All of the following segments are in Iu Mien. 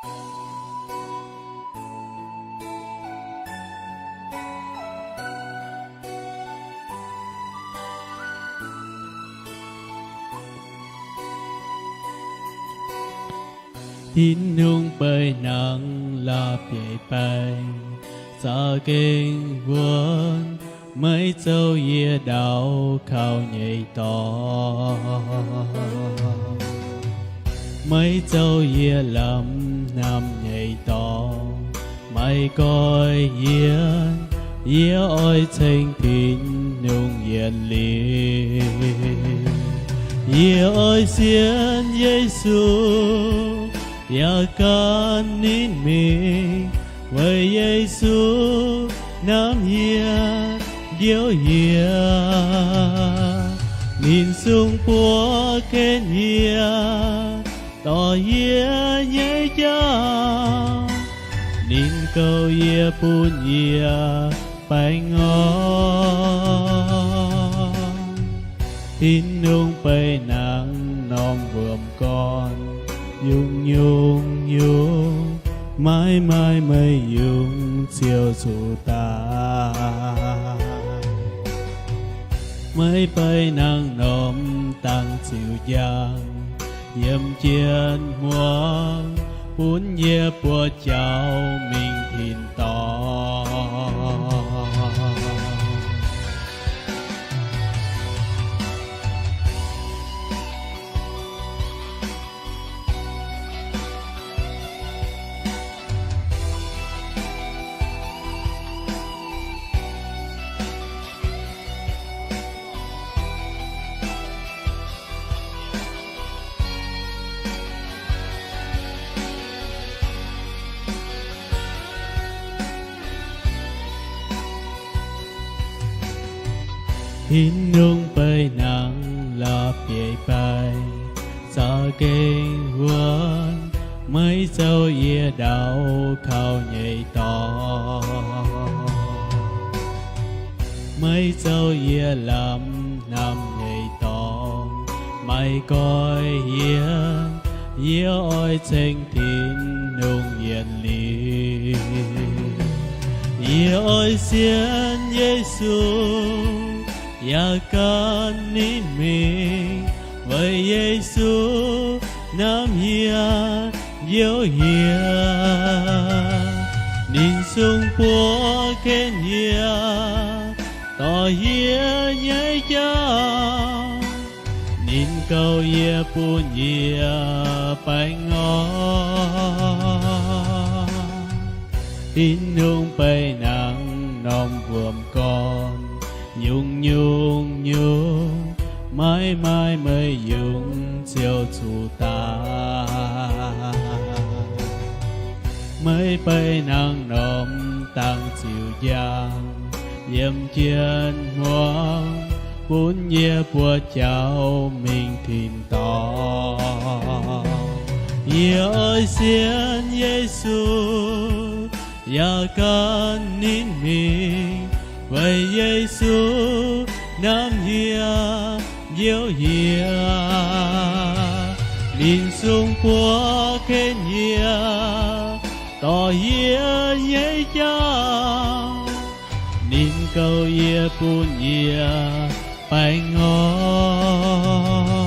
Tin-Hungh beiv nangv la'bieiv-baeng, za'gengh wuonv. Maiv zoux yie ndau kaux nyei dorngx, maiv zoux yie lamh hnamv nyei dorngx. Maiv goiv yienx, yie oix ceng Tin-Hungh yietc liuz. Yie oix sienx Yesu, yaac gan ninh mingh, weic Yesu hnamv yie, njoux yie. Ninh sung buoz ken yie, dorh yie nyei jauv. Ninh goux yie bun yie baengh orn. Tin-Hungh beiv nangv norm wuom gorn, yungz nyungc-nyungc, maiv maaih meih yungz ziouc zuqc daaih. Maiv beiv nangv norm dangx ziux njang, yiem jienv hmuangx, bun yie buoz jaux mingh tin-dorngh. Tin-Hungh beiv nangv la'bieiv-baeng, za'gengh wuonv, maiv zoux yie ndau kaux nyei dorngx, maiv zoux yie lamh hnamv nyei dorngx. Maiv goiv yienx, yie oix ceng Tin-Hungh yietc liuz. Yie oix sienx Yesu, yaac gan ninh mingh, weic Yesu hnamv yie, njoux yie. Ninh sung buoz ken yie, dorh yie nyei jauv. Ninh goux yie bun yie baengh orn. Tin-Hungh beiv nangv norm wuom gorn, nyungc-nyungc-nyungc, maiv maaih meih yungz ziouc zuqc daaih. Maiv beiv nangv norm dangx ziux njang, yiem jienv hmuangx, bun yie buoz jaux mingh tin-dorngh. Yie oix sienx Yesu, yaac gan ninh mingh, weic Yesu hnamv yie, njoux yie. Ninh sung buoz ken yie, dorh yie nyei jauv. Ninh goux yie bun yie baengh orn.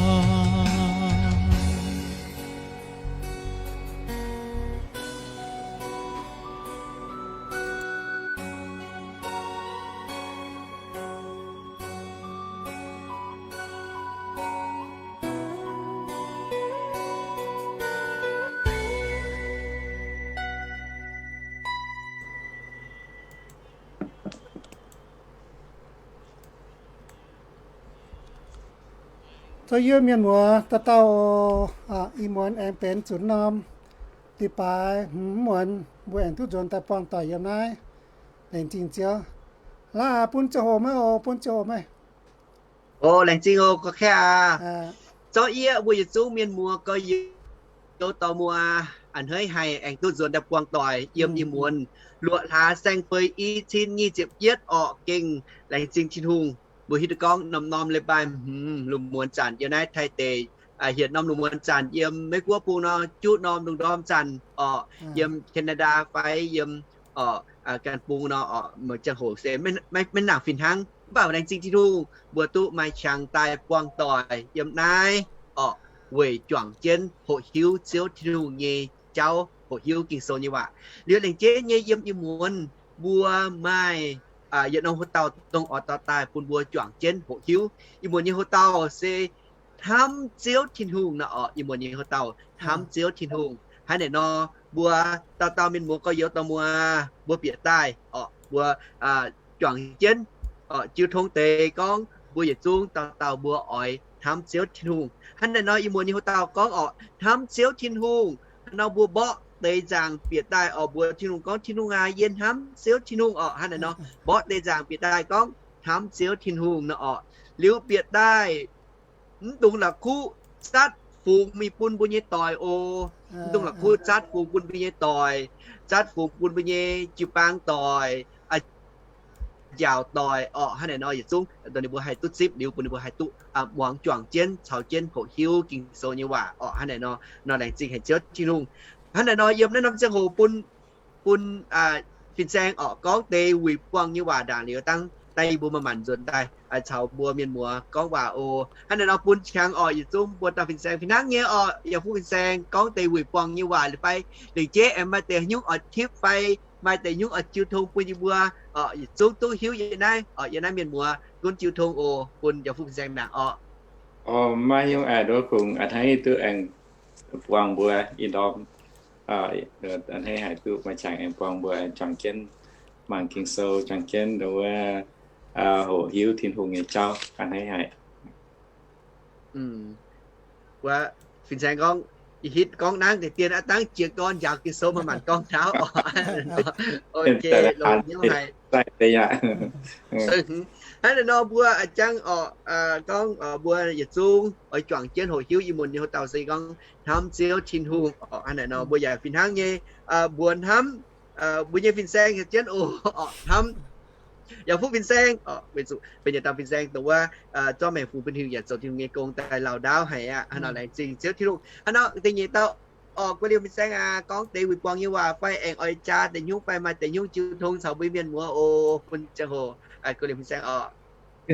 Zoux yie mienh muoz dauh dauh, ih muonz aengx benx zuqc norm deix baaix hmz muonz, mbuo aengx duqv nzuonx daaih buangh doic yiem naaiv. Laengz zingh Ziouv. Laaix bun ziangh hoc meih oc, bun ziangh hoc meih. O, laengz zingh oc, gorqv-kaeqv aac. Zorqv yie mbuo yietc zungv mienh muoz gorx-youz dorh muoz a'hneiv haic aengx duqv nzuonx daaih buangh doic yiem ih muonz luoqc hlaax saeng-fei i cin nyic ziepc yietv orqc. Gengh laengz zingh Tin-Hungh, mbuo hiuv duqv gorngv norm-norm leiz-baaix hmz lungh muonz zanc yiem naaiv Taiv deic hietc norm lungh muonz zanc yiem Meiv Guoqv bung nor, juqv norm lungh ndorm zanc orqc, yiem Canada fai yiem orqc, ganh bung nor orqc, mv ziangh hoc se maiv nangc fih hnangv. Mv baac laengz zingh Tin-Hungh mbuo duqv maaih qangx daaih buangh doic yiem naaiv orqc, weic juangc jienv hoqc hiuv Ziouv Tin-Hungh nyei jauv, hoqc hiuv Ging-Sou nyei waac. Liuz laengz jeiv nyei yiem ih muonz mbuo maaih yietc norm hoc-dauh dongh oix dorh daaih bun mbuo juangc jienv hoqc hiuv. Ih muonz nyei hoc-dauh se hnamv Ziouv Tin-Hungh nor orqc. Ih muonz nyei hoc-dauh hnamv Ziouv Tin-Hungh. Hnangv naaic nor, mbuo dauh dauh mienh muoz gorx-youz dorh muoz mbuo bieqc daaih orqc, mbuo juangc jienv orqc, jiu tong deix gorngv mbuo yietc zungv dauh dauh mbuo oix hnamv Ziouv Tin-Hungh. Hnangv naaic nor, ih muonz nyei hoc-dauh gorngv orqc, hnamv Ziouv Tin-Hungh. Hnangv nor mbuo mborqv deix nzaangc bieqc daaih orqc, mbuox Tin-Hungh gorngv, Tin-Hungh aac, yie hnamv Ziouv Tin-Hungh orqc. Hnangv naaic nor, mborqv deix nzaangc bieqc daaih gorngv hnamv Ziouv Tin-Hungh nor orqc. Liuz bieqc daaih mv dungx la'kuqv zatv fungx mingh bun mbuo nyei doic oc. Mv dungx la'kuqv zatv fungx bun mbuo nyei doic, zatv fungx bun mbuo nyei jiu-baang doic, njaaux doic orqc. Hnangv naaic nor yietc zungv dongh ninh mbuo haih duqv zipv liuz bun ninh mbuo haih duqv muangx juangc jienv caux jienv hoqc hiuv Ging-Sou nyei waac orqc. Hnangv naaic nor, nor laengz zingh haic Ziouv Tin-Hungh. Hnangv naaic nor yiem naaiv norm ziangh hoc bun bun fin-saeng orqc gorngv deix wuic buangh nyei waac ndaangc liuz dangh daaih yie mbuo maaih maanc nzuonx daaih caux mbuo mienh muoz gorngv waac oc. Hnangv naaic nor bun qangx orqc yietc zungv mbuo dauh fin-saeng fih hnangv nyei orqc, yaac fuqv fin-saeng gorngv deix wuic buangh nyei waac fai lengc jeiv aengx maaih deix nyungc oix tipv fai maaih deix nyungc oix jiu tong bun yie mbuo orqc, yietc zungv duqv hiuv yie naaiv orqc, yie naaiv mienh muoz gunv jiu tong oc, bun yaac fuqv fin-saeng ndaangc orqc. Maiv nyungc aengx nduov kungx a'hneiv duqv aengx buangh mbuo ih ndorm a'hneiv haic duqv maaih qangx aengx buangh mbuo juangc jienv mangc Ging-Sou, juangc jienv nduov hoqc hiuv Tin-Hungh nyei jauv a'hneiv haic. Wuov fin-saeng gorngv, ih hitv gorngv nangv deix dien aqv, dangv jiez gorn njaaux Ging-Sou maaih maanc gorngv taux orqc. Ok, longx hnyouv haic. Hnangv naaic nor mbuo a'jangv orqc gorngv mbuo yietc zungv oix juangc jienv hoqc hiuv ih muonz nyei hoc-dauh se gorngv hnamv Ziouv Tin-Hungh orqc. Hnangv naaic nor mbuo yaac fih hnangv nyei mbuox hnamv mbuo nyei fin-saeng caux jienv oc, hnamv yaac fuqv fin-saeng orqc, weic zuqc benx yietc dauh fin-saeng dongh wuov zorqv maengc fungx bun Tin-Hungh yaac zoux Tin-Hungh nyei gong daaih lauh ndaauv haic aqv. Hnangv nor laengz zingh Ziouv Tin-Hungh. Hnangv nor da'nyeic dauh orqc, guei liemh fin-saeng aac, gorngv deix wuic buangh nyei waac fai aengx oix jaa deix nyungc fai maaih deix nyungc jiu tong caux mbuo mienh muoz oc, bun ziangh hoc guei liemh fin-saeng orqc.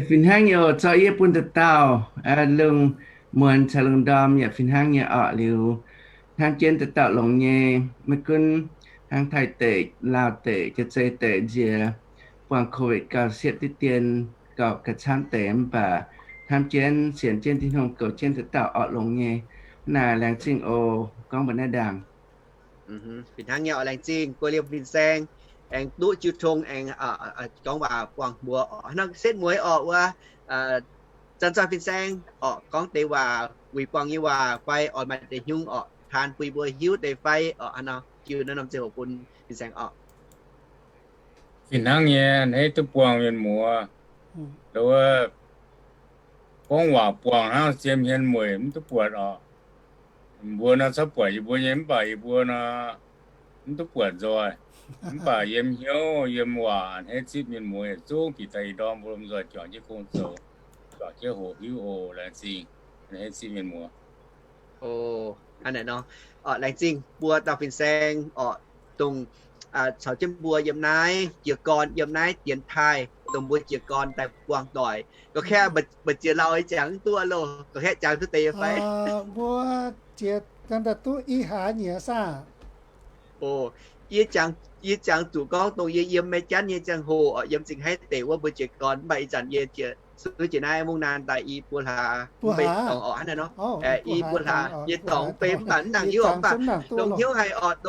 Fih hnangv nyei oc, zorqv yie bun dauh dauh lungh muonz caux lungh ndorm yaac fih hnangv nyei orqc. Liuz hnamv jienv dauh dauh longx nyei, maiv gunv hnangv Taiv deic, Laauv deic, Jaa-Zei deic nziex buangh COVID gauh siepv diqv dien, gauh ga'camv deix, mv baac hnamv jienv sienx jienv Tin-Hungh goux jienv dauh dauh orqc longx nyei. Hnangv naaic laengz zingh oc, gorngv mbuo naaiv ndaangc. Fih hnangv nyei orqc, laengz zingh guei liemh fin-saeng aengx duqv jiu tong aengx gorngv waac buangh mbuo orqc. Hnangv setv mueiz orqc wuov zanc-zanc fin-saeng orqc gorngv deix waac, wuic buangh nyei waac fai oix maaih deix nyungc orqc taan bun mbuo hiuv deix fai orqc. Hnangv nor jiu naaiv norm ziangh hoc bun fin-saeng orqc. Fih hnangv nyei, a'hneiv duqv buangh mienh muoz. Gorngv waac buangh hnangv zien hmien mueic mv duqv buatc orqc. Mbuo nor corc buatc yie mbuo nyei, mv baac yie mbuo nor mv duqv buatc nzoih. Mv baac yiem hnyouv yiem waac a'hneiv zipv mienh muoz yietc zungv bieqc daaih ih ndorm mbuo lomh nzoih juangc jienv gong zoux, juangc jienv hoqc hiuv oc. Laengz zingh a'hneiv zipv mienh muoz. Hnangv naaic nor, laengz zingh buo dauh fin-saeng orqc, dongh caux jienv mbuo yiem naaiv jiez gorn, yiem naaiv dienx taaih, dongh mbuo jiez gorn daaih buangh doic. Ga'kaeqv mba'ziex lauh jangx mv duqv loh, ga'kaeqv jangx duqv deix fai? Mbuo jiex gorn daaih duqv i hlaax nyiex saah? Yie jangx, yie jangx zuqc gorngv dongh yie yiem Meiv Janv nyei ziangh hoc orqc, yiem Zingh Haiv deic wuov mbuo jiez gorn, mv baac ih zanc yie jiex, suiv jiex naaiv Mungv Naan daaih i buo hlaax, i buo hlaax nyei dorngx mv bei, mv baac mv nangc hiuv, mv baac longx hnyouv haic orqc,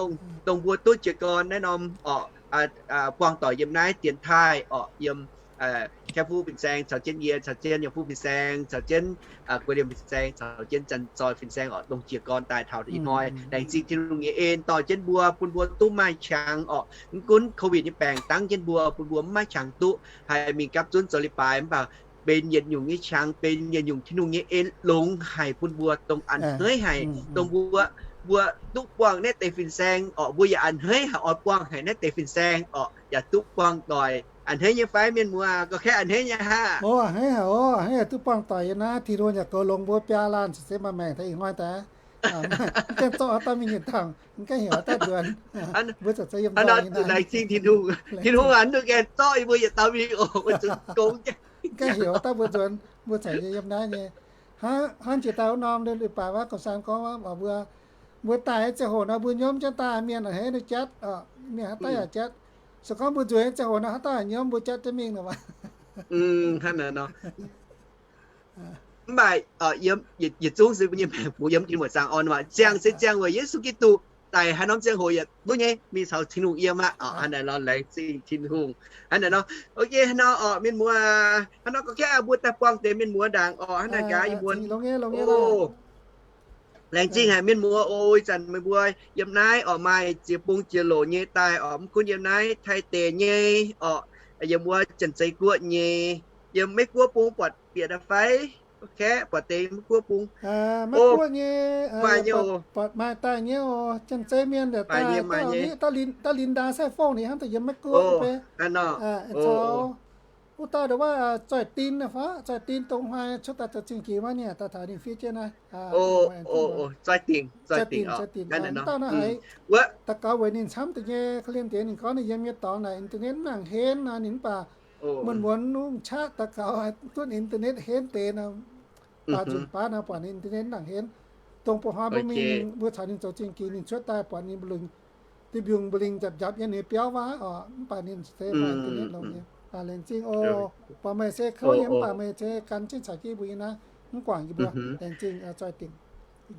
dongh mbuo duqv jiez gorn naaiv norm orqc, buangh doic yiem naaiv dienx taaih orqc, yiem Kaeqv Fuqv Fin-Saeng caux jienv yie, caux jienv Yiem Fuqv Fin-Saeng, caux jienv Guei Liemh Fin-Saeng, caux jienv Janx-Zoih Fin-Saeng orqc, dongh jiez gorn daaih taux ih hnoi. Laengz zingh Tin-Hungh nyei en dorh jienv mbuo, bun mbuo duqv maaih qangx orqc. Mv gunv COVID nyei baengc dangv jienv mbuo, bun mbuo mv maaih qangx duqv haih mingh gapv zunv zoux leiz-baaix, mv baac benx yietc nyungc nyei qangx, benx yietc nyungc Tin-Hungh nyei en longx haic bun mbuo, dongh a'hneiv haic, dongh mbuo, mbuo duqv buangh naaiv deix fin-saeng orqc, mbuo yaac a'hneiv haic oix buangh haic naaiv deix fin-saeng orqc, yaac duqv buangh doic A'hneiv nyei fai mienh muoz? Gorx-kaeqv a'hneiv nyei hnangv. O, a'hneiv haic, o, a'hneiv duqv buangh doic yie naaiv, Tin-Hungh yaac goux longx mbuo biaa laanh caux se maaih maengc daaih ih hnoi daaih. Mv gaengh zorqv haaix dauh mingh nyei dangh, mv gaengh heuc haaix dauh nzuonx. Mbuo zaqc zeix yiem dorngx nyei naaiv. Laengz zingh Tin-Hungh, Tin-Hungh aac, ninh gaengh zorqv yie mbuo yietc dauh mingh oc, mbuo zuqc gong. Mv gaengh heuc haaix dauh mbuo nzuonx, mbuo caux yie yiem naaiv nyei. Hnangv jiex daaih wuov norm leiz-baaix wuov gong-saan gorngv mbuo, mbuo daaih nyei ziangh hoc nor mbuo nyiemv jienv daaih, mienh a'hneiv ninh jatv, mienh haaix dauh yaac jatv. Se gorngv mbuo nzuonx nyei ziangh hoc nor haaix dauh yaac nyiemv mbuo jatv jienv mingh nor. Hnangv naaiv nor. Mv baac yietc zungv se mbuo nyei maengc bungx yiem Tin-Hungh muoc zaangc orn waac, ziangh se ziangh weic Yesu Giduc daic haaix norm ziangh hoc yietc zungv nyei mingh caux Tin-Hungh yiem aqv. Hnangv naaiv nor, laengz zingh Tin-Hungh. Hnangv naaiv nor, ok, hnangv nor orqc, mienh muoz, hnangv nor gorx-kaeqv mbuo daaih buangh deix mienh muoz ndaangc orqc, hnangv naaiv gaax yie muonz. Laengz zingh haic mienh muoz oc. Ih zanc meih mbuo yiem naaiv orqc maaih ziex bung ziex loc nyei daaih orqc, mv gunv yiem naaiv Taiv deic nyei orqc, yiem wuov Janx-Zei Guoqv nyei, yiem Meiv Guoqv bung buatc bieqc daaih fai? Kaeqv buatc deix Meiv Guoqv bung. Meiv Guoqv nyei, maaih nyei oc. Buatc maaih daaih nyei oc. Janx-Zei mienh daaih, daaih Linda Sai Fongh ninh hnamv daaih yiem Meiv Guoqv beiv. Caux wuov dauh nduov waac Zoih Din fai, Zoih Din dongh hnoi cuotv daaih zoux zingh jiex wuov nyei, daaih taux ninh fiev jienv naaiv. Zoih Din, Zoih Din, wuov dauh naaiv haiz daux gaux weic ninh camv deix nyei korv-lienh deix. Ninh gorngv ninh yiem nyei dorngx naaic internet mv nangc henv nor, ninh mv baac muonz-muonz nungc qaqv daux gaux duqv internet henv deix nor. Baac nzunc baav nor buatc ninh internet mv nangc henv. Dongh ba'hnoi mbuo mingh, mbuo caux ninh zoux zingh jiex, ninh cuotv daaih buatc ninh mbu'lingc, diuh mbiungc mbu'lingc njapc njapc yiem ninh nyei biauv wuov oc, mv baac ninh se internet longx nyei. Laengz zingh oc. Buatc meih se kouv nyei mv baac meih se gan jienv caux jienv mbuo yiem naaiv, mv guangc yie mbuo. Laengz zingh Zoih Din.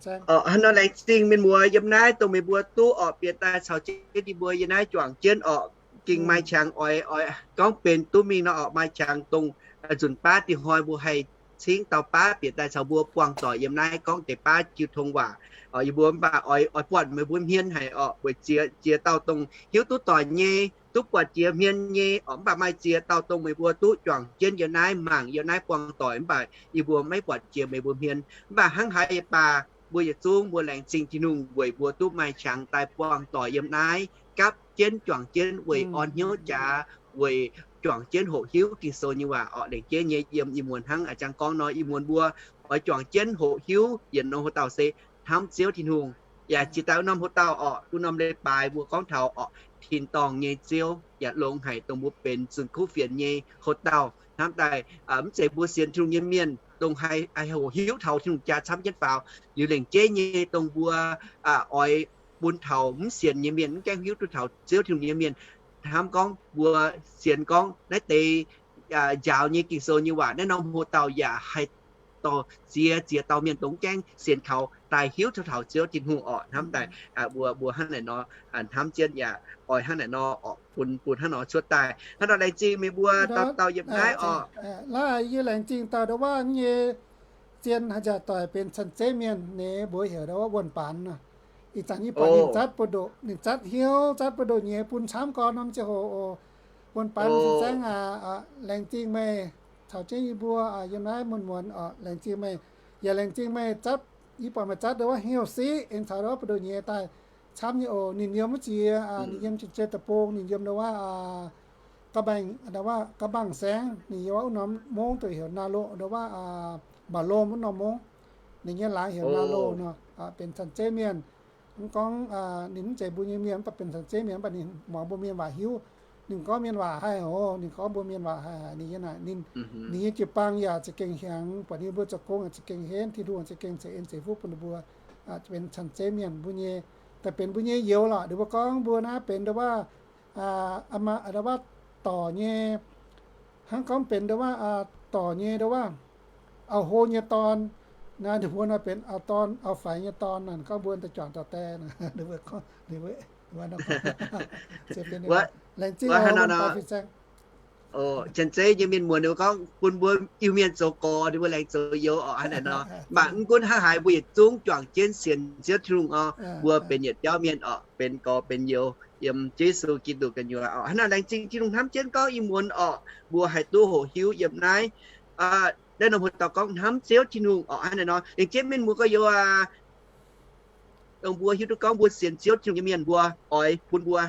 Hnangv nor laengz zingh mienh muoz yiem naaiv dongh meih mbuo duqv orqc bieqc daaih caux jienv yie mbuo yiem naaiv juangc jienv orqc. Gengh maaih qangx oix, oix gorngv benx duqv mingh nor orqc, maaih qangx dongh nzunc baav dih hnoi mbuo haih cingv dauh baav bieqc daaih caux mbuo buangh doic yiem naaiv gorngv deix baav jiu tong waac. Yie mbuo mv baac oix, oix buatc meih mbuo hmien haic orqc, weic ziex, ziex dauh dongh hiuv duqv doic nyei, duqv buatc jiex hmien nyei orqc, mv baac maaih ziex dauh dongh meih mbuo duqv juangc jienv yiem naaiv mangc yiem naaiv buangh doic, mv baac yie mbuo maiv buatc jiex meih mbuo hmien. Mv baac hnangv haaix yaac baac, mbuo yietc zungv mbuo laengz zingh Tin-Hungh weic mbuo duqv maaih qangx daaih buangh doic yiem naaiv, gapv jienv juangc jienv weic orn hnyouv jaax, weic juangc jienv hoqc hiuv Ging-Sou nyei waac orqc. Laengz jienv nyei yiem ih muonz hnangv a'jang gorngv nor, ih muonz mbuo oix juangc jienv hoqc hiuv yietc norm hoc dauh se hnamv Ziouv Tin-Hungh. Yaac jiex daaih wuov norm hoc dauh orqc, wuov norm leiz-baaix mbuo gorngv taux orqc, tin-dorngh nyei Ziouv yaac longx haic dongh mbuo benx zunh kuv fienx nyei hoc dauh hnamv daaih. Mv zeiz mbuo sienx Tin-Hungh nyei mienh dongh haih, haih hoqc hiuv taux Tin-Hungh jaa camv jienv faaux. Liuz laengz jienv nyei dongh mbuo oix bun taux mv sienx nyei mienh, mv gaengh hiuv duqv taux Ziouv Tin-Hungh nyei mienh, hnamv gorngv mbuo sienx gorngv naaiv deix njaaux nyei Ging-Sou nyei waac, naaiv norm hoc dauh yaac haih dorh ziex, ziex dauh mienh dongh mv gaengh sienx kaux daaih hiuv duqv taux Ziouv Tin-Hungh orqc. Hnamv daaih mbuo, mbuo hnangv naaic nor hnamv jienv yaac oix hnangv naaic nor orqc, bun, bun hnangv nor cuotv daaih. Hnangv nor laengz zingh meih mbuo dauh dauh yiem naaiv orqc. Naaiv yie laengz zingh dauh ndau wuov nyei zien haaix zanc doic benx cen-zeiv mienh nyei, mbuo heuc ndau wuov Wuonh Baanx nor. Ih zanc yie buatc ninh zatv buoz-ndoqv, ninh zatv hnyouv, zatv buoz-ndoqv nyei bun camv gorn norm ziangh hoc oc. Wuonh Baanx fin-saeng aac, laengz zingh meih caux jienv yie mbuo yiem naaiv muonz-muonz oc. Laengz zingh meih, yaac laengz zingh meih zatv, yie buatc meih zatv ndau wuov hnyouv siqv aengx caux ndau wuov buoz-ndoqv nyei daaih camv nyei oc. Ninh yiem wuov ziex, ninh yiem Janx-Zei Deic-Bung, ninh yiem ndau wuov, ndau wuov Ga'mbangc Saengx, ninh yiem wuov norm mungv dongh heuc Naa Lo, ndau wuov Mbaac Lomh wuov norm mungv. Ninh nyei laangz heuc Naa Lo nor, benx cen-zeiv mienh. Mv gorngv ninh mv zeiz mbuo nyei mienh, mv baac benx cen-zeiv mienh, mv baac ninh muangx mbuo mienh waac hiuv. Ninh gorngv mienh waac haih oc, ninh gorngv mbuo mienh waac haih. Ninh nyei naaic, ninh, ninh nyei jiu-baang yaac za'gengh hiaangx, buatc ninh mbuo zoux gong yaac za'gengh henv, Tin-Hungh za'gengh ceix en ceix fuqv bun ninh mbuo, benx cen-zeiv mienh mbuo nyei, daaih benx mbuo nyei youz lorqc. Ninh mbuo gorngv mbuo naaiv benx ndau wuov, ndau wuov dorc nyei, hnangv gorngv benx ndau wuov dorc nyei ndau wuov auv-hlo nyei dorn. Naaiv ninh mbuo nor benx auv-dorn auv-faix nyei dorn naaic, gorngv mbuo daaih juangc dorh die. Laengz zingh, cen-zeiv nyei mienh muoz ninh mbuo gorngv bun mbuo Iu-Mienh zoux gorx, ninh mbuo laengz zoux youz orqc, hnangv naaic nor. Mv baac mv gunv hnangv haaix mbuo yietc zungv juangc jienv sienx Ziouv Tin-Hungh orqc, mbuo benx yietc jauv mienh orqc, benx gorx benx youz yiem Yesu Giduc gu'nyuoz orqc. Hnangv naaic laengz zingh Tin-Hungh hnamv jienv gorngv ih muonz orqc, mbuo haih duqv hoqc hiuv yiem naaiv. Naaiv norm hoc dauh gorngv hnamv Ziouv Tin-Hungh orqc, hnangv naaic nor. Laengz jienv mienh muoz gorx-youz aac, dongh mbuo hiuv duqv gorngv mbuo sienx Ziouv Tin-Hungh nyei mienh, mbuo oix bun mbuo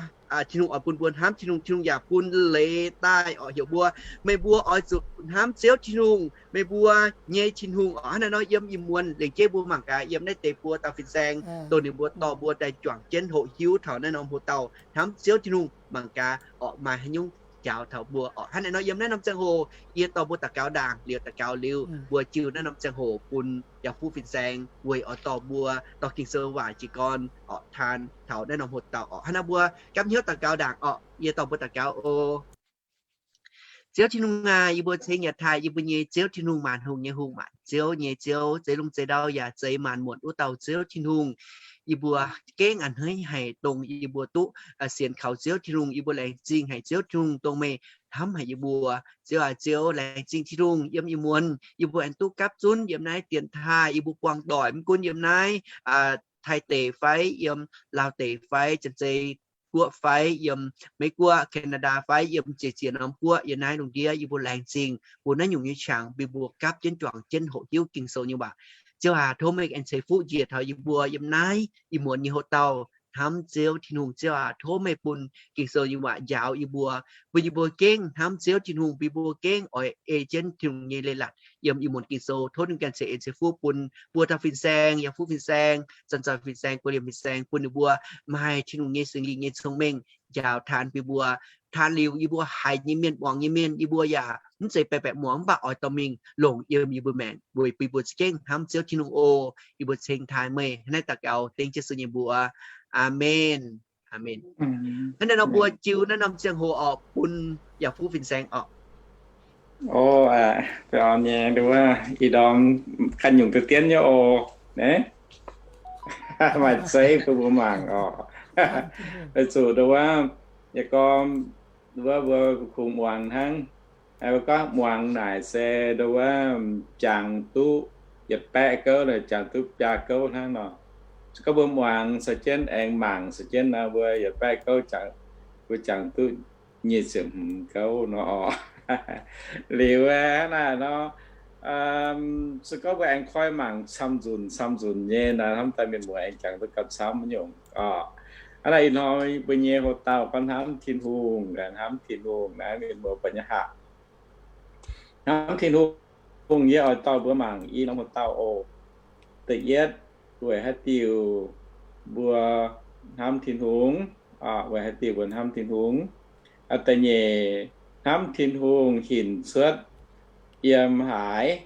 Tin-Hungh oix bun mbuo hnamv Tin-Hungh, Tin-Hungh yaac bun leiz daaih orqc heuc mbuo, meih mbuo oix zuqc hnamv Ziouv Tin-Hungh, meih mbuo nyei Tin-Hungh orqc. Hnangv naaiv nor yiem ih muonz lengc jeiv mbuo mangc gaax yiem naaiv deix buo dauh fin-saeng, dongh ninh mbuo dorh mbuo daaih juangc jienv hoqc hiuv taux naaiv norm hoc-dauh hnamv Ziouv Tin-Hungh mangc gaax orqc maaih haaix nyungc njaaux taux mbuo orqc. Hnangv naaiv nor yiem naaiv norm ziangh hoc yie dorh mbuo daux gaux ndaangc liuz daux gaux liuz mbuo jiu naaiv norm ziangh hoc bun yaac fuqv fin-saeng weic oix dorh mbuo dorh Ging-Sou waac jiez gorn orqc taan taux naaiv norm hoc-dauh orqc. Hnangv naaiv mbuo gapv hnyouv daux gaux ndaangc orqc. Yie dorh mbuo daux gaux oc. Ziouv Tin-Hungh aac, yie mbuo ceng yaac taaih yie mbuo nyei Ziouv Tin-Hungh, maanc hungh nyei Hungh, maanc ziouv nyei Ziouv, zeix lungh zeix ndau yaac zeix maanc muotc wuov dauh Ziouv Tin-Hungh. Yie mbuo gengh a'hneiv haic dongh yie mbuo duqv sienx kaux Ziouv Tin-Hungh. Yie mbuo laengz zingh haic Ziouv Tin-Hungh dongh meih hnamv haic yie mbuo. Ziouv aac, Ziouv laengz zingh Tin-Hungh yiem ih muonz yie mbuo aengx duqv gapv zunv yiem naaiv dienx taaih. Yie mbuo buangh doic mv gunv yiem naaiv Taiv deic fai yiem Laauv deic fai Janx-Zei guoqv fai yiem Meiv Guoqv, Canada fai yiem ziex ziex norm guoqv, yiem naaiv lungh ndiev yie mbuo laengz zingh mbuo naaiv nyungc nyei qangx mbuo gapv jienv juangc jienv hoqc hiuv Ging-Sou nyei waac. Ziouv aac, tov meih aengx ceix fuqv njiec taux yie mbuo yiem naaiv ih muonz nyei hoc-dauh hnamv Ziouv Tin-Hungh. Ziouv aac, tov meih bun Ging-Sou nyei waac njaaux yie mbuo, bun yie mbuo gengh hnamv Ziouv Tin-Hungh, bun yie mbuo gengh oix ei jienv Tin-Hungh nyei leiz-latc yiem ih muonz Ging-Sou. Tov ninh ganh ceix en ceix fuqv bun buo dauh fin-saeng, yaac fuqv fin-saeng, zanc-zanc fin-saeng, guei liemh fin-saeng, bun ninh mbuo maaih Tin-Hungh nyei Singx Lingh nyei cong-mengh njaaux taan bun mbuo. Taan liuz yie mbuo haiz nyei mienh, muangx nyei mienh, yie mbuo yaac mv zeiz baeqc baeqc muangx mv baac oix dorh mingh longc yiem yie mbuo maengc weic bun yie mbuo za'gengh hnamv Ziouv Tin-Hungh oc. Yie mbuo ceng taaih meih naaiv daux gaux dengv Yesu nyei mbuox. Aamen. Aamen. Hnangv naaiv nor mbuo jiu naaiv norm ziangh hoc orqc bun yaac fuqv fin-saeng orqc. O, aa, nyei nduov, ih ndorm ganh nyungc deix dienv nyei oc. Naaiv maaih zeiv bun mbuo mangc oc. Weic zuqc nduov, yie gorngv nduov mbuo kungx muangx hnangv. Mbuo gorngv muangx naaic se nduov, jangx duqv yietc baeqv gouv, jangx duqv biaa gouv hnangv nor. Se gorngv mbuo muangx caux jienv aengx mangc caux jienv nor, mbuo yietc baeqv gouv, mbuo jangx duqv nyic ziepc hmz gouv nor. Liuz naaic nor, se gorngv mbuo aengx koi mangc camv nzunc camv nzunc nyei nor, hnamv daaih mienh muoz aengx jangx duqv gauh camv nyungc oc. Hnangv naaic ih hnoi mbuo nyei hoc-dauh gorngv hnamv Tin-Hungh, hnamv Tin-Hungh naaiv mienh muoz buatc nyei haic. Hnamv Tin-Hungh, yie oix dorh mbuo mangc i norm hoc-dauh oc. Da'yietv, weic haaix diuc mbuo hnamv Tin-Hungh? Weic haaix diuc mbuo hnamv Tin-Hungh? Da'nyeic, hnamv Tin-Hungh hinc cuotv yiem haaix?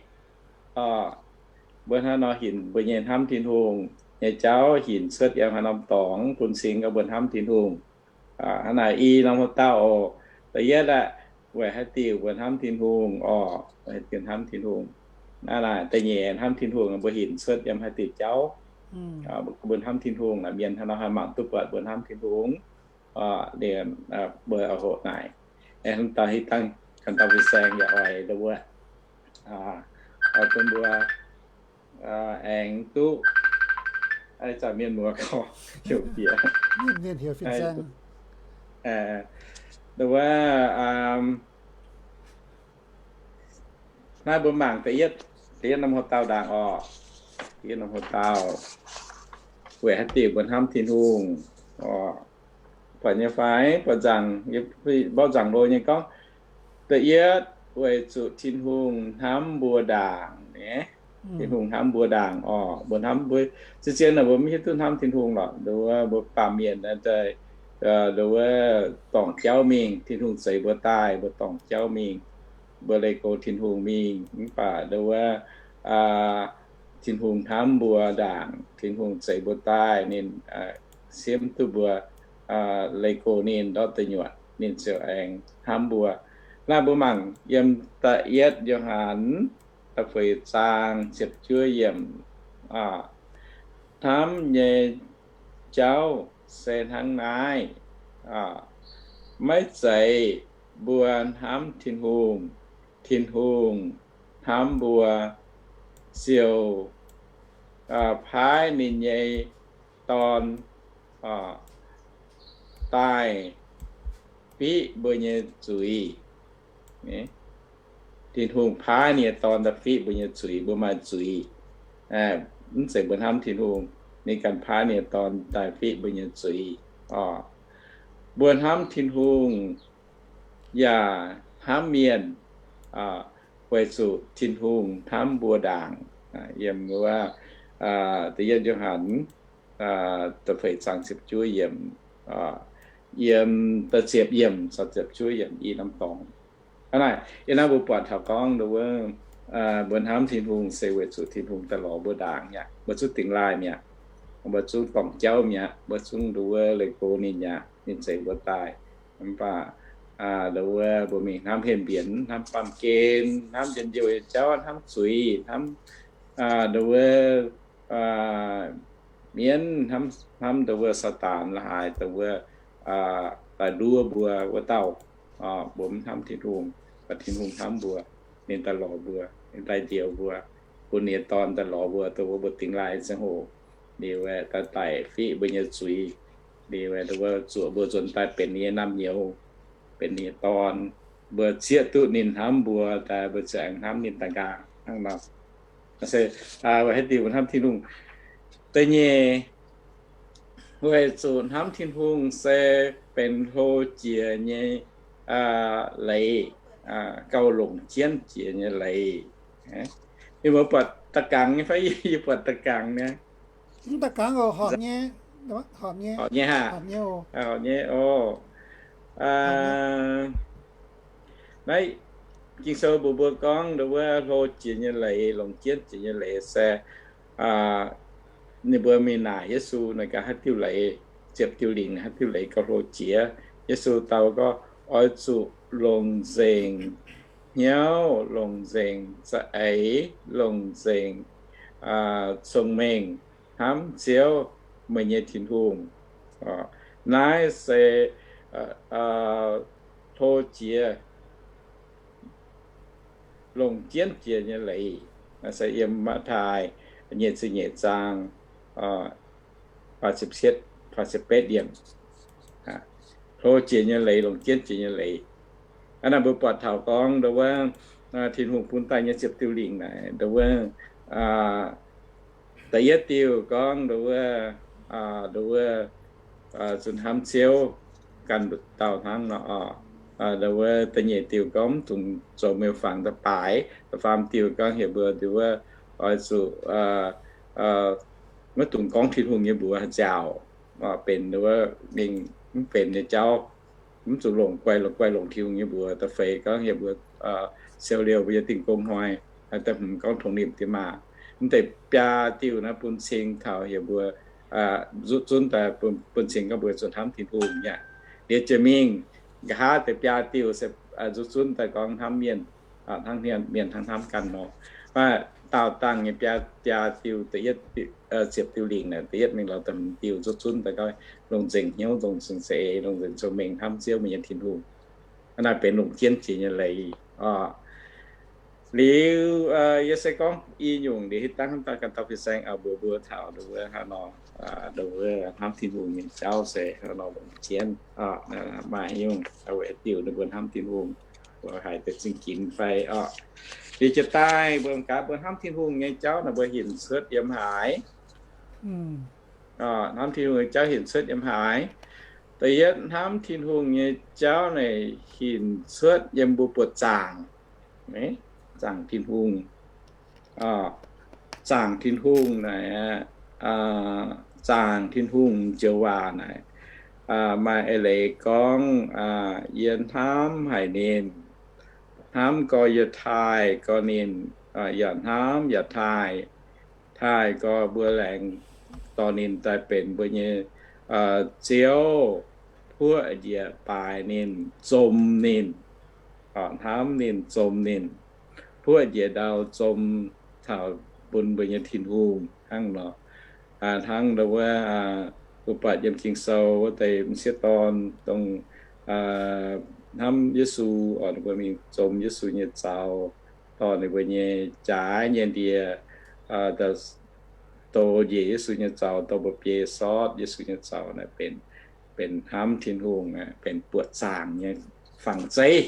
Mbuo hnangv nor hinc, mbuo nyei hnamv Tin-Hungh nyei jauv hinc cuotv yiem haaix norm dorngx bun cing gorngv mbuo hnamv Tin-Hungh? Hnangv naaic i norm hoc-dauh oc. Da'yietv aeqv, weic haaix diuc mbuo hnamv Tin-Hungh orqc? Weic haaix diuc hnamv Tin-Hungh? Hnangv naaic da'nyeic, hnamv Tin-Hungh mbuo hinc cuotv yiem haaix diuc jauv? Mbuo hnamv Tin-Hungh, mienh hnangv nor haih mangc duqv buatc mbuo hnamv Tin-Hungh. Mbuo hoqc naaic, dangh hitv dangh ganh dauh fin-saeng yaac oix nduov, bun mbuo aengx duqv, zanc mienh muoz gorngv heuc bieqc, nduov, naaiv mbuo mangc da'yietv, da'yietv norm hoc-dauh ndaangc orqc. Da'yietv norm hoc-dauh, weic haaix diuc mbuo hnamv Tin-Hungh orqc? Buatc nyei fai? Buatc nzaangc, mborqv nzaangc loz nyei gorngv, da'yietv weic zuqc Tin-Hungh hnamv mbuo ndaangc. Tin-Hungh hnamv mbuo ndaangc orqc. Mbuo hnamv mbuo, zien-zien naaic mbuo mv hiuv duqv hnamv Tin-Hungh lorqc. Nduov mbuo baamh mienh, nduov dorngc jauv mingh, Tin-Hungh zeix mbuo daaih, mbuo dorngc jauv mingh, mbuo leih go Tin-Hungh mingh. Mv baac nduov Tin-Hungh hnamv mbuo ndaangc, Tin-Hungh zeix mbuo daaih, ninh siemv duqv mbuo leih go ninh ndortv deic nyuoqc, ninh ziouc aengx hnamv mbuo. Naaiv mbuo mangc yiem da'yietv Yo^han da'feix zaang ziepc juov yiemc, hnamv nyei jauv se hnangv naaiv, maiv zeiz mbuo hnamv Tin-Hungh, Tin-Hungh hnamv mbuo, ziouc paaiv ninh nyei Dorn daaih fiqv mbuo nyei zuiz. Tin-Hungh paaiv ninh nyei Dorn daaih fiqv mbuo nyei zuiz, mbuo maaih zuiz. Mv zeiz mbuo hnamv Tin-Hungh, ninh ganh paaiv ninh nyei Dorn daaih fiqv mbuo nyei zuiz oc. mbuo hnamv Tin-Hungh yaac hnamv mienh, weic zuqc Tin-Hungh hnamv mbuo ndaangc. Yiem wuov Da'yietv Yo^han da'feix zaang ziepc juov yiemc, yiem da'ziepc yiemc caux ziepc juov yiemc i norm dorngx. Hnangv naaic, yiem naaiv mbuo buatc taux gorngv nduov, mbuo hnamv Tin-Hungh se weic zuqc Tin-Hungh daaih lorz mbuo ndaangc mi'aqv. Mbuo zungv dingx laaih mi'aqv. Mbuo zungv dorngc jauv mi'aqv. Mbuo zungv nduov leiz-go ninh mi'aqv. Ninh zeix mbuo daaih. Mv baac nduov mbuo mingh hnamv henv mbienx, hnamv baamh gen, hnamv njien-youh nyei jauv, hnamv zuiz, hnamv nduov mienv, hnamv nduov Saadaan la'haaix nduov daaih luov mbuo wuov dauh, mbuo mv hnamv Tin-Hungh, baac Tin-Hungh hnamv mbuo, ninh daaih lorz mbuo, ninh daaih njoux mbuo, bun ninh nyei Dorn daaih lorz mbuo, dongh wuov mbuo dingx laaih ziangh hoc, liuz daaih daic fiqv mbuo nyei zuiz, liuz nduov zuoqc mbuo nzuonx daaih benx ninh nyei naamh nyouz, benx ninh nyei dorn. Mbuo zieqv duqv ninh hnamv mbuo daaih, mbuo ziouc aengx hnamv ninh daaih nqaang hnangv nor. Se haaix diuc mbuo hnamv Tin-Hungh? Da'nyeic, weic zuqc hnamv Tin-Hungh se benx hlo jiex nyei leiz, gauh longc jienv jiex nyei leiz. Yie mbuo buatc da'gangx nyei fai? Yie buatc da'gangx nyei. Horpc nyei, horpc nyei, horpc nyei oc. Naaiv Ging-Sou mbuox mbuo gorngv nduov wuov hlo jiex nyei leiz, longc jienv jiex nyei leiz se ninh mbuo mingh naaic Yesu naaic gaax haaix diuh leiz, ziepc diuh lingc haaix diuh leiz gauh hlo jiex. Yesu dau gorngv, oix zuqc longc nzengc hnyouv, longc nzengc za'eix, longc nzengc cong-mengh hnamv Ziouv, meih nyei Tin-Hungh. Naaiv se hlo jiex, longc jienv jiex nyei leiz. Se yiem Matv^taai nyeic ziepc nyeic zaang, faah ziepc betv yiemc. Hlo jiex nyei leiz, longc jienv jiex nyei leiz. Hnangv naaic mbuo buatc taux gorngv nduov wuov Tin-Hungh bun daaih nyei ziepc diuh lingc naaic, nduov wuov da'yietv diuh gorngv nduov wuov, nduov wuov zunh hnamv Ziouv ganh dauh hnangv nor. Nduov wuov da'nyeic diuh gorngv mv dungx zoux miuc-fangx da'baaix. Da'faam diuh gorngv heuc mbuo nduov wuov oix zuqc maiv dungx gorngv Tin-Hungh nyei mbuox haaix nziaauc, benx nduov wuov mingh mv benx nyei jauv. Mv zuqc longc guai, longc guai longc Tin-Hungh nyei mbuox. Da'feix gorngv heuc mbuo siou liouh mbuo nyei dingh gong hnoi. Da'hmz gorngv tongx nimc diex maac. Mv deix biaa diuh naaiv bun cing taux heuc mbuo nzuqc zunv daaih, bun cing gorngv mbuo zuqc hnamv Tin-Hungh nyei. Liuz jiex mingh nqa'haav deix biaa diuh se nzuqc zunv daaih gorngv hnamv mienh, hnangv mienh hnangv hnamv ganh nor. Daauh dangh nyei biaa, biaa diuh, da'yietv, ziepc diuh lingc naaic, da'yietv mingh lorz da'hmz diuh nzuqc zunv daaih gorngv longc nzengc hnyouv, longc nzengc za'eix, longc nzengc cong-mengh hnamv Ziouv, meih nyei Tin-Hungh. Hnangv naaic benx longc jienv jiex nyei leiz oc. Liuz yie se gorngv i nyungc liuz hitv dangv hnamv daaih ganh dauh fin-saeng mbuox mbuo taux nduov wuov hnangv nor, nduov wuov hnamv Tin-Hungh nyei jauv se hnangv nor longc jienv. Maaih nyungc weic diuc ninh mbuo hnamv Tin-Hungh, mbuo haiz deix zingh ginx fai oc. Liuz jiex daaih mbuo gaax mbuo hnamv Tin-Hungh nyei jauv naaic mbuo hinc cuotv yiem haaix? Hnamv Tin-Hungh nyei jauv hinc cuotv yiem haaix? Da'yietv, hnamv Tin-Hungh nyei jauv naaic hinc cuotv yiem mbuo buoqc zaangc. Zaangc Tin-Hungh. Zaangc Tin-Hungh naaic, zaangc Tin-Hungh joux waac naaic, maaih eix leiz gorngv, yie hnamv haic ninh, hnamv gorx yie taaih gorx ninh, yaac hnamv yaac taaih, taaih gorx mbuo laengz dorh ninh daaih benx mbuo nyei Ziouv, puoqv njiec baaix ninh, zom ninh, hnamv ninh, zom ninh, puoqv njiec ndau zom caux bun mbuo nyei Tin-Hungh hnangv nor. Hnangv nduov wuov, mbuo buatc yiem Ging-Sou wuov deix m'sieqv dorn dongh hnamv Yesu, oc, ninh mbuo mingh zom Yesu nyei zaux, dorh ninh mbuo nyei jaaix nyei ndie dox njiec Yesu nyei zaux, dorh mbuo biei sortv Yesu nyei zaux naaic benx, benx hnamv Tin-Hungh, benx buoqc zaangc nyei fangx zeiv.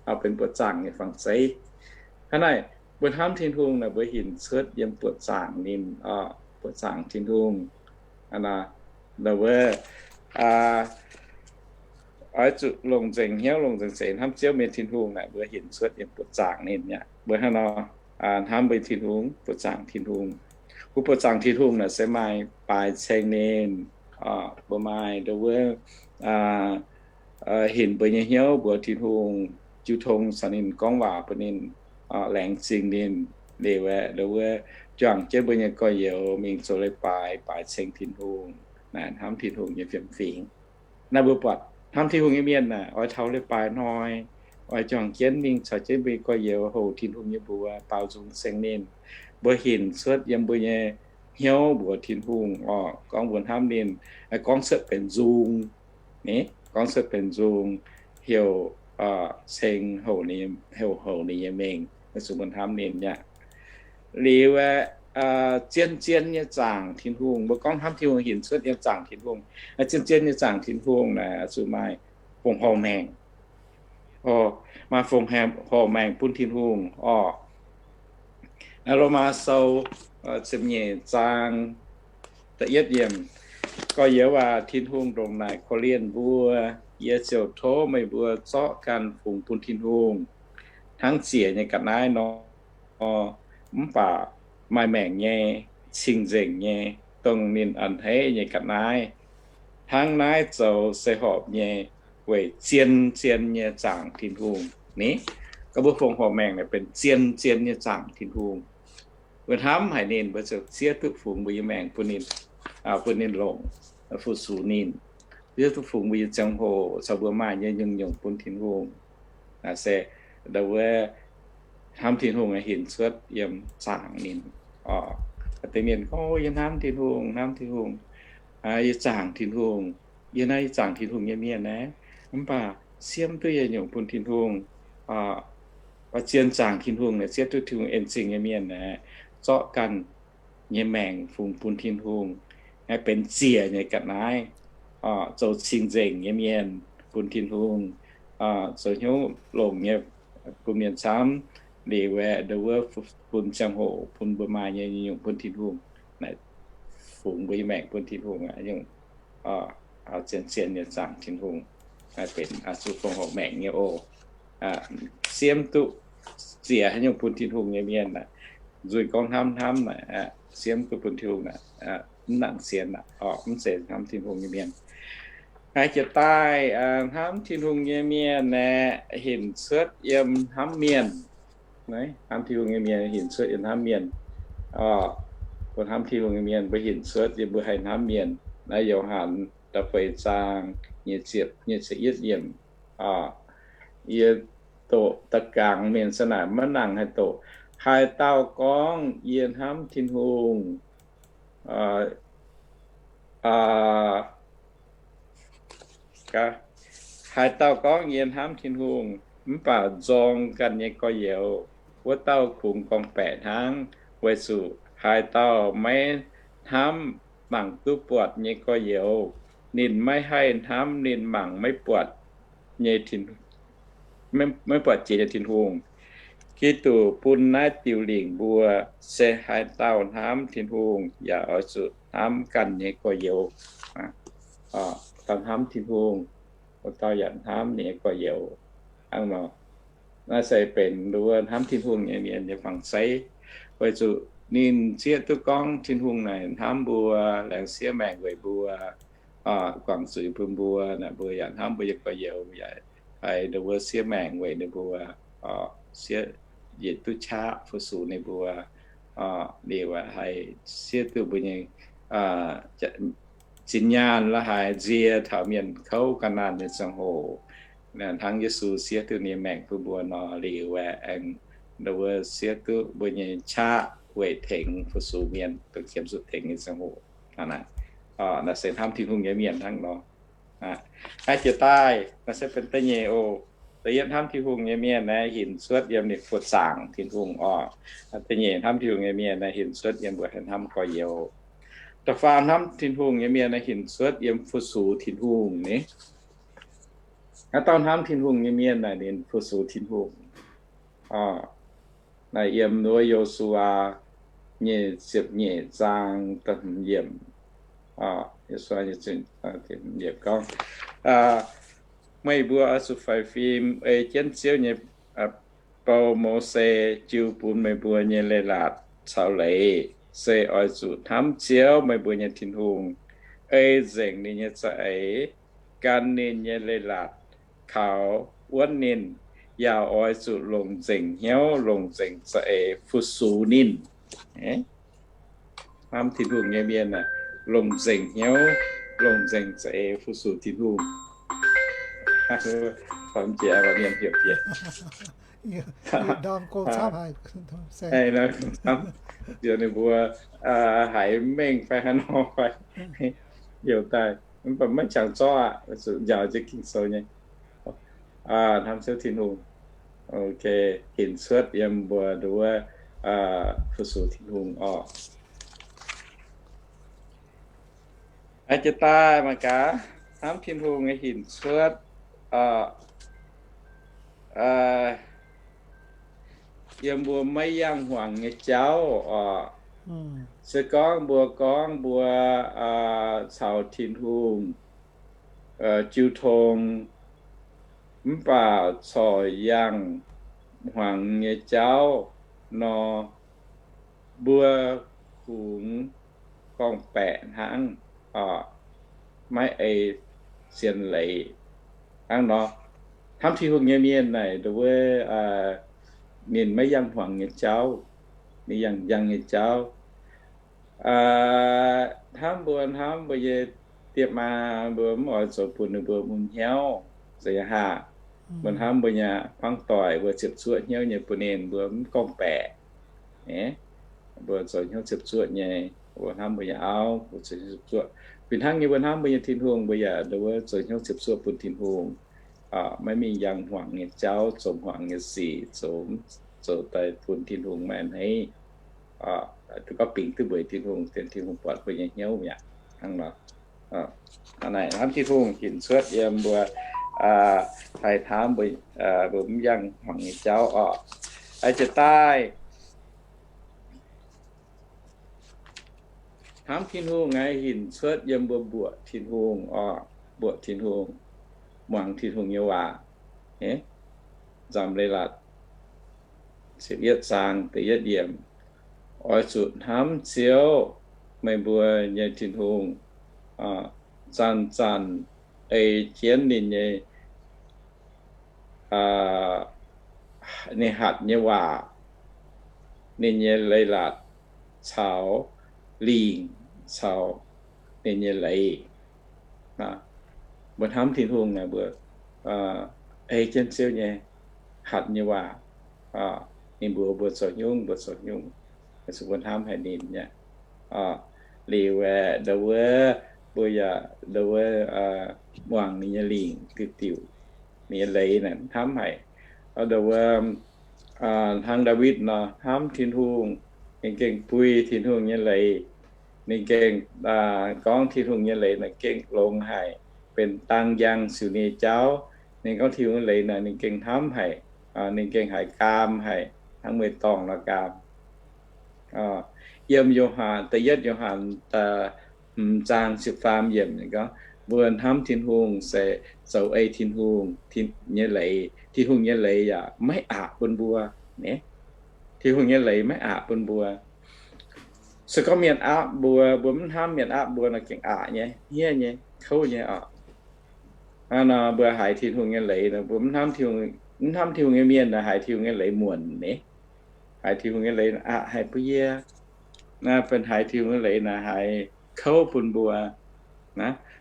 Benx buoqc zaangc nyei fangx zeiv. Hnangv naaic, mbuo hnamv Tin-Hungh naaic mbuo hinc cuotv yiem buoqc zaangc ninh, buoqc zaangc Tin-Hungh. Nduov wuov, oix zuqc longc nzengc hnyouv, longc nzengc seix hnamv Ziouv mienh Tin-Hungh naaic, mbuo hinc cuotv yiem buoqc zaangc ninh aqv. Mbuo hnangv nor hnamv mbuo Tin-Hungh, buoqc zaangc Tin-Hungh. Mbuo buoqc zaangc Tin-Hungh naaic se maaih baaix ceng ninh. Mbuo maaih ndo wuov hinc mbuo nyei hnyouv mbuox Tin-Hungh, jiu tong caux ninh gorngv waac bun ninh, laengz zingh ninh, liuz aeqv, ndo wuov juangc jienv mbuo nyei gorx-youz mingh zoux leiz-baaix, baaix ceng Tin-Hungh. Naaiv hnamv Tin-Hungh nyei fiem-fingx. Naaiv mbuo buatc hnamv Tin-Hungh nyei mienh naaic, oix taux leiz-baaix hnoi, oix juangc jienv mingh caux jienv mbuo nyei gorx-youz houx Tin-Hungh nyei mbuox, baaux nzung ceng ninh. Mbuo hinc cuotv yiem mbuo nyei hnyouv mbuox Tin-Hungh orqc, gorngv mbuo hnamv ninh, gorngv cuotv benx nzung, gorngv cuotv benx nzung, heuc ceng houc ninh, heuc houx ninh nyei mengh, zuqc mbuo hnamv ninh aqv. Liuz aeqv, zien-zien nyei zaangc Tin-Hungh, mbuo gorngv hnamv Tin-Hungh hinc cuotv yiem zaangc Tin-Hungh. Zien-zien nyei zaangc Tin-Hungh naaic zuqc maaih fongc horc maengc, maaih fongc horc maengc bun Tin-Hungh orqc. Lomaa Sou ziepc nyeic zaang da'yietv yiemc, gorx-youz aac, Tin-Hungh ndongc naaic korv-lienh mbuo, yie ziouc tov meih mbuo zorqv ganh fungx bun Tin-Hungh, hnangv ziec nyei ga'naaiv nor. Mv baac maaih maengc nyei, cing-nzengc nyei, dongh ninh a'hneiv nyei ga'naaiv, hnangv naaiv zoux se horpc nyei, weic zien-zien nyei zaangc Tin-Hungh ni. Gorngv mbuo fongc horc maengc naaic benx zien-zien nyei zaangc Tin-Hungh. Mbuo hnamv haic ninh, mbuo ziouc zieqv duqv fungx mbuo nyei maengc bun ninh, bun ninh longc, fu-sux ninh. Zieqv duqv fungx mbuo nyei ziangh hoc caux mbuo maaih nyei nyungc-nyungc bun Tin-Hungh. Naaiv se ndo wuov hnamv Tin-Hungh hinc cuotv yiem zaangc ninh. Deix mienh gorngv, yie hnamv Tin-Hungh, hnamv Tin-Hungh, yie zaangc Tin-Hungh. Yie naaiv yie zaangc Tin-Hungh nyei mienh aeqv, mv baac siemv duqv yietc nyungc bun Tin-Hungh. Mv baac zien zaangc Tin-Hungh naaic, zieqv duqv Tin-Hungh en-zingh nyei mienh aeqv, zorqv ganh nyei maengc fungx bun Tin-Hungh, benx ziec nyei ga'naaiv, zoux cing-nzengc nyei mienh bun Tin-Hungh, zoux hnyouv longx nyei bun mienh camv, liuz aeqv, ndo wuov bun ziangh hoc bun mbuo maaih nyei nyungc bun Tin-Hungh, fungx mbuo nyei maengc bun Tin-Hungh aqv. Zien-zien nyei zaangc Tin-Hungh, benx zuqc fongc horc maengc nyei oc. Siemv duqv ziec haaix nyungc bun Tin-Hungh nyei mienh aeqv, nzuih gorngv hnamv hnamv naaic, siemv duqv bun Tin-Hungh naaic, mv nangc sienx aqv, mv zeiz hnamv Tin-Hungh nyei mienh. Naaiv jiex daaih hnamv Tin-Hungh nyei mienh aeqv, hinc cuotv yiem hnamv mienh. Hnamv Tin-Hungh nyei mienh hinc cuotv yiem hnamv mienh. Mbuo hnamv Tin-Hungh nyei mienh, mbuo hinc cuotv yiem mbuo haih hnamv mienh. Naaiv Yo^han da'feix zaang nyic ziepc, nyic ziepc yietv yiemc. Yie doqc da'gangx mienh se naaic maiv nangc haih doqc. Haaix dauh gorngv yie hnamv Tin-Hungh, haaix dauh gorngv yie hnamv Tin-Hungh, mv baac nzorng ganh nyei gorx-youz, wuov dauh kungx gorngv-baeqc hnangv. Weic zuqc haaix dauh maiv hnamv mangc duqv buatc nyei gorx-youz, ninh maiv haih hnamv ninh mangc maiv buatc nyei, maiv buatc jiex nyei Tin-Hungh. Giduc bun naaiv diuh lingc mbuo, se haaix dauh hnamv Tin-Hungh yaac oix zuqc hnamv ganh nyei gorx-youz. Dauh hnamv Tin-Hungh, wuov dauh yaac hnamv ninh nyei gorx-youz. Hnangv nor, naaiv se benx nduov hnamv Tin-Hungh nyei mienh nyei fangx zeiv. Weic zuqc ninh zieqv duqv gorngv Tin-Hungh naaic hnamv mbuo, laengz siev maengc weic mbuo, guangc zuiz bun mbuo, naaic mbuo yaac hnamv mbuo nyei gorx-youz yaac haih nduov siev maengc weic ninh mbuo, siev yietc duqv qaqv fu-sux ninh mbuo, liuz haih siev duqv mbuo nyei zinh nyaanh la'haaix nzie taux mienh kouv ga'naanh nyei ziangh hoc, hnangv Yesu siev duqv ninh nyei maengc bun mbuo nor, liuz aengx nduov siev duqv mbuo nyei qaqv weic tengx fu-sux mienh, dongh qiemx zuqc tengx nyei ziangh hoc. Naaiv se hnamv Tin-Hungh nyei mienh hnangv nor. Naaiv jiex daaih naaiv se benx da'nyeic oc. Da'yietv hnamv Tin-Hungh nyei mienh naaiv hinc cuotv yiem ninh buoqc zaangc Tin-Hungh oc. Da'nyeic hnamv Tin-Hungh nyei mienh naaiv hinc cuotv yiem mbuo haih hnamv gorx-youz. Da'faam hnamv Tin-Hungh nyei mienh naaiv hinc cuotv yiem fu-sux Tin-Hungh ni. Naaiv dauh hnamv Tin-Hungh nyei mienh naaic ninh fu-sux Tin-Hungh. Naaiv yiem wuov Yo^su^waa nyei ziepc nyeic zaang da'hmz yiemc. Yo^su^waa nyei ziepc nyeic zaang da'hmz yiemc gorngv, Meih mbuo oix zuqc faix fim ei jienv Ziouv nyei bou, Mose jiu bun meih mbuo nyei leiz-latc caux leiz, se oix zuqc hnamv Ziouv, meih mbuo nyei Tin-Hungh, ei nzengc ninh nyei za'eix, gan ninh nyei leiz-latc kaux wuonv ninh, yaac oix zuqc longc nzengc hnyouv, longc nzengc za'eix fu-sux ninh. Hnamv Tin-Hungh nyei mienh aah, longc nzengc hnyouv, longc nzengc za'eix fu-sux Tin-Hungh. Mienh heuc bieqc, ninh mbuo haiz mengh fai haaix nor fai heuc daaih, mv baac maiv qangx zorqv aqv, zuqc njaaux jienv Ging-Sou nyei. Hnamv Ziouv Tin-Hungh, hinc cuotv yiem mbuo nduov fu-sux Tin-Hungh orqc. Jiex daaih mangc gaax, hnamv Tin-Hungh nyei hinc cuotv yiem mbuo maiv yangh hmuangx nyei jauv orqc. Se gorngv mbuo gorngv mbuo caux Tin-Hungh jiu tong mv baac corc yangh hmuangx nyei jauv nor, mbuo kungx gorngv-baeqc hnangv, maiv ei sienx leiz hnangv nor. Hnamv Tin-Hungh nyei mienh naaic, nduov ninh maiv yangh hmuangx nyei jauv, ninh yangh njang nyei jauv. Hnamv mbuo, hnamv mbuo nyei die maa, mbuo mv oix zoux bun ninh mbuo mun hnyouv, zeiz haah? Mbuo hnamv mbuo nyei hmuangv doic, mbuo ziepc zuoqv hnyouv nyei bun ninh, mbuo mv gorngv-baeqc. Mbuo zoux hnyouv ziepc zuoqv nyei, mbuo hnamv mbuo nyei auv, mbuo zoux hnyouv ziepc zuoqv. Fih hnangv nyei, mbuo hnamv mbuo nyei Tin-Hungh, mbuo yaac nduov zoux hnyouv ziepc zuoqv bun Tin-Hungh, maiv mingh yangh hmuangx nyei jauv, zoux hmuangx nyei sic, zoux, zoux daaih bun Tin-Hungh maaih hneiv, duqv gorngv bingx duqv mbueix Tin-Hungh, dien Tin-Hungh buatc mbuo nyei hnyouv mi'aqv. Hnangv nor, hnamv Tin-Hungh hinc cuotv yiem mbuo haih hnamv mbuo, mbuo mv yangh hmuangx nyei jauv orqc. Jiex daaih, hnamv Tin-Hungh naaiv hinc cuotv yiem mbuo mbuoqc Tin-Hungh orqc, mbuoqc Tin-Hungh, muangx Tin-Hungh nyei waac. Nzamc Leiz-Latc ziepc yietv zaang da'yietv yiemc, oix zuqc hnamv Ziouv, meih mbuo nyei Tin-Hungh, zanc-zanc ei jienv ninh nyei, ninh hatc nyei waac, ninh nyei leiz-latc caux lingc caux ninh nyei leiz. Mbuo hnamv Tin-Hungh naaic, mbuo ei jienv Ziouv nyei hatc nyei waac, ninh mbuox mbuo zoux nyungc, mbuo zoux nyungc, mbuo hnamv haic ninh nyei. Liuz aeqv, nduov, mbuo yaac nduov, muangx ninh nyei lingc diuc diuc, ninh nyei leiz naaic hnamv haic. Nduov, hnangv Ndaawitv nor, hnamv Tin-Hungh, ninh gengh bui Tin-Hungh nyei leiz. Ninh gengh gorngv Tin-Hungh nyei leiz naaic gengh longx haic, benx dang njang siouc ninh nyei jauv. Ninh gorngv Tin-Hungh nyei leiz naaic ninh gengh hnamv haic, ninh gengh haiz gaam haic, hnangv meih dorngh nor gaam. Yiem Yo^han, da'yietv Yo^han hmz zaang ziepc faam yiemc gorngv, mbuo hnamv Tin-Hungh se zoux ei Tin-Hungh nyei leiz. Tin-Hungh nyei leiz yaac maiv aqc bun mbuo. Tin-Hungh nyei leiz maiv aqc bun mbuo. Se gorngv mienh aapv mbuo, mbuo mv hnamv mienh aapv mbuo nor gengh aqc nyei, hniev nyei, kouv nyei oc. Hnangv nor mbuo haiz Tin-Hungh nyei leiz, mbuo mv hnamv Tin-Hungh nyei mienh naaic haiz Tin-Hungh nyei leiz muonc ni. Haiz Tin-Hungh nyei leiz aqc haic bun yie. Naaiv benx haiz Tin-Hungh nyei leiz naaic haiz kouv bun mbuo.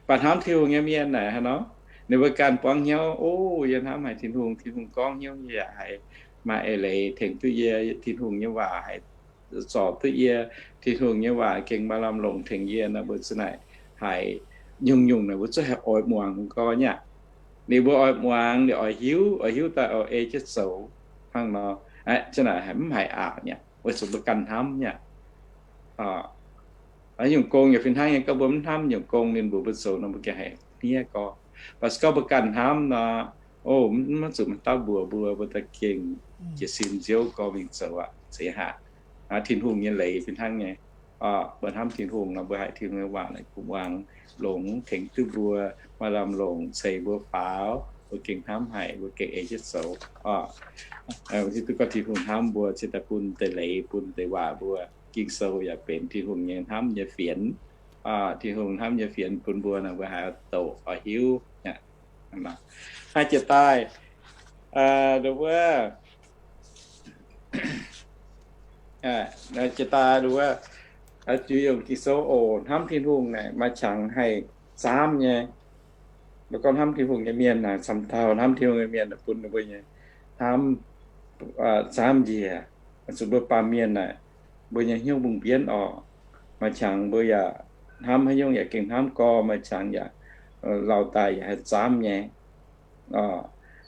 Baac hnamv Tin-Hungh nyei mienh naaic haaix nor, ninh mbuo ganh buangv hnyouv, o, yie hnamv haic Tin-Hungh, Tin-Hungh gorngv hnyouv yie yaac haiz maaih eix leiz tengx duqv yie, Tin-Hungh nyei waac haiz zorc duqv yie, Tin-Hungh nyei waac gengh maaih lamh longc tengx yie nor, mbuo za'naaic haiz nyungc-nyungc naaic mbuo zuqc haih oix muangx gau nyei aqv. Ninh mbuo oix muangx, ninh oix hiuv, oix hiuv daaih oix ei jienv zoux hnangv nor, za'naaic mv haiz aqc nyei aqv, weic zuqc mbuo ganh hnamv nyei aqv. Nyungc gong yaac fih hnangv nyei, gorngv mbuo mv hnamv nyungc gong ninh mbuox mbuo zoux nor, mbuo gengh haiz hniev gau. Mv baac se gorngv mbuo ganh hnamv nor, o, mv zuqc maaih dauh mbuox mbuo, mbuo daaih gengh jiez sin nziouv gau mingh zoux aqv, zeiz haic. Tin-Hungh nyei leiz fih hnangv nyei. Mbuo hnamv Tin-Hungh nor, mbuo haiz Tin-Hungh nyei waac naaic kuv muangx, longx tengx duqv mbuo, maaih lamh longc ceix mbuo faaux, mbuo gengh hnamv haic, mbuo gengh ei jienv zoux. Hiuv duqv gorngv Tin-Hungh hnamv mbuo cingx daaih bun deix leiz, bun deix waac mbuo. Ging-Sou yaac benx Tin-Hungh nyei hnamv nyei fienx. Tin-Hungh hnamv nyei fienx bun mbuo nor, mbuo haiz douc oix hiuv. Naaiv jiex daaih, wuov, jiex daaih wuov, yiem Ging-Sou oc, hnamv Tin-Hungh naaic maaih qangx haih zaamv nyei. Mbuo gorngv hnamv Tin-Hungh nyei mienh naaic, camv taux hnamv Tin-Hungh nyei mienh naaic bun ninh mbuo nyei hnamv zaamv njiec. Zuqc mbuo baamh mienh naaic, mbuo nyei hnyouv mbungh mbienv oc. Maaih qangx mbuo yaac hnamv haaix nyungc yaac gengh hnamv gorx, maaih qangx yaac lauh daaih yaac haih zaamv nyei.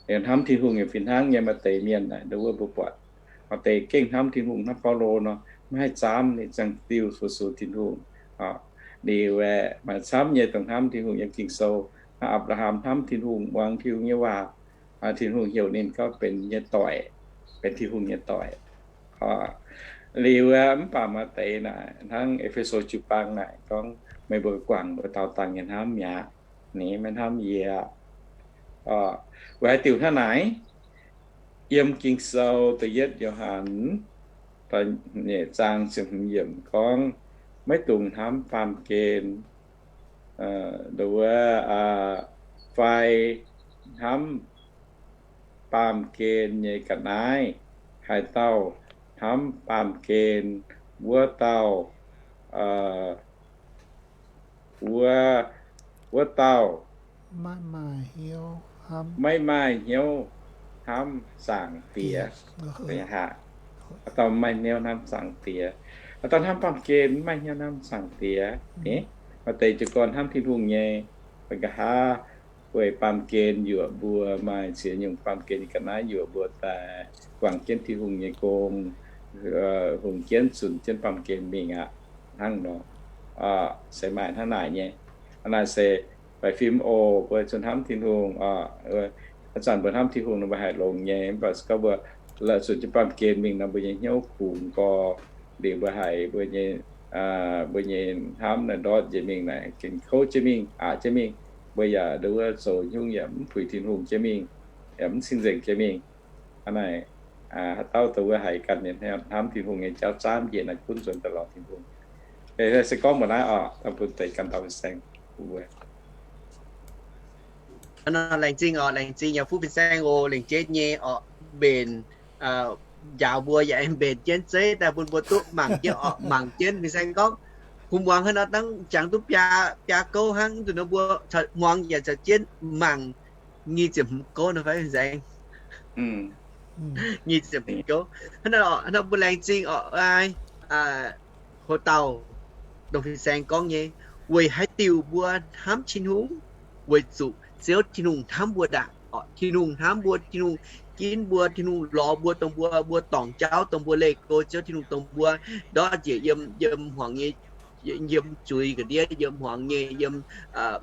Hnamv Tin-Hungh yaac fih hnangv nyei. Maaih deix mienh naaic, ndo wuov mbuo buatc maaih deix gengh hnamv Tin-Hungh, hnamv Baulo nor, maiv haih zaamv, ninh ziangh diuh fu-sux Tin-Hungh. Liuz aeqv, maaih camv nyei dongh hnamv Tin-Hungh yiem Ging-Sou. Apc^laa^ham hnamv Tin-Hungh, muangx Tin-Hungh nyei waac. Tin-Hungh heuc ninh gorngv benx nyei doic, benx Tin-Hungh nyei doic. Liuz aeqv, mv baac maaih deix naaic, hnangv E^fe^so jiu-baang naaic gorngv, meih mbuo guangc mbuo daaux dangh nyei hnamv mi'aqv. Ninh maiv hnamv yie. Weic haaix diuc hnangv naaic? Yiem Ging-Sou da'yietv Yo^han nyeic zaang ziepc hmz yiemc gorngv, maiv dungx hnamv baamh gen, ndo wuov, fai hnamv baamh gen nyei ga'naaiv. Haaix dauh hnamv baamh gen, wuov dauh, wuov, wuov dauh maiv maaih hnyouv hnamv Zaangc Diex. Haaix dauh maaih hnyouv hnamv Zaangc Diex? Haaix dauh hnamv baamh gen maiv maaih hnyouv hnamv Zaangc Diex. Maaih deix jiez gorn hnamv Tin-Hungh nyei, mbuo nqa'haav weic baamh gen yuoqc mbuo, maaih ziex nyungc baamh gen nyei ga'naaiv yuoqc mbuo daaih guangc jienv Tin-Hungh nyei gong, hungx jienv zunc jienv baamh gen mingh aqv. Hnangv nor, se maaih hnangv naaic nyei. Hnangv naaic se baeqc fim oc, mbuo zuqc hnamv Tin-Hungh. Ih zanc mbuo hnamv Tin-Hungh nor mbuo haih longx nyei, mv baac se gorngv mbuo la'zunc jienv baamh gen mingh nor, mbuo nyei hnyouv kungx gorx. Liuz mbuo haiz mbuo nyei, mbuo nyei hnamv naaic ndortv njiec mingh naaic, gengh kouv jienv mingh, aqc jienv mingh. Mbuo yaac ndo wuov zoux nyungc yaac mv puix Tin-Hungh jienv mingh, yaac mv cing-nzengc jienv mingh. Hnangv naaic, haaix dauh ndo wuov haiz ganh nyei hnamv Tin-Hungh nyei jauv zaamv njiec naaic, gunv nzuonx daaih lorz Tin-Hungh. Se gorngv mbuo naaiv oc, dangh bun deix ganh dauh fin-saeng. Laengz zingh oc, laengz zingh yaac fuqv fin-saeng oc, lengc jeiv nyei oc, mbenc njaaux mbuo yaac aengx mbenc jienv zeiv daaih bun mbuo duqv mangc jienv oc, mangc jienv fin-saeng gorngv, kuv muangx hnangv nor dangv jangx duqv biaa, biaa gouv hnangv, nzunc nor mbuo muangx yaac caux jienv mangc nyic ziepc hmz gouv nor fai fin-saeng. Nyic ziepc hmz gouv. Hnangv nor mbuo laengz zingh oc, ho dauh dongh fin-saeng gorngv nyei, weic haaix diuc mbuo hnamv Tin-Hungh? Weic zuqc Ziouv Tin-Hungh hnamv mbuo ndaangc. Tin-Hungh hnamv mbuo, Tin-Hungh ginv mbuo, Tin-Hungh lorz mbuo, dongh mbuo, mbuo dorngc jauv, dongh mbuo leih go, Ziouv Tin-Hungh dongh mbuo ndortv njiec yiem, yiem hmuangx nyei, yiem zuiz ga'ndiev, yiem hmuangx nyei, yiem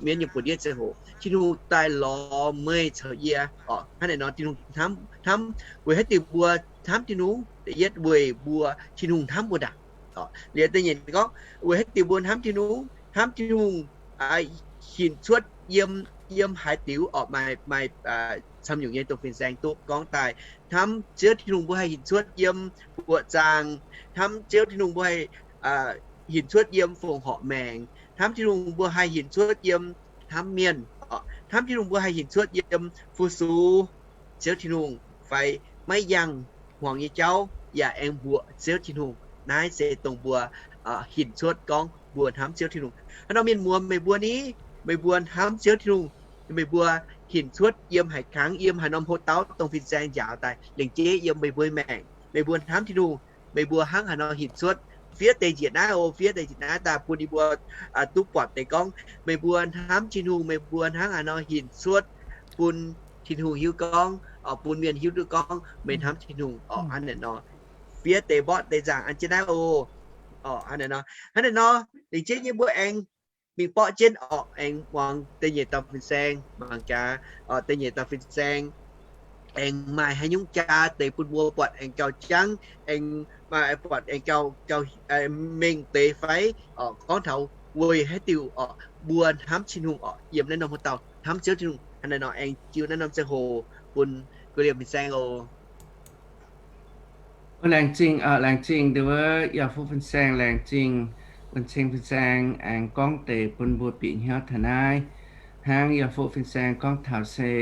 mienv nyei buoz-ndiev ziangh hoc, Tin-Hungh daaih lorz meih caux yie. Hnangv naaic nor Tin-Hungh hnamv, hnamv, weic haaix diuc mbuo hnamv Tin-Hungh? Da'yietv weic mbuo, Tin-Hungh hnamv mbuo ndaangc. Liuz da'nyeic gorngv, weic haaix diuc mbuo hnamv Tin-Hungh? Hnamv Tin-Hungh hinc cuotv yiem, yiem haaix diuc oc? Maaih, maaih camv nyungc nyei dongh fin-saeng duqv gorngv daaih. Hnamv Ziouv Tin-Hungh mbuo haih hinc cuotv yiem buoqc zaangc. Hnamv Ziouv Tin-Hungh mbuo haih hinc cuotv yiem fongc horc maengc. Hnamv Tin-Hungh mbuo haih hinc cuotv yiem hnamv mienh. Hnamv Tin-Hungh mbuo haih hinc cuotv yiem fu-sux Ziouv Tin-Hungh fai maiv yangh hmuangx nyei jauv yaac aengx mbuoqc Ziouv Tin-Hungh. Naaiv se dongh mbuo hinc cuotv gorngv mbuo hnamv Ziouv Tin-Hungh. Hnangv nor mienh muoz meih mbuo ni, meih mbuo hnamv Ziouv Tin-Hungh, meih mbuo hinc cuotv yiem haaix kangv, yiem haaix norm houx-dauh dongh fin-saeng njaaux daaih, lengc jeiv yiem meih mbuo maengc, meih mbuo hnamv Tin-Hungh, meih mbuo hnangv haaix nor hinc cuotv. Fiev deix njiec naaiv oc, fiev deix njiec naaiv daaih bun yie mbuo duqv buatc deix gorngv meih mbuo hnamv Tin-Hungh, meih mbuo hnangv haaix nor hinc cuotv bun Tin-Hungh hiuv gorngv, bun mienh hiuv duqv gorngv meih hnamv Tin-Hungh oc. Hnangv naaic nor, fiev deix mborqv deix nzaangc an jienv naaiv oc. Hnangv naaic nor, hnangv naaic nor, lengc jeiv nyei mbuo aengx mingh borqv jienv oc, aengx muangx da'nyeic dauh fin-saeng mangc gaax, da'nyeic dauh fin-saeng aengx maaih haaix nyungc jaa deix bun mbuo buatc aengx gauh jangv, aengx maaih buatc aengx gauh, gauh mengh deix fai oc, gorngv taux weic haaix diuc oc mbuo hnamv Tin-Hungh oc, yiem naaiv norm houx-dauh hnamv Ziouv Tin-Hungh. naaiv nor aengx jiu naaiv norm ziangh hoc bun guei liemh fin-saeng oc. Laengz zingh, laengz zingh nduov yaac fuqv fin-saeng, laengz zingh bun ceng fin-saeng aengx gorngv deix bun mbuo bieqc hnyouv taux naaiv. Hnangv yaac fuqv fin-saeng gorngv taux se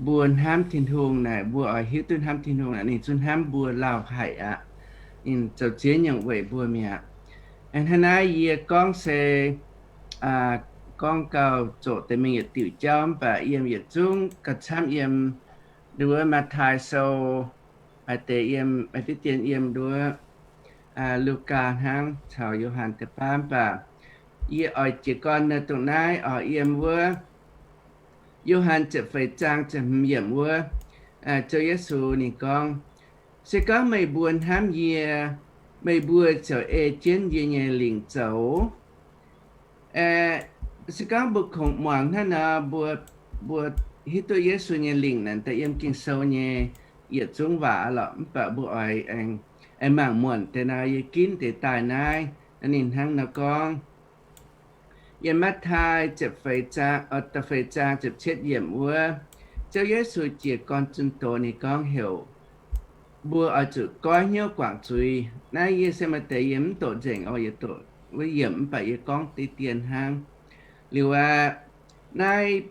mbuo hnamv Tin-Hungh naaic, mbuo oix hiuv duqv hnamv Tin-Hungh naaic, ninh zungv hnamv mbuo lauh haic aqv. Ninh zoux ziex nyungc weic mbuo mi'aqv. Hnangv naaiv yie gorngv se gorngv gauh zoqc deix mingh yietc diuc jauv, mv baac yiem yietc zungv gauh camv yiem nduov Matv^taai Sou, maaih deix yiem, maaih diqv dien yiem nduov Lugaa hnangv caux Yo^han deix baav, mv baac yie oix jiez gorn naaiv dongh naaiv oix yiem wuov Yo^han ziepc feix zaang ziepc hmz yiemc wuov, Ziouv Yesu ninh gorngv, se gorngv meih mbuo hnamv yie, meih mbuo ziouc ei jienv yie nyei lingc zoux. Se gorngv mbuo kungx muangx hnangv nor, mbuo, mbuo hiuv duqv Yesu nyei lingc naaic daaih yiem Ging-Sou nyei yietc zungv waac lorqc, mv baac mbuo oix aengx, aengx mangc muonc deix nor, yie ginv deix daaih naaiv, ninh hnangv nor gorngv. Yiem Matv^taai ziepc feix zaang, da'feix zaang ziepc cietv yiemc wuov, Ziouv Yesu jiez gorn zunh doz ninh gorngv heuc mbuo oix zuqc goiv hnyouv guangc zuiz. Naaiv yie se maaih deix yie mv doqc nzengc oc, yie doqc wuov yiemc mv baac yie gorngv diqv dien hnangv. Liuz aqv, naaiv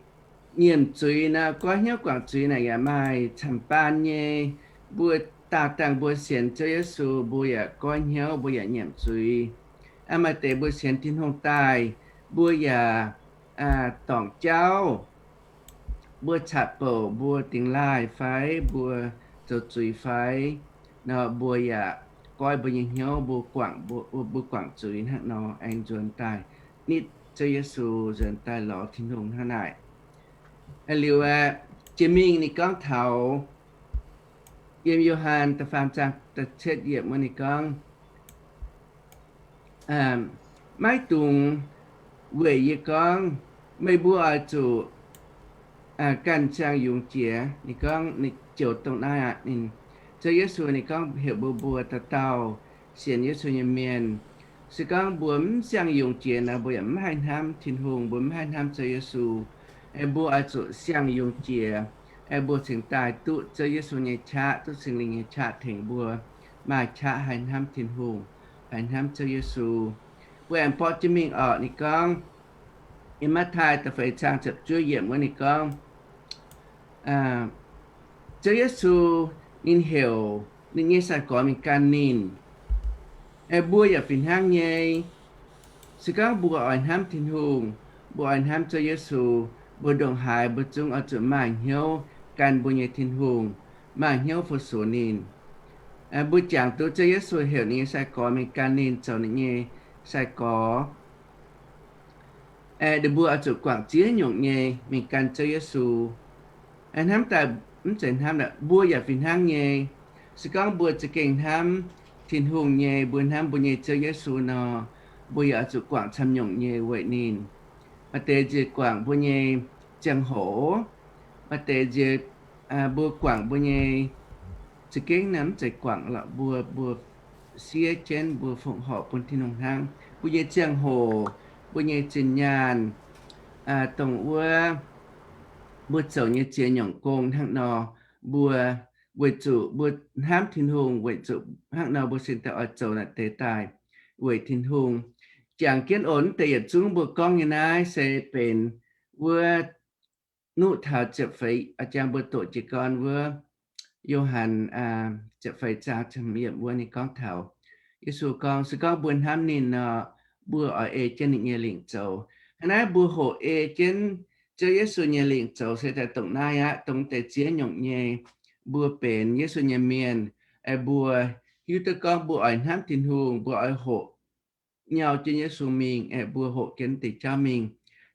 nyiemc zuiz nor, goiv hnyouv guangc zuiz naaic yaac maaih camv-baan nyei. Mbuo daauh dangh mbuo sienx Ziouv Yesu, mbuo yaac goiv hnyouv, mbuo yaac nyiemc zuiz. Aa, maaih deix mbuo sienx Tin-Hungh daaih, mbuo yaac dorngc jauv, mbuo caqv-bouc, mbuo dingx laaih fai mbuo zoux zuiz fai nor, mbuo yaac goiv mbuo nyei hnyouv, mbuo guangc, mbuo guangc zuiz hnangv nor aengx nzuonx daaih nitv Ziouv Yesu, nzuonx daaih lorz Tin-Hungh hnangv naaic. Liuz aqv, jiex mingh ninh gorngv taux yiem Yo^han da'faam zaang da'cietv yiemc wuov ninh gorngv, maiv dungx weic yie gorngv, meih mbuo oix zuqc ganh siang-yungz jiex. Ninh gorngv, ninh joux dongh naaiv aqv. Ninh, Ziouv Yesu ninh gorngv heuc mbuo, mbuo dauh dauh sienx Yesu nyei mienh, se gorngv mbuo mv siang-yungz jiex nor, mbuo yaac mv haih hnamv Tin-Hungh, mbuo mv haih hnamv Ziouv Yesu. Aengx mbuo oix zuqc siang-yungz jiex, aengx mbuo cingx daaih duqv Ziouv Yesu nyei qaqv, duqv Singx Lingh nyei qaqv tengx mbuo, maaih qaqv haih hnamv Tin-Hungh, haih hnamv Ziouv Yesu. Mbuo aengx borqv jienv mingh orqc, ninh gorngv, yiem Matv^taai da'feix zaang ziepc juov yiemc wuov ninh gorngv, Ziouv Yesu ninh heuc ninh nyei sai-gorx mingh gan ninh. Mbuo yaac fih hnangv nyei. Se gorngv mbuo oix hnamv Tin-Hungh, mbuo oix hnamv Ziouv Yesu, mbuo ndongc haaix mbuo zungv oix zuqc maaih hnyouv gan mbuo nyei Tin-Hungh, maaih hnyouv fu-sux ninh. Mbuo jangx duqv Ziouv Yesu heuc ninh nyei sai-gorx mingh gan ninh zoux ninh nyei sai-gorx, mbuo oix zuqc guangc ziex nyungc nyei mingh gan Ziouv Yesu. Hnamv daaih mv zeiz hnamv, mbuo yaac fih hnangv nyei. Se gorngv mbuo za'gengh hnamv Tin-Hungh nyei, mbuo hnamv mbuo nyei Ziouv Yesu nor, mbuo yaac oix zuqc guangc camv nyungc nyei weic ninh. Maaih deix nziex guangc mbuo nyei ziangh hoc, maaih deix nziex mbuo guangc mbuo nyei, za'gengh naaiv mv zeiz guangc lorqc, mbuo, mbuo siev jienv mbuo fongc horc bun Tin-Hungh hnangv. Mbuo nyei ziangh hoc, mbuo nyei zinh nyaanh, dongh wuov mbuo zoux nyei ziex nyungc gong hnangv nor, mbuo weic zuqc mbuo hnamv Tin-Hungh, weic zuqc hnangv nor mbuo cingx daaih oix zoux naaic deix daaih weic Tin-Hungh. Jangx jienv oc, deix yietc zungv mbuo gorngv nyei naaiv se benx wuov nuqv taux ziepc feix, jangx mbuo doqc jiez gorn wuov Yo^han ziepc feix zaang ziepc hmz yiemc wuov ninh gorngv taux Yesu gorngv, se gorngv mbuo hnamv ninh nor, mbuo oix ei jienv ninh nyei lingc zoux. Hnangv naaiv mbuo hoqc ei jienv Ziouv Yesu nyei lingc zoux se daaih dongh naaiv aqv, dongh deix ziex nyungc nyei. Mbuo benx Yesu nyei mienh, mbuo hiuv duqv gorngv mbuo oix hnamv Tin-Hungh, mbuo oix hoqc nyau jienv Yesu mingh, aeqv, mbuo hoqc jienv deix jauv mingh.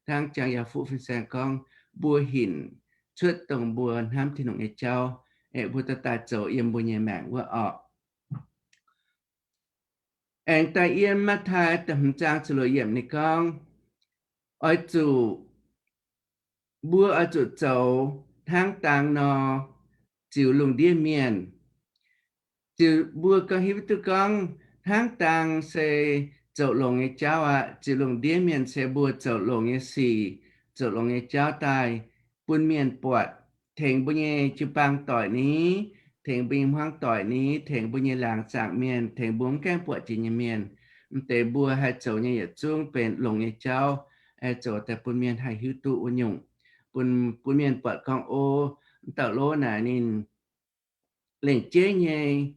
Hnangv jangx yaac fuqv fin-saeng gorngv, mbuo hinc cuotv dongh mbuo hnamv Tin-Hungh nyei jauv, aeqv, mbuo daaih daaih zoux yiem mbuo nyei maengc wuov orqc. Aengx daaih yiem Matv^taai da'hmz zaang ziepc luoqc yiemc ninh gorngv, oix zuqc, mbuo oix zuqc zoux hnangv dang nor ziux lungh ndiev mienh. Ziux mbuo gauh hiuv duqv gorngv hnangv dang se zoux longx nyei jauv aqv. Ziux lungh ndiev mienh se mbuo zoux longx nyei sic, zoux longx nyei jauv daaih bun mienh buatc, tengx mbuo nyei jiu-baang doic ni, tengx mbuo nyei hmuangv doic ni, tengx mbuo nyei laangz zaangc mienh, tengx mbuo mv gaengh buatc jiex nyei mienh. Mv deix mbuo haih zoux nyei yietc zungv benx longx nyei jauv, zoux daaih bun mienh haih hiuv duqv wuov nyungc, bun, bun mienh buatc gorngv, o, mv dauh lov naaic ninh lengc jeiv nyei,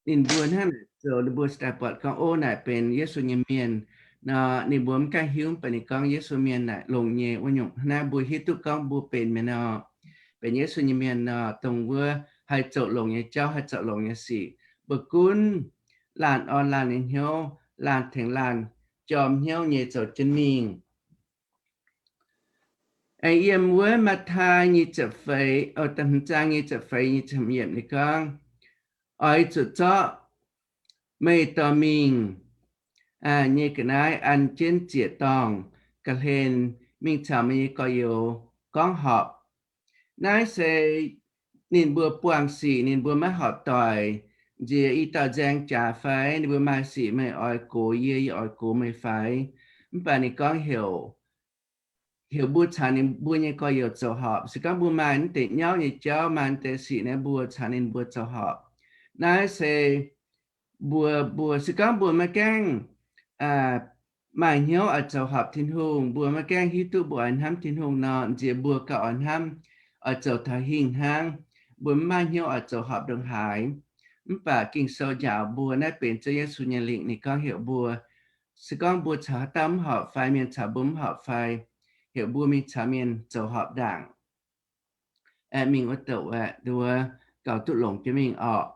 ninh mbuo hnangv naaic zoux, ninh mbuo se daaih buatc gorngv, o, naaic benx Yesu nyei mienh nor, ninh mbuo mv gaengh hiuv, mv baac ninh gorngv Yesu mienh naaic longx nyei wuov nyungc. Hnangv naaiv mbuo hiuv duqv gorngv mbuo benx mienh nor, benx Yesu nyei mienh nor, dongh wuov haih zoux longx nyei jauv, haih zoux longx nyei sic. Mbuo gunv laanh orn laanh nyei hnyouv, laanh tengx laanh jorm hnyouv nyei zoux jienv mingh. Aengx yiem wuov Matv^taai nyic ziepc feix, o, da'hmz zaang nyic ziepc feix, nyic ziepc hmz yiemc ninh gorngv, oix zuqc zorqv meih dorh mingh nyei ga'naaiv an jienv ziec-dorngh ga'hlen mingh caux meih nyei gorx-youz gorngv horpc. Naaiv se ninh mbuo buangh sic, ninh mbuo maiv horpc doic, nziex i dauh nzaeng jaax fai, ninh mbuo maaih sic meih oix gox yie, yie oix gox meih fai. Mv baac ninh gorngv heuc, heuc mbuo caux ninh mbuo nyei gorx-youz zoux horpc. Se gorngv mbuo maaih naaiv deix nyauv nyei jauv, maaih naaiv deix sic naaiv, mbuo caux ninh mbuo zoux horpc. Naaiv se mbuo, mbuo se gorngv mbuo maiv gaengh maaih hnyouv oix zoux horpc Tin-Hungh, mbuo maiv gaengh hiuv duqv mbuo oix hnamv Tin-Hungh nor, nziex mbuo gauh oix hnamv oix zoux taux hingh hnangv. Mbuo mv maaih hnyouv oix zoux horpc ndongc haaix. Mv baac Ging-Sou njaaux mbuo, naaiv benx Ziouv Yesu nyei lingc. Ninh gorngv heuc mbuo, se gorngv mbuo caux haaix dauh mv horpc fai mienh caux mbuo mv horpc fai, heuc mbuo mingh caux mienh zoux horpc ndaangc, aengx mingh wuov douc aeqv, nduov gauh duqv longx jienv mingh orqc.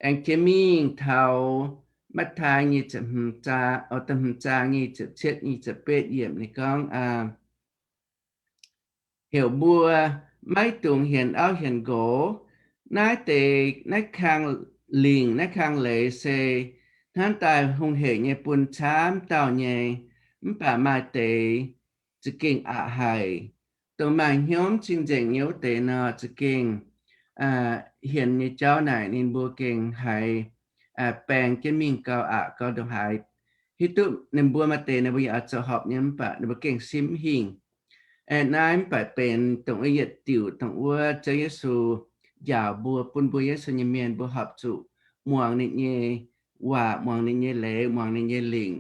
Aengx jiex mingh taux Matv^taai nyic ziepc hmz zaang, o, da'hmz zaang nyic ziepc cietv, nyic ziepc betv yiemc ninh gorngv, heuc mbuo maiv dungx hienx auv hienx nqox. Naaiv deix, naaiv kang lingc, naaiv kang leiz se hnamv daaih hungh hec nyei bun camv dauh nyei, mv baac maaih deix za'gengh aqc haic. Dongh maaih hnyouv mv cing-nzengc nyei wuov deix nor, za'gengh hienx nyei jauv naaic ninh mbuo gengh haiz baeng jienv mingh gauh aqc gauh ndongc haaix. Hiuv duqv ninh mbuo maaih deix ninh mbuo yaac oix zoux horpc nyei, mv baac ninh mbuo gengh simv mv hingh. Aeqv, naaiv mv baac benx dongh wuov yietc diuc dongh wuov Ziouv Yesu njaaux mbuo, bun mbuo Yesu nyei mienh mbuo horpc zuqc muangx ninh nyei waac, muangx ninh nyei leiz, muangx ninh nyei lingc.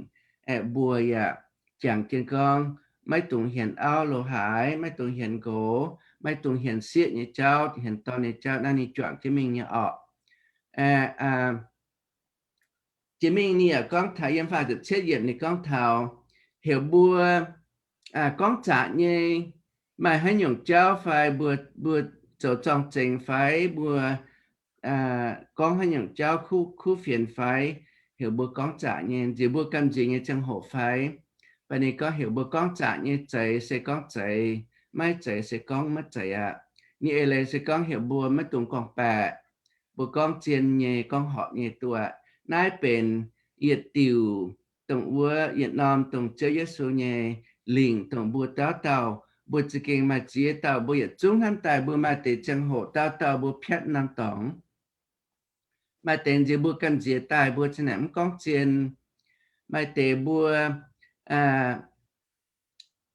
Aeqv, mbuo yaac jangx jienv gorngv maiv dungx hienx auv lo haaix, maiv dungx hienx nqox, maiv dungx hienx sieqv nyei jauv, hienx dorn nyei jauv. Naaiv ninh juangc jienv mingh nyei orqc. Jiex mingh ninh yaac gorngv taux yiem faah ziepc cietv yiemc ninh gorngv taux heuc mbuo gorngv zaqc nyei, maaih haaix nyungc jauv fai mbuo, mbuo zoux zorng-zengx fai mbuo gorngv haaix nyungc jauv kuv, kuv fienx fai, heuc mbuo gorngv zaqc nyei, nziex mbuo gamh nziex nyei ziangh hoc fai. Mv baac ninh gorngv heuc mbuo gorngv zaqc nyei, zeiz se gorngv zeiz, maiv zeiz se gorngv maiv zeiz aqv. Ninh eix leiz se gorngv heuc mbuo maiv dungx gorngv-baeqc, mbuo gorngv zien nyei, gorngv horpc nyei duqv aqv. Naaiv benx yietc diuc dongh wuov yietc norm dongh Ziouv Yesu nyei lingc dongh mbuo dauh dauh, mbuo za'gengh maaih ziex dauh, mbuo yietc zungv hnamv daaih mbuo maaih deix ziangh hoc dauh dauh mbuo piatv norm dorngx. Maaih deix nziex mbuo gamh nziex daaih mbuo za'naaic mv gorngv zien. Maaih deix mbuo,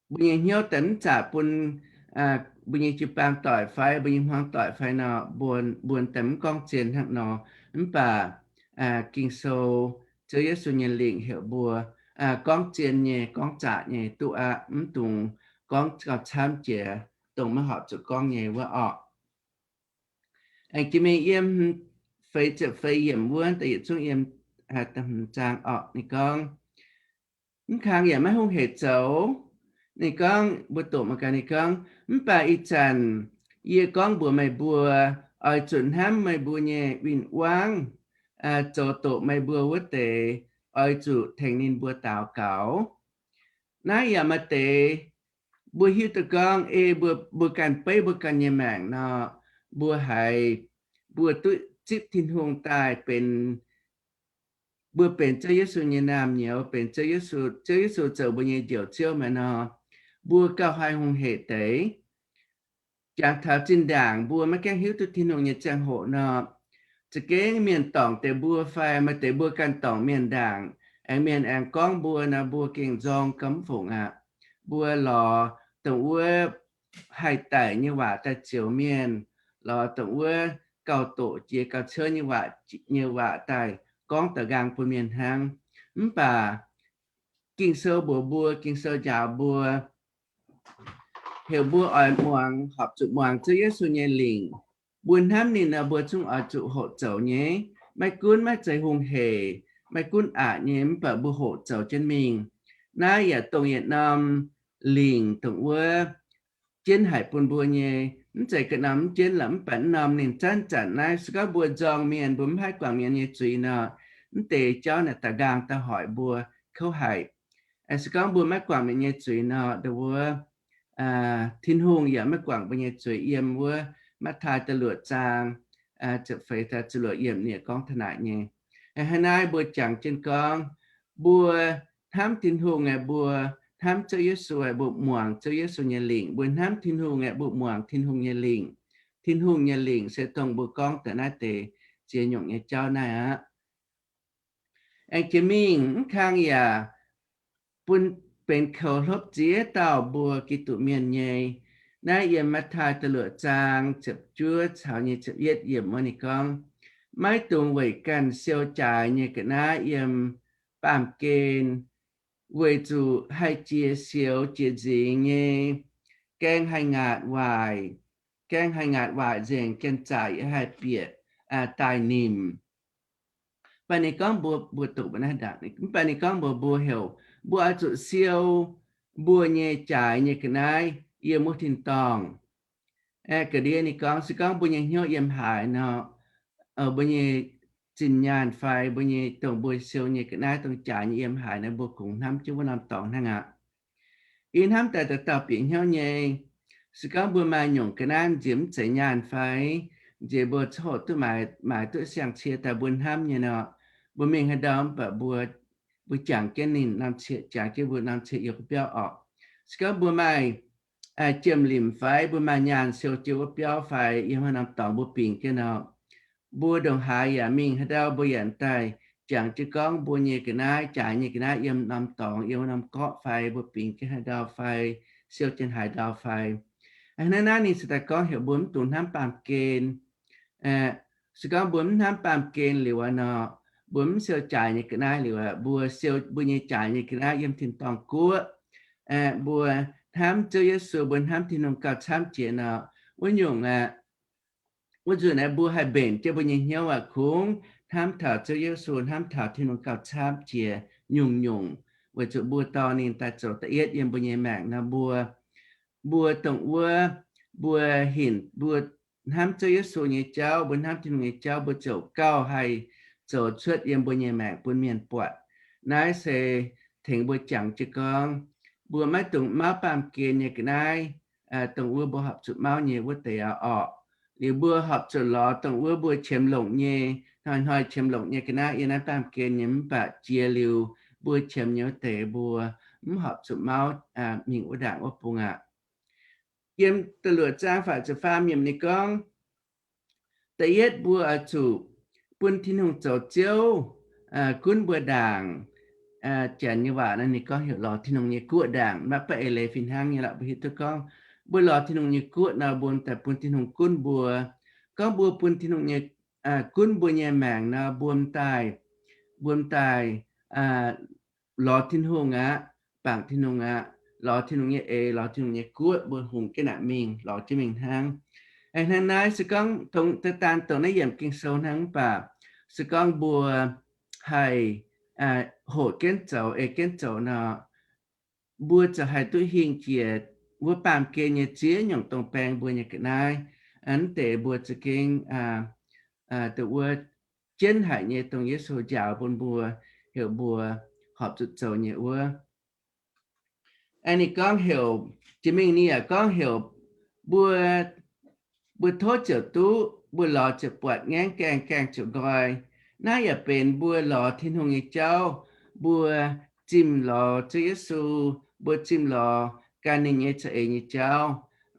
mbuo nyei hnyouv daaih mv zaqc bun mbuo nyei jiu-baang doic fai mbuo nyei hmuangv doic fai nor, mbuo, mbuo daaih mv gorngv zien hnangv nor. Mv baac Ging-Sou, Ziouv Yesu nyei lingc heuc mbuo gorngv zien nyei, gorngv zaqc nyei duqv aqv. Mv dungx gorngv gauh camv jiex dongh maiv horpc zuqc gorngv nyei wuov orqc. Aengx jiex mingh yiem feix ziepc feix yiemc wuov, da'yietc zungv yiem da'hmz zaang orqc, ninh gorngv, mv kang yaac maiv hungh hec zoux. Ninh gorngv, mbuo doqc mangc gaax, ninh gorngv, mv baac ih zanc yie gorngv mbuox meih mbuo, oix zuqc hnamv meih mbuo nyei win-wangv, zoux doqc meih mbuo wuov deix, oix zuqc tengx ninh mbuo daux gaux. Naaiv yaac maaih deix mbuo hiuv duqv gorngv, ei mbuo, mbuo ganh beiv mbuo ganh nyei maengc nor, mbuo haiz, mbuo duqv zipv Tin-Hungh daaih benx, mbuo benx Ziouv Yesu nyei naamh nyouz, benx Ziouv Yesu, Ziouv Yesu zoux mbuo nyei Njoux Ziouv maah nor, mbuo gauh haih hungh hec deix. Jangx taux zinh ndaangc mbuo maiv gaengh hiuv duqv Tin-Hungh nyei ziangh hoc nor, za'gengh mienh dorngc deix mbuo fai maaih deix mbuo ganh dorngc mienh ndaangc, aengx mienh aengx gorngv mbuo nor, mbuo gengh nzorng gau mv fungc aqv. Mbuo lorz dongh wuov haih daic nyei waac daaih zioux mienh, lorz dongh wuov gauh doqc jiex gauh ciouv nyei waac, nyei waac daaih gorngv da'nqaang bun mienh hnangv. Mv baac Ging-Sou mbuox mbuo, Ging-Sou njaaux mbuo, heuc mbuo oix muangx, horpc zuqc muangx Ziouv Yesu nyei lingc. Mbuo hnamv ninh nor, mbuo zungv oix zuqc hoqc zoux nyei. Maiv gunv maiv zeiz hungh hec, maiv gunv aqc nyei, mv baac mbuo hoqc zoux jienv mingh. Naaiv yaac dongh yietc norm lingc dongh wuov jienv haic bun mbuo nyei. Mv zeiz ga'norm mv jienv lorqc, mv baac norm ninh zanc-zanc naaiv, se gorngv mbuo nzorng mienh, mbuo mv haih guangc mienh nyei zuiz nor, mv deix jauv naaic da'nqaang daaih hoic mbuo kouv haic. Se gorngv mbuo maiv guangc mienh nyei zuiz nor, dongh wuov Tin-Hungh yaac maiv guangc mbuo nyei zuiz, yiem wuov Matv^taai da'luoqc zaang ziepc feix taux ziepc luoqc yiemc ninh gorngv taux naaic nyei. Hnangv naaiv mbuo jangx jienv gorngv, mbuo hnamv Tin-Hungh aeqv, mbuo hnamv Ziouv Yesu aeqv, mbuo muangx Ziouv Yesu nyei lingc. Mbuo hnamv Tin-Hungh aeqv, mbuo muangx Tin-Hungh nyei lingc. Tin-Hungh nyei lingc se dongh mbuo gorngv daaih naaiv deix ziex nyungc nyei jauv naaiv aqv. Aengx jiex mingh mv kang yaac bun benx koux hlopv ziex dauh mbuo Giduc mienh nyei. Naaiv yiem Matv^taai da'luoqc zaang ziepc juov caux nyei ziepc yietv yiemc wuov ninh gorngv, maiv dungx weic ganh siou jaaix nyei ga'naaiv yiem baamh gen, weic zuqc haih jiex sioux jiex nzingx nyei, gaeng haih ngaatc waaic, gaeng haih ngaatc waaic nzengc, janx-zaqc yaac haih bieqc daaih nimc. Mv baac ninh gorngv mbuox mbuo, mv baac ninh gorngv mbuox mbuo heuc mbuo oix zuqc siou mbuo nyei jaaix nyei ga'naaiv yiem wuov tin-dorngh. Aeqv, ga'ndiev ninh gorngv, se gorngv mbuo nyei hnyouv yiem haaix nor, mbuo nyei zinh nyaanh fai mbuo nyei dongh mbuo siou nyei ga'naaiv dongh jaaix nyei yiem haaix nor, mbuo kungx hnamv jienv wuov norm dorngx hnangv aqv. Yie hnamv daaih dauh dauh bieqc hnyouv nyei, se gorngv mbuo maaih nyungc ga'naaiv nziex mv zeiz nyaanh fai nziex mbuo coqv duqv maaiz, maaiz duqv siang-cie daaih mbuo hnamv nyei nor, mbuo mingh haaix ndau mv baac mbuo, mbuo jangx jienv ninh norm cie, jangx jienv mbuo norm cie yiem wuov biauv orqc. Se gorngv mbuo maaih jiem-limc fai mbuo maaih nyaanh siou jienv wuov biauv fai yiem haaix norm dorngx mbuo bingx jienv nor, mbuo ndongc haaix yaac mingh haaix ndau mbuo yaac daaih jangx jienv gorngv mbuo nyei ga'naaiv, jaaix nyei ga'naaiv yiem norm dorngx, yiem wuov norm gorqv fai mbuo bingx jienv haaix ndau fai siou jienv haaix ndau fai. Hnangv naaiv ninh se daaih gorngv heuc mbuo mv dungx hnamv baamh gen. Se gorngv mbuo mv hnamv baamh gen liuz aqv nor, mbuo mv siou jaaix nyei ga'naaiv liuz aqv, mbuo siou mbuo nyei jaaix nyei ga'naaiv yiem tin-dorngh guoqv, mbuo hnamv Ziouv Yesu, mbuo hnamv Tin-Hungh gauh camv jiex nor, wuov nyungc aqv, wuov nzunc aeqv, mbuo haih mbenc jienv mbuo nyei hnyouv aqv, kungx hnamv taux Ziouv Yesu, hnamv taux Tin-Hungh gauh camv jiex nyungc-nyungc, weic zuqc mbuo dorh ninh daaih zoux da'yietv yiem mbuo nyei maengc nor, mbuo, mbuo dongh wuov, mbuo hinc, mbuo hnamv Ziouv Yesu nyei jauv, mbuo hnamv Tin-Hungh nyei jauv, mbuo ziouc gauh haih zoux cuotv yiem mbuo nyei maengc bun mienh buatc. Naaiv se tengx mbuo jangx jienv gorngv, mbuo maiv dungx mauv baamh gen nyei ga'naaiv, dongh wuov mbuo horpc zuqc mauv nyei wuov deix aqv orqc. Liuz mbuo horpc zuqc lorz dongh wuov mbuo qiemx longc nyei, hnoi-hnoi qiemx longc nyei ga'naaiv yiem naaiv baamh gen nyei, mv baac jiex liuz mbuo qiemx nyei wuov deix mbuo mv horpc zuqc mauv mingh wuov ndaangc wuov bung aqv. Yiem da'luoqc zaang faah ziepc faam yiemc ninh gorngv, da'yietv mbuo oix zuqc bun Tin-Hungh zoux Ziouv gunv mbuo ndaangc. Janx nyei waac nor ninh gorngv heuc lorz Tin-Hungh nyei guoqv ndaangc. Maiv baac eix leiz fih hnangv nyei lorqc, mbuo hiuv duqv gorngv mbuo lorz Tin-Hungh nyei guoqv nor, mbuo daaih bun Tin-Hungh gunv mbuo. Gorngv mbuo bun Tin-Hungh nyei, gunv mbuo nyei maengc nor, mbuo daaih, mbuo daaih lorz Tin-Hungh aqv, bangc Tin-Hungh aqv, lorz Tin-Hungh nyei eix, lorz Tin-Hungh nyei guoqv, mbuo hungx jienv naaic mingh, lorz jienv mingh hnangv. Hnangv naaiv se gorngv dongh, daan dongh naaiv yiemc Ging-Sou hnangv, mv baac se gorngv mbuo haih hoqc jienv zoux, ei jienv zoux nor, mbuo ziouc haih duqv hingh jiex wuov baamh gen nyei ziex nyungc dongh baeng mbuo nyei ga'naaiv. Mv deix mbuo za'gengh dongh wuov jienv haic nyei dongh Yesu njaaux bun mbuo, heuc mbuo horpc zuqc zoux nyei wuov. Ninh gorngv heuc, jiex mingh ninh yaac gorngv heuc mbuo, mbuo tov ziouc duqv, mbuo lorz ziouc buatc, ngaengv gaengh, gaengh ziouc nqoi. Naaiv yaac benx mbuo lorz Tin-Hungh nyei jauv, mbuo zimh lorz Ziouv Yesu, mbuo zimh lorz gan ninh nyei za'eix nyei jauv.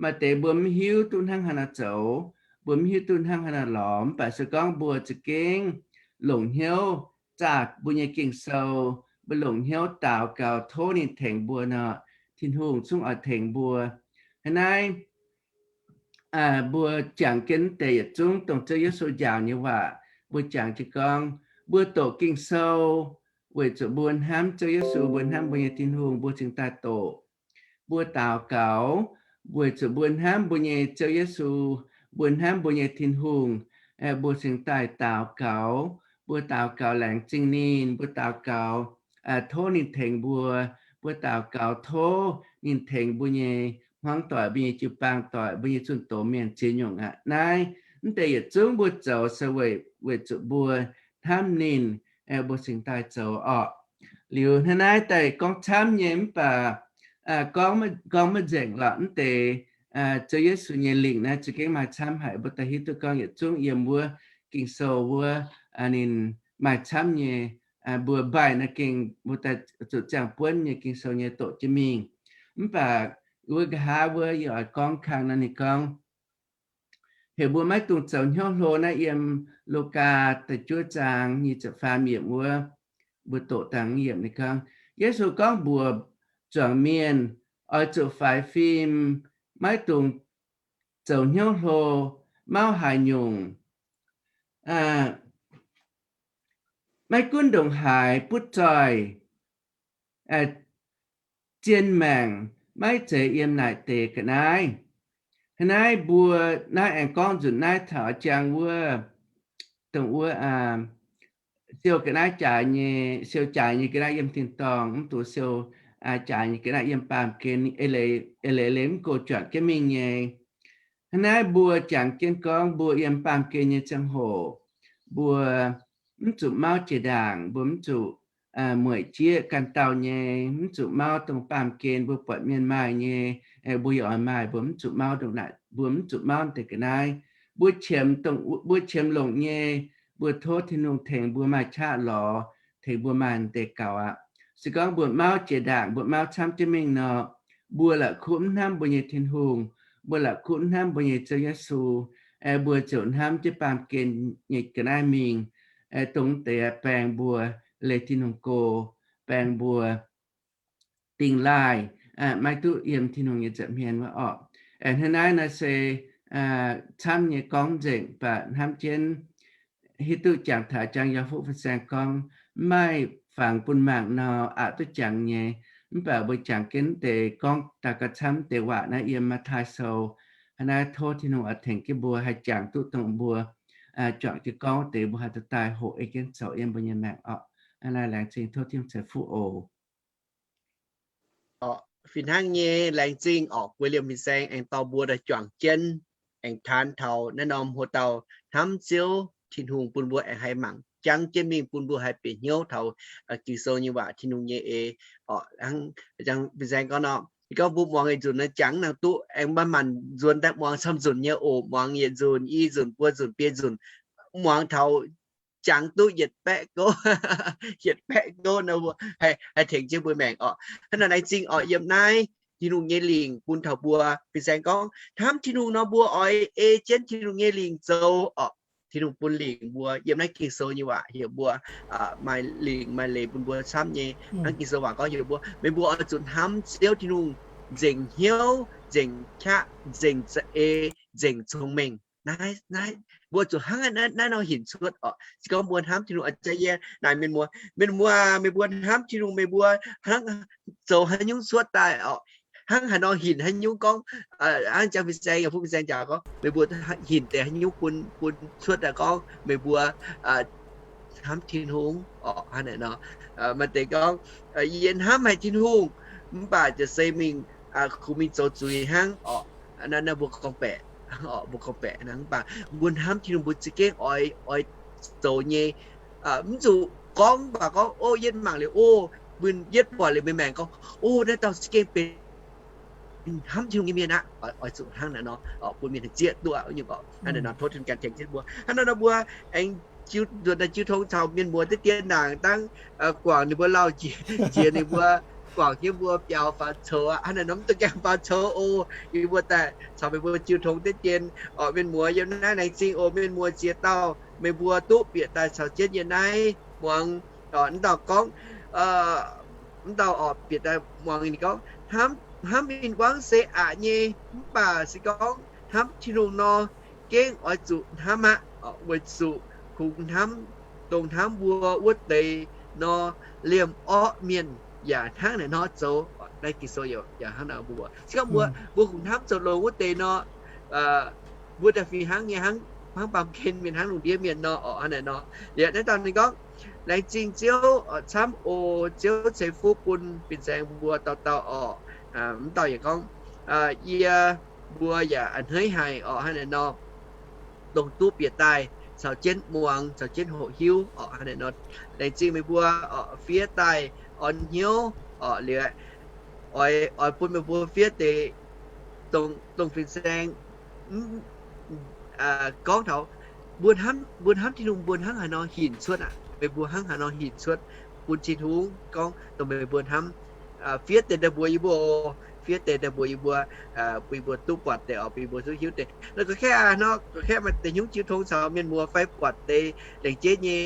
Maaih deix mbuo mv hiuv duqv hnangv haaix nor zoux, mbuo mv hiuv duqv hnangv haaix nor lorz, mv baac se gorngv mbuo za'gengh longc hnyouv zaah mbuo nyei Ging-Sou, mbuo longc hnyouv daux gaux tov ninh tengx mbuo nor, Tin-Hungh zungv oix tengx mbuo. Hnangv naaiv, mbuo jangx jienv deix yietc zungv dongh Ziouv Yesu njaaux nyei waac, mbuo jangx jienv gorngv, mbuo doqc Ging-Sou weic zuqc mbuo hnamv Ziouv Yesu, mbuo hnamv mbuo nyei Tin-Hungh, mbuo cingx daaih doqc. Mbuo daux gaux weic zuqc mbuo hnamv mbuo nyei Ziouv Yesu, mbuo hnamv mbuo nyei Tin-Hungh, mbuo cingx daaih daux gaux. Mbuo daux gaux laengz zingh ninh, mbuo daux gaux tov ninh tengx mbuo, mbuo daux gaux tov ninh tengx mbuo nyei hmuangv doic, mbuo nyei jiu-baang doic, mbuo nyei zunh doz mienh ziex nyungc aqv. Naaiv, mv deix yietc zungv mbuo zoux se weic, weic zuqc mbuo hnamv ninh, mbuo cingx daaih zoux orqc. Liuz hnangv naaiv daaih gorngv camv nyei mv baac gorngv maiv nzengc lorqc. Mv deix Ziouv Yesu nyei lingc naaiv za'gengh maaih camv haic. Mbuo daaih hiuv duqv gorngv yietc zungv yiem wuov Ging-Sou wuov ninh maaih camv nyei. Mbuo mbaih naaiv gengh mbuo daaih zuqc ziangh buonv nyei Ging-Sou nyei doqc jienv mingh. Mv baac wuov nqa'haav wuov yie oix gorngv kang naaiv ninh gorngv, heuc mbuo maiv dungx zoux hnyouv hlo naaiv yiem Lugaa da'juov zaang nyic ziepc faam yiemc wuov, mbuo doqc dangh yiemc ninh gorngv, Yesu gorngv mbuox zuangx mienh, oix zuqc faix fim, maiv dungx zoux hnyouv hlo, mauv haaix nyungc, maiv gunv ndongc haaix butv zoih, zien maengc maiv zeiz yiem naaic deix ga'naaiv. Hnangv naaiv mbuo naaiv aengx gorngv nzunc naaiv taux jangx wuov, dongh wuov siou ga'naaiv jaaix nyei, siou jaaix nyei ga'naaiv yiem tin-dorngh, mv dungx siou jaaix nyei ga'naaiv yiem baamh gen, eix leiz, eix leiz mv go juangc jienv mingh nyei. Hnangv naaiv mbuo jangx jienv gorngv mbuo yiem baamh gen nyei ziangh hoc, mbuo mv zuqc mauv jiex ndaangc, mbuo mv zuqc mueic jieqv ganh dauh nyei, mv zuqc mauv dongh baamh gen mbuo buatc mienh maaih nyei, mbuo yaac oix maaih, mbuo mv zuqc mauv ndongc naaic, mbuo mv zuqc mauv deix ga'naaiv. Mbuo qiemx, mbuo qiemx longc nyei, mbuo tov Tin-Hungh tengx mbuo maaih qaqv lorz, tengx mbuo maaih deix gaux aqv. Se gorngv mbuo mauv jiex ndaangc, mbuo mauv camv jienv mingh nor, mbuo la'kuqv mv hnamv mbuo nyei Tin-Hungh, mbuo la'kuqv mv hnamv mbuo nyei Ziouv Yesu, mbuo ziouc hnamv jienv baamh gen nyei ga'naaiv mingh, dongh deix baeng mbuo leih Tin-Hungh go, baeng mbuo dingh laaih, maiv duqv yiem Tin-Hungh nyei nza'hmien wuov orqc. Hnangv naaiv nor se camv nyei gorngv nzengc, mv baac hnamv jienv hiuv duqv jangx taux jangx yaac fuqv fin-saeng gorngv, mv maaih fangx bun mangc nor aqc duqv jangx nyei. Mv baac mbuo jangx jienv deix gorngv daaih gauh camv deix waac naaiv yiem Matv^taai Sou. Hnangv naaiv tov Tin-Hungh oix tengx jienv mbuo haih jangx duqv dongh mbuo juangc jienv gorngv deix mbuo haih duqv daaih hoqc ei jienv zoux yiem mbuo nyei maengc orqc. Hnangv naaiv laengz zingh, tov Tin-Hungh ceix fuqv oc. Fih hnangv nyei, laengz zingh orqc, guei liemh fin-saeng aengx dorh mbuo daaih juangc jienv, aengx taan taux naaiv norm hoc-dauh hnamv Ziouv Tin-Hungh bun mbuo aengx haih mangc jangv jienv mingh, bun mbuo haih bieqc hnyouv taux Ging-Sou nyei waac, Tin-Hungh nyei eix. Hnangv fin-saeng gorngv nor, gorngv mbuo muangx yietc nzunc naaiv jangx nangc duqv, aengx maaih maanc nzuonx daaih muangx camv nzunc nyei oc. Muangx yietc nzunc, i nzunc, buo nzunc, biei nzunc, muangx taux jangx duqv yietc baeqv gouv, yietc baeqv gouv nor, haih tengx jienv mbuo maengc orqc. Hnangv naaiv laengz zingh orqc, yiem naaiv Tin-Hungh nyei lingc bun taux mbuo. Fin-saeng gorngv hnamv Tin-Hungh nor, mbuo oix ei jienv Tin-Hungh nyei lingc zoux orqc. Tin-Hungh bun lingc mbuo, yiem naaiv Ging-Sou nyei waac heuc mbuo maaih lingc maaih leiz bun mbuo camv nyei. Hnangv Ging-Sou waac gorngv heuc mbuo, meih mbuo oix zuqc hnamv Ziouv Tin-Hungh nzengc hnyouv, nzengc qaqv, nzengc za'eix, nzengc cong-mengh. Naaiv, naaiv mbuo zuqc hnangv naaiv nor hinc cuotv orqc. Se gorngv mbuo hnamv Tin-Hungh, a'jang yie naaic mienh muoz, mienh muoz, meih mbuo hnamv Tin-Hungh, meih mbuo hnangv zoux haaix nyungc cuotv daaih orqc? Hnangv haaix nor hinc haaix nyungc gorngv, hnangv jang fin-saeng, yaac fuqv fin-saeng jaax gorngv, meih mbuo hinc deix haaix nyungc bun, bun cuotv daaih gorngv meih mbuo hnamv Tin-Hungh orqc. Hnangv naaic nor, maaih deix gorngv, yie hnamv haic Tin-Hungh, mv baac jiez se mingh, kungx mingh zoux zuiz hnangv orqc. Naaiv mbuo gorngv baeqc, mbuo gorngv baeqc hnangv, mv baac mbuo hnamv Tin-Hungh mbuo za'gengh oix, oix zoux nyei. Mv zuqc gorngv mv baac gorngv, o, yietv mangc liuz, o, mbuo yietv buatc liuz meih maengc gorngv, o, naaiv dauh za'gengh benx hnamv Tin-Hungh nyei mienh aqv. Oix zuqc hnangv naaic nor, bun mienh haih zieqv duqv nyungc orqc. Hnangv naaic nor tov Tin-Hungh gan tengx jienv mbuo. Hnangv naaiv nor mbuo aengx nzuonx daaih jiu tong caux mienh muoz deix dien naangc dangv guangc ninh mbuo lauh jiex, jiex ninh mbuo guangc jienv mbuo biaux faaux coux aqv. Hnangv naaic nor mv dungx gaengh faaux coux oc. Yie mbuo daaih caux meih mbuo jiu tong deix dien orqc. Mienh muoz yiem naaiv laengz zingh oc. Mienh muoz ziex dauh, meih mbuo duqv bieqc daaih caux jienv yiem naaiv muangx. Mv dauh gorngv, mv dauh orqc bieqc daaih muangx ninh gorngv hnamv hnamv mingh buangv se aqc nyei, mv baac se gorngv hnamv Tin-Hungh nor, gengh oix zuqc hnamv aqv, weic zuqc kungx hnamv, dongh hnamv mbuo wuov deix nor, liemh orqv mienh yaac hnangv naaiv nor zoux. Naaiv Ging-Sou yaac hnangv naaiv mbuox. Se gorngv mbuo, mbuo kungx hnamv zoux longx wuov deix nor, mbuo daaih fih hnangv nyei, hnangv, hnangv baamh gen mienh, hnangv lungh ndiev mienh nor, orqc, hnangv naaic nor. Liuz naaiv dauh ninh gorngv, Laengz zingh Ziouv camv oc. Ziouv ceix fuqv bun fin-saeng mbuo dauh dauh orqc. Mv dauh yaac gorngv, Yie mbuo yaac a'hneiv haic orqc, hnangv naaic nor, dongh duqv bieqc daaih caux jienv muangx, caux jienv hoqc hiuv orqc, hnangv naaic nor. Laengz zingh meih mbuo orqc, fiev daaih orn hnyouv orqc, liuz oix, oix bun meih mbuo fiev deix dongh fin-saeng gorngv taux mbuo hnamv, mbuo hnamv Tin-Hungh mbuo hnangv haaix nor hinc cuotv aqv. Meih mbuo hnangv haaix nor hinc cuotv bun Tin-Hungh gorngv dongh meih mbuo hnamv, fiev deix daaih mbuox yie mbuo, fiev deix daaih mbuox yie mbuo, bun yie mbuo duqv buatc deix orqc, bun yie mbuo duqv hiuv deix. Nor gorngv kaeqv nor, gorngv kaeqv maaih deix nyungc jiu tong caux mienh muoz fai buatc deix laengz jeiv nyei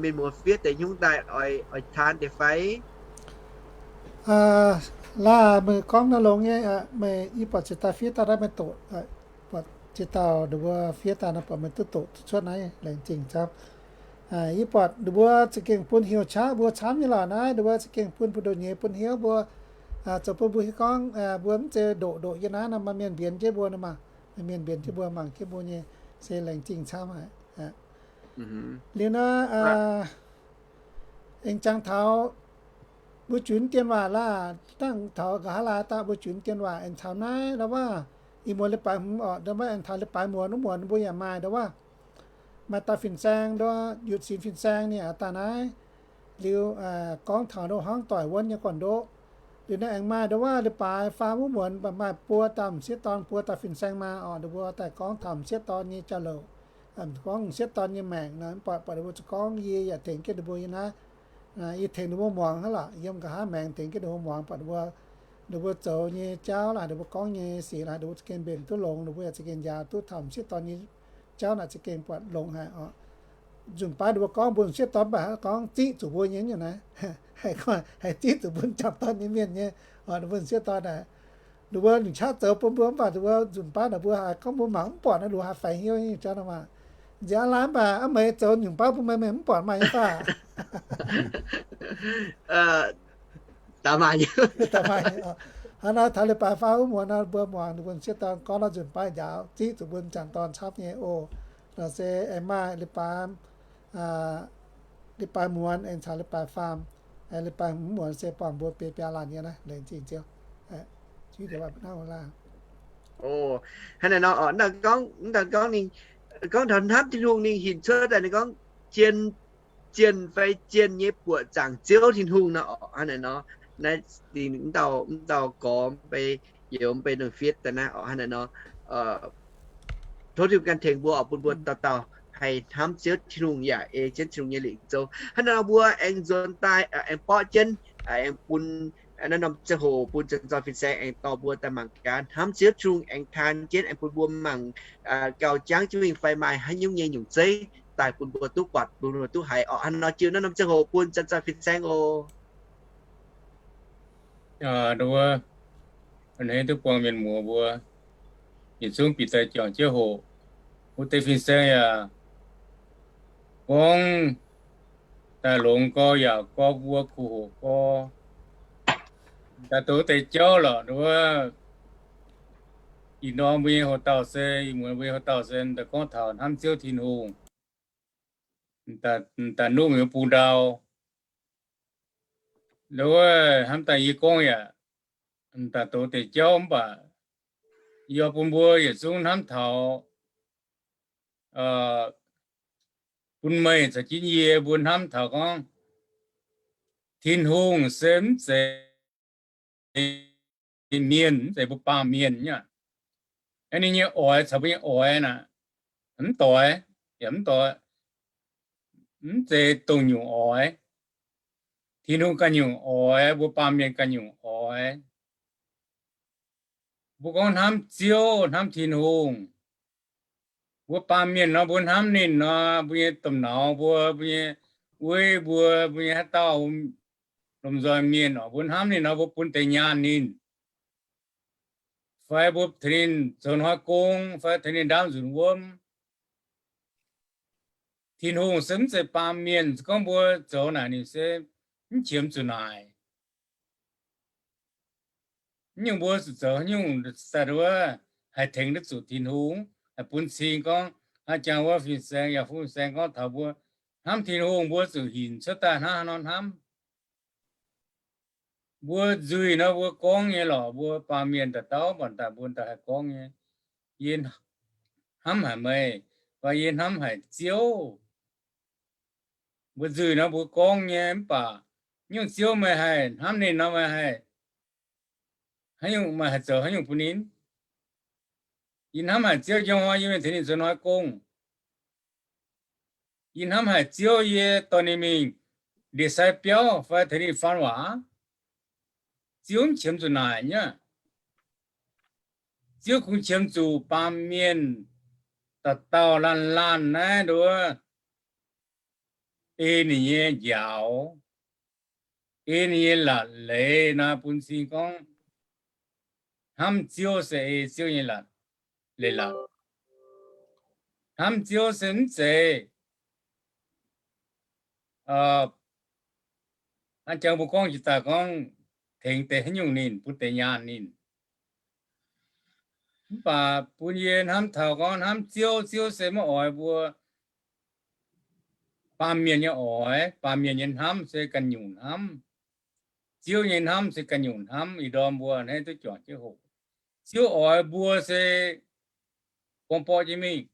mienh muoz fiev deix nyungc daaih oix taan deix fai? Laaix meih gorngv naaiv longx nyei, meih yie buatc ziex dauh fiev daaih naaiv meih doqc, buatc ziex dauh ninh mbuo fiev daaih naaiv buatc meih duqv doqc cuotv naaiv laengz zingh camv. Yie buatc ninh mbuo za'gengh bun heuc qaqv mbuo camv nyei lorqc naaiv, ninh mbuo za'gengh bun buoz-ndoqv nyeiz bun hnyouv mbuo, zoux bun mbuo hiuv gorngv mbuo mv zeiz ndoqc ndoqc yie naaiv nor, maaih mienh mbienx jienv mbuo nor maah, maaih mienh mbienx jienv mbuo mangc jienv mbuo nyei, se laengz zingh camv haic. Liuz naaiv aengx jangx taux mbuo junv dien waac laah, dangh taux nqa'haav laai daaih mbuo junv dien waac aengx taux naaiv, ndau wuov ih muonz leiz-baaix hmz orqc, ndau wuov aengx taux leiz-baaix muonz, wuov muonz mbuo yaac maaih ndau wuov, maaih dauh fin-saeng, ndau wuov yutc sinx fin-saeng ninh aqv daaih naaiv. Liuz gorngv taux ndau hnangv doic wuonv nyei gorn-ndoqv. Liuz naaiv aengx maaih ndau wuov leiz-baaix faam wuov muonz baac maaih buo dauh m'sieqv dorn, buo dauh fin-saeng maa orqc, ninh mbuo daaih gorngv taux m'sieqv dorn nyei jauv-louc, gorngv m'sieqv dorn nyei maengc nor, mv baac buatc ninh mbuo zuqc gorngv yie yaac tengx jienv ninh mbuo nyei naaiv. Yie tengx ninh mbuo muangx hnangv lorqc, yiem nqa'haav maengx tengx jienv ninh mbuo muangx, buatc ninh mbuo, ninh mbuo zoux nyei jauv laah, ninh mbuo gorngv nyei sic laah, ninh mbuo za'gengh mbenc duqv longx, ninh mbuo yaac za'gengh njaaux duqv taux m'sieqv dorn nyei jauv naaic za'gengh buatc longx haic orqc. Nzunc baav ninh mbuo gorngv mbuo m'sieqv dorn mv baac gorngv ziqv zuqc mbuo nyei nyungc naaiv, haih ziqv zuqc mbuo m'jangc dorn nyei mienh nyei, orqc, ninh mbuo m'sieqv dorn naaic, ninh mbuo lingc qaqv zoux bun mbuo mv baac ninh mbuo nzunc baav naaic mbuo haiz gorngv mbuo mangc mv buatc naaiv, ninh mbuo haiz faix hnyouv nyei jauv nor maah. Nziex aav lai mv baac aav meih zoux nyungc baav bun meih, meih mv buatc maaih nyei fai? Hnangv naaiv taux leiz-baaix faam wuov muonz nor, mbuo muangx ninh mbuo m'sieqv dorn gorngv nor, nzunc baav njaaux ziqv zuqc mbuo m'jangc dorn camv nyei oc. Nor se aengx maaih leiz-baaix, leiz-baaix muonz aengx caux leiz-baaix faam, leiz-baaix hmz muonz se buangh mbuo biei biaa laanh nyei naaiv, laengz zingh Ziouv. Hnangv naaiv nor, gorngv, gorngv taux hnamv Tin-Hungh ninh hinc cuotv daaih ninh gorngv, jien, jienh fai jienh nyei buoqc zaangc Ziouv Tin-Hungh nor, orqc, hnangv naaic nor. Naaiv, mv dauh, mv dauh gorx mv bei, youz mv bei, ninh fiev daaih naaiv, orqc, hnangv naaic nor. Tov Tin-Hungh ganh tengx mbuo orqc, bun mbuo dauh dauh haih hnamv Ziouv Tin-Hungh yaac ei jienv Tin-Hungh nyei lingc zoux. Hnangv naaic nor mbuo aengx nzuonx daaih, aengx borqv jienv, aengx bun naaiv norm ziangh hoc bun Janx-Zorn Fin-Saeng aengx dorh mbuo daaih mangc gaax hnamv Ziouv Tin-Hungh aengx taan jienv, aengx bun mbuo mangc gauh jangv jienv mingh fai maaih haaix nyungc nyei nyungc zeiv daaih bun mbuo duqv buatc, bun mbuo duqv haiz orqc. Hnangv naaic nor jiu naaiv norm ziangh hoc bun Janx-Zorn Fin-Saeng oc. Nduov, a'hneiv duqv buangh mienh muoz mbuo yietc zungv bieqc daaih juangc jienv hoqc. Wuov deix fin-saeng yaac gorngv daaih longx gorx yaac gorx, mbuo kuh hoqc gorx. Daaih doz deix jauv lorqc, nduov, ih norm mbuo nyei hoc-dauh se, ih muonz mbuo nyei hoc-dauh se daaih gorngv taux hnamv Ziouv Tin-Hungh. Daaih nuqv mingh bung ndau. Nduov, hnamv daaih yie gorngv yaac daaih doz deix jauv mv baac yie oix bun mbuo yietc zungv hnamv taux, bun meih caux jienv yie mbuo hnamv taux gorngv Tin-Hungh se mv zeiz mienh, mv zeiz mbuo baamh mienh nyei. Aeqv, ninh nyei oix caux mbuo nyei oix naaic, mv doix, yaac mv doix, mv zeiz dongh nyungc oix. Tin-Hungh ganh nyungc oix, mbuo baamh mienh ganh nyungc oix. Mbuo gorngv hnamv Ziouv, hnamv Tin-Hungh, mbuo baamh mienh nor, mbuo hnamv ninh nor, mbuo nyei domh nauz mbuo, mbuo nyei weiv mbuo, mbuo nyei haaix dauh lomh nzoih mienh oc, mbuo hnamv ninh nor, mbuo bun deix nyaanh ninh. fai mbuo tengx ninh zoux hnoi gong, fai tengx ninh ndaamv nzunc wuom. Tin-Hungh se mv zeiz baamh mienh. Gorngv mbuo zoux naaic ninh se mv qiemx zuqc naaic. Nyungc mbuo zuqc zoux nyungc daaih wuov, haih tengx duqv zuqc Tin-Hungh, haih bun cing gorngv, hnangv jangx wuov fin-saeng, yaac fin-saeng gorngv taux mbuo hnamv Tin-Hungh, mbuo zuqc hinc cuotv daaih hnangv haaix nor hnamv. Mbuo nzuih nor mbuo gorngv nyei lorqc, mbuo baamh mienh dauh dauh mv baac daaih mbuo daaih haih gorngv nyei, yie hnamv haic meih, fai yie hnamv haic Ziouv. Mbuo nzuih nor mbuo gorngv nyei, mv baac nyungc Ziouv meih haih hnamv ninh nor, meih haih, haaix nyungc meih haih zoux haaix nyungc bun ninh? Yie hnamv haic Ziouv, njang hnoi yie mingh tengx ninh zoux hnoi gong. Yie hnamv haic Ziouv, yie dorh ninh mingh ndie-sai biauv fai tengx ninh faan waac. Ziouv mv qiemx zuqc naaic nyei. Ziouv kungx qiemx zuqc baamh mienh dauh dauh laanh laanh naaiv nduov ei ninh nyei njaaux, ei ninh nyei latc leiz nor bun cing gorngv hnamv Ziouv se ei Ziouv nyei latc, leiz-latc. Hnamv Ziouv se mv zeiz hnangv jangx mbuo gorngv jiex daaih gorngv tengx deix haaix nyungc ninh, bun deix nyaanh ninh. Mv baac bun yie hnamv taux gorngv hnamv Ziouv, Ziouv se maiv oix mbuo baamh mienh nyei oix, baamh mienh nyei hnamv se ganh nyungc hnamv. Ziouv nyei hnamv se ganh nyungc hnamv. Ih ndorm mbuo hnangv duqv juangc jienv hoqc, Ziouv oix mbuo se gorngv borqv jienv mingh,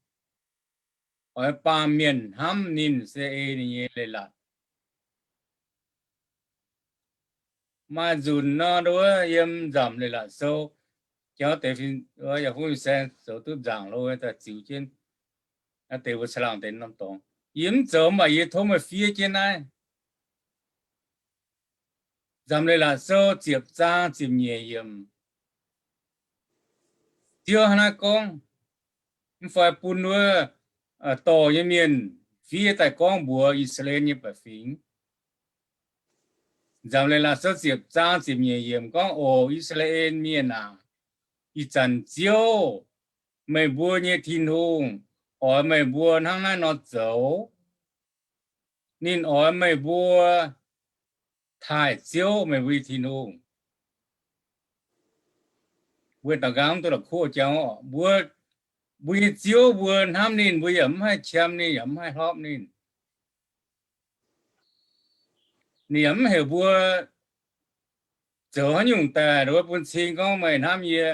oix baamh mienh hnamv ninh se ei ninh nyei leiz-latc. Maaih nzunc nor, nduov yiem Nzamc Leiz-Latc Sou, jangx deix fin, yaac fungx fin-saeng zoux duqv nzaangc lo daaih ziux jienv, naaiv deix mbuo caangh laangh deix norm dorngx. Yie mv zoux mv baac yie tov meih fiev jienv naaiv. Nzamc Leiz-Latc Sou ziepc zaang ziepc nyeic yiemc. Ziouv hnangv naaiv gorngv, mv fai bun wuov dorh nyei mienh fiev daaih gorngv mbuox I^saa^laa^en nyei baeqc fingx. Nzamc Leiz-Latc Sou ziepc zaang ziepc nyeic yiemc gorngv, Oc, I^saa^laa^en Mienh aac, ih zanc Ziouv, meih mbuo nyei Tin-Hungh, oix meih mbuo hnangv naaiv nor zoux. Ninh oix meih mbuo taaih Ziouv, meih mbuo nyei Tin-Hungh. Mbuo daux nqaang mv duqv la'kuqv jangx oc. Mbuo, mbuo nyei Ziouv, mbuo hnamv ninh, mbuo yaac mv haih qiemx ninh, yaac mv haih hlorpv ninh. Ninh yaac mv heuc mbuo zoux haaix nyungc daaih wuov bun cing gorngv meih hnamv yie,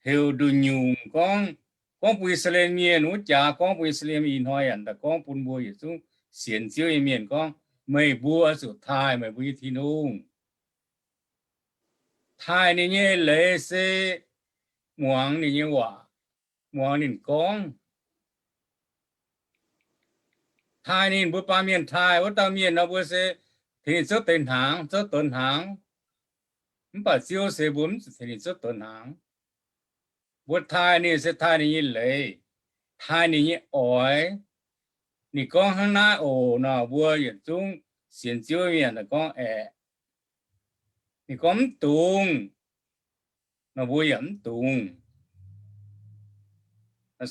heuc nduqc nyungc gorngv, gorngv bun I^saa^laa^en Mienh wuov jaax, gorngv bun I^saa^laa^en Mienh ih hnoi yaac daaih gorngv bun mbuo yietc zungv sienx Ziouv nyei mienh gorngv, meih mbuo oix zuqc taaih meih mbuo nyei Tin-Hungh. Taaih ninh nyei leiz se muangx ninh nyei waac, muangx ninh gorngv. Taaih ninh, mbuo baamh mienh taaih wuov dauh mienh nor, mbuo se tengx ninh zouv deix hnaangx, zouv donx hnaangx. Mv baac Ziouv se mbuo mv zuqc tengx ninh zouv donx hnaangx. Mbuo taaih ninh se taaih ninh nyei leiz, taaih ninh nyei oix. Ninh gorngv hnangv naaiv oc nor, mbuo yietc zungv sienx Ziouv mienh gorngv aeqv. Ninh gorngv mv dungx nor, mbuo yaac mv dungx.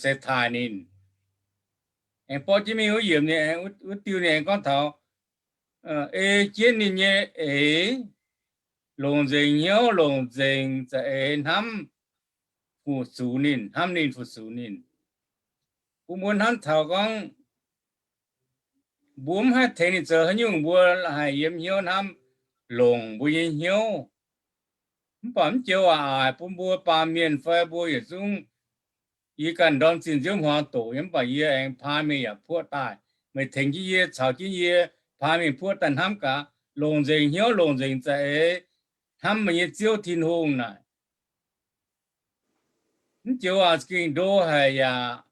Se taaih ninh. Aengx borqv jienv mingh wuov yiemc ninh, wuov diuh ninh aengx gorngv taux ei jienv ninh nyei eix, longc nzengc hnyouv, longc nzengc za'eix hnamv fu-sux ninh, hnamv ninh fu-sux ninh. Bun mbuo hnamv taux gorngv mbuo mv haih tengx ninh zoux haaix nyungc, mbuo haih yiem hnyouv hnamv longc mbuo nyei hnyouv. Mv baac mv joux waac aac, bun mbuo baamh mienh fai mbuo yietc zungv, yie ganh ndorm zinh nziouv hmuangx doqc nyei, mv baac yie aengx paan mingh yaac puoqv daaih. Meih tengx jienv yie, caux jienv yie, paan mingh puoqv daaih hnamv gaax, longc nzengc hnyouv, longc nzengc za'eix hnamv meih nyei Ziouv Tin-Hungh naaic. Mv joux waac za'gengh ndo haic yaac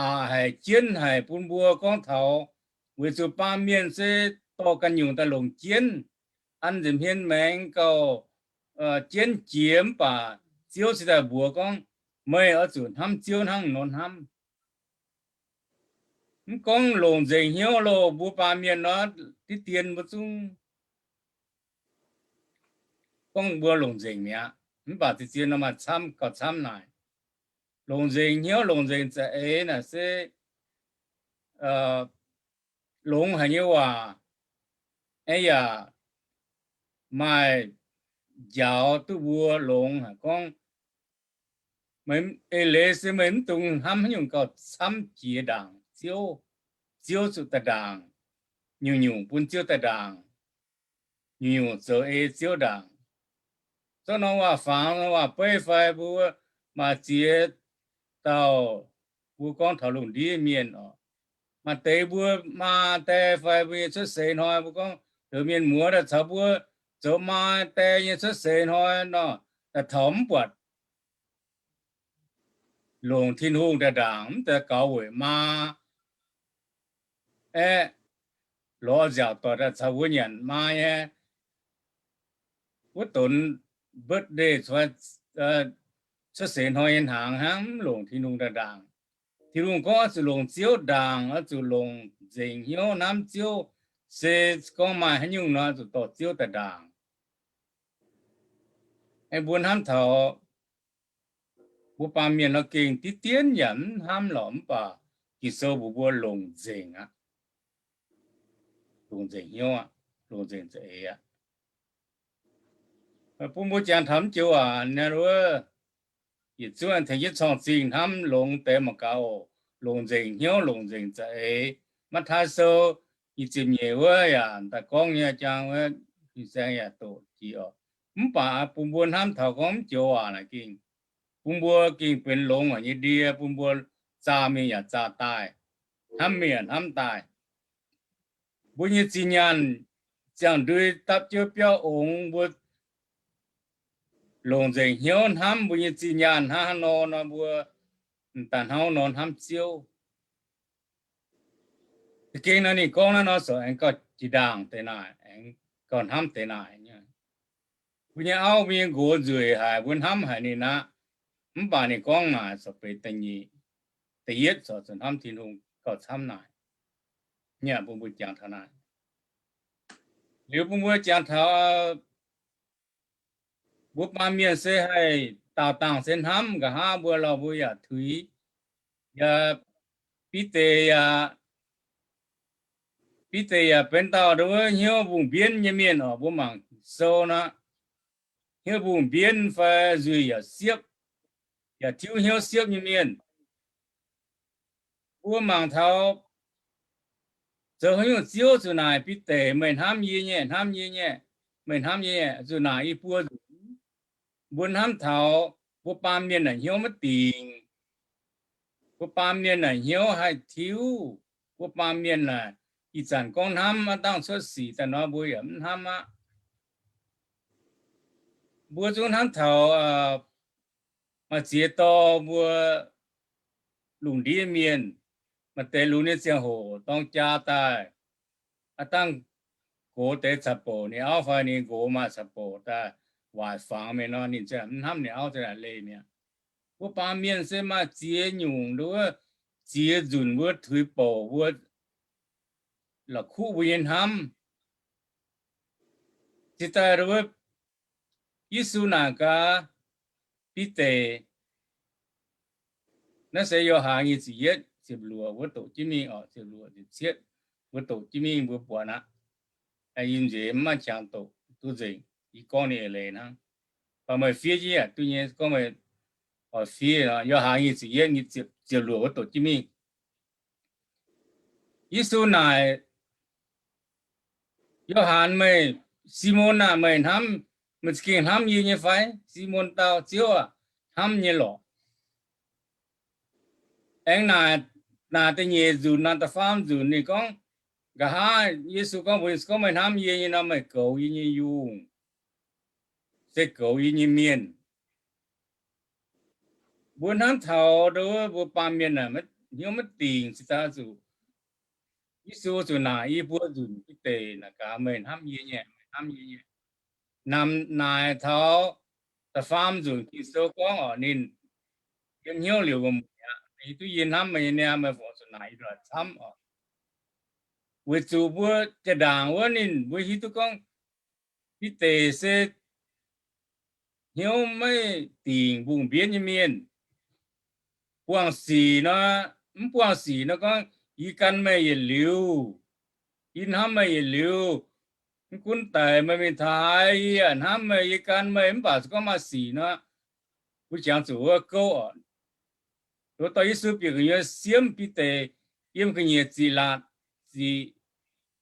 aqc haic, jienv haic bun mbuo gorngv taux, weic zuqc baamh mienh se dorh ganh nyungc daaih longc jienv. An nza'hmien maengx gauh jienv jiex, mv baac Ziouv cingx daaih mbuox gorngv, meih oix zuqc hnamv Ziouv hnangv nor hnamv. Mv gorngv longc nzengc hnyouv loh, mbuo baamh mienh nor, diqv dien mbuo zungv gorngv mbuo longc nzengc mi'aqv. Mv baac zien-zien nor maaih camv gauh camv naaic. Longc nzengc hnyouv, longc nzengc za'eix naaic se longx haic nyei waac, aeqv, yaac maaih njaaux duqv mbuo longx haic gorngv, eix leiz se meih mv dungx hnamv haaix nyungc gauh camv jiex ndaangc Ziouv. Ziouv zuqc daaih ndaangc, nyungc-nyungc bun Ziouv daaih ndaangc, nyungc-nyungc zoux ei Ziouv ndaangc. Zorqv norm waac-fangx, norm waac-beiv fai mbuo maaih ziex dauh, mbuo gorngv taux lungh ndiev mienh oc, maaih deix mbuo maa die fai mbuo nyei cuotv seix hnoi, mbuo gorngv deix mienh muoz daaih caux mbuo zoux maa die nyei cuotv seix hnoi nor, daaih taux mv buatc longc Tin-Hungh daaih ndaangc, mv deix gaux weic maa aeqv, lorz nziaauc doic daaih caux mbuo nyanc maa nyei wuov donx birthday cuotv seix hnoi nyei hnaangx hnangv, mv longc Tin-Hungh daaih ndaangc. Tin-Hungh gorngv oix zuqc longc Ziouv ndaangc, oix zuqc longc nzengc hnyouv hnamv Ziouv, se gorngv maaih haaix nyungc nor zuqc dorh Ziouv daaih ndaangc. Aeqv, mbuo hnamv taux mbuo baamh mienh nor gengh diqv dienv yaac mv hnamv lorqc, mv baac Ging-Sou mbuox mbuo longc nzengc aqv, longc nzengc hnyouv aqv, longc nzengc za'eix aqv. Bun mbuo jangx taux mv joux waac naaic wuov, yietc zungv tengx jienv corng-zingh hnamv longx deix mangc gaax oc. Longc nzengc hnyouv, longc nzengc za'eix. Matv^taai Sou nyic ziepc nyeic wuov yaac daaih gorngv nyei, jang wuov fin-saeng yaac doqc jiex oc. Mv baac bun mbuo hnamv taux gorngv mv joux waac naaic gengh, bun mbuo gengh benx longx haic nyei ndie, bun mbuo zaah mingh yaac zaah daaih, hnamv mingh yaac hnamv daaih. Mbuo nyei zinh nyaanh ziangh ndui dapv jienv biauv ongx, mbuo longc nzengc hnyouv hnamv mbuo nyei zinh nyaanh hnangv haaix nor nor, mbuo daaih hnangv nor hnamv Ziouv. Za'gengh nor ninh gorngv naaiv nor corc aengx gauh jiex ndaangc deix naaic, aengx gauh hnamv deix naaic. Mbuo nyei auv, mbuo nyei nqox nzueic haic, mbuo hnamv haic ninh aqv. Mv baac ninh gorngv naaic corc benx da'nyeic, da'yietv corc zuqc hnamv Tin-Hungh gauh camv naaic. Bun mbuo jangx taux naaic. Liuz bun mbuo jangx taux mbuo baamh mienh se haih daauh dangh se hnamv, nqa'haav mbuo lorh mbuo yaac tuix. Yaac Bide yaac, Bide yaac benx dauh nduov hnyouv mbungh mbienv nyei mienh oc. Mbuo mangc sou nor, hnyouv mbungh mbienv fai nzuih yaac siepv, yaac tiuv hnyouv siepv nyei mienh. Mbuo mangc taux zoux haaix nyungc Ziouv zuqc naaic Bide, meih hnamv yie nyei, hnamv yie nyei, meih hnamv yie nyei, zuqc naaic i buo nzunc. Mbuo hnamv taux mbuo baamh mienh naaic hnyouv maiv dingc. Mbuo baamh mienh naaic hnyouv haih tiuv. Mbuo baamh mienh naaic ih zanc gorngv hnamv, maiv dangh cuotv sic daaih nor mbuo yaac mv hnamv aqv. Mbuo zungv hnamv taux maaih ziex dorh mbuo lungh ndiev mienh, maaih deix lunx nyei ziangh hoc dorng jaa daaih, aav dangh gox deix caux bouc ninh auv fai ninh nqox maaih caux bouc daaih waaic fangx mingh nor, ninh ziouc mv hnamv ninh auv, ziouc naaic leih mi'aqv. Mbuo baamh mienh se maaih ziex nyungc nduov, ziex nzunc mbuo tuix bouc mbuo la'kuqv mbuo nyei hnamv. Cingx daaih nduov, Yesu naaic gaax Bide, naaiv se Yo^han nyic ziepc yietv ziepc luoqc wuov doqc jienv mingh oc, ziepc luoqc ziepc cietv wuov doqc jienv mingh mbuo buatc aqv. Yie nziex mv maaih qangx doqc duqv nzengc, yie gorngv ninh eix leiz hnangv. Baac meih fiev jienv yaac duqv nyei, gorngv meih oix fiev nor, Yo^han nyic ziepc yietv, ziepc luoqc wuov doqc jienv mingh. Yesu naaic Yo^han, meih, Simon aah! Meih hnamv, meih za'gengh hnamv yie nyei fai? Simon dau, Ziouv aac, hnamv nyei lorqc. Aengx naaic, naaic da'nyeic nzunc, naaic da'faam nzunc ninh gorngv, nqa'haav Yesu gorngv mbuox ninh, gorngv meih hnamv yie nyei nor, meih goux yie nyei yungh, se goux yie nyei mienh. Mbuo hnamv taux nduov mbuo baamh mienh aah, hnyouv maiv dingc, cingx daaih zuqc Yesu zuqc naaic i buo nzunc, Bide, naaic gaax meih hnamv yie nyei, meih hnamv yie nyei. Naaic taux da'faam nzunc Ging-Sou gorngv oc, ninh yiem hnyouv liouc wuom-mueic aqv, hiuv duqv yie hnamv meih nyei niaa, meih fungc zuqc naaic yie ndoih camv oc. Weic zuqc mbuo jaa-ndaangc wuov ninh mbuo hiuv duqv gorngv Bide se hnyouv maiv dingc mbungh mbienv nyei mienh. Buangh sic nor, mv buangh sic nor gorngv, yie gan meih yietc liuz, yie hnamv meih yietc liuz, mv gunv daic meih mingh taux haaix, yie yaac hnamv meih, yie gan meih, mv baac se gorngv maaih sic nor, mbuo jangx zuqc wuov gouv oc. Loz dorh Yesu bieqc gu'nyuoz siemv Bide yiem ga'nyiec ziqc laatc, ziqc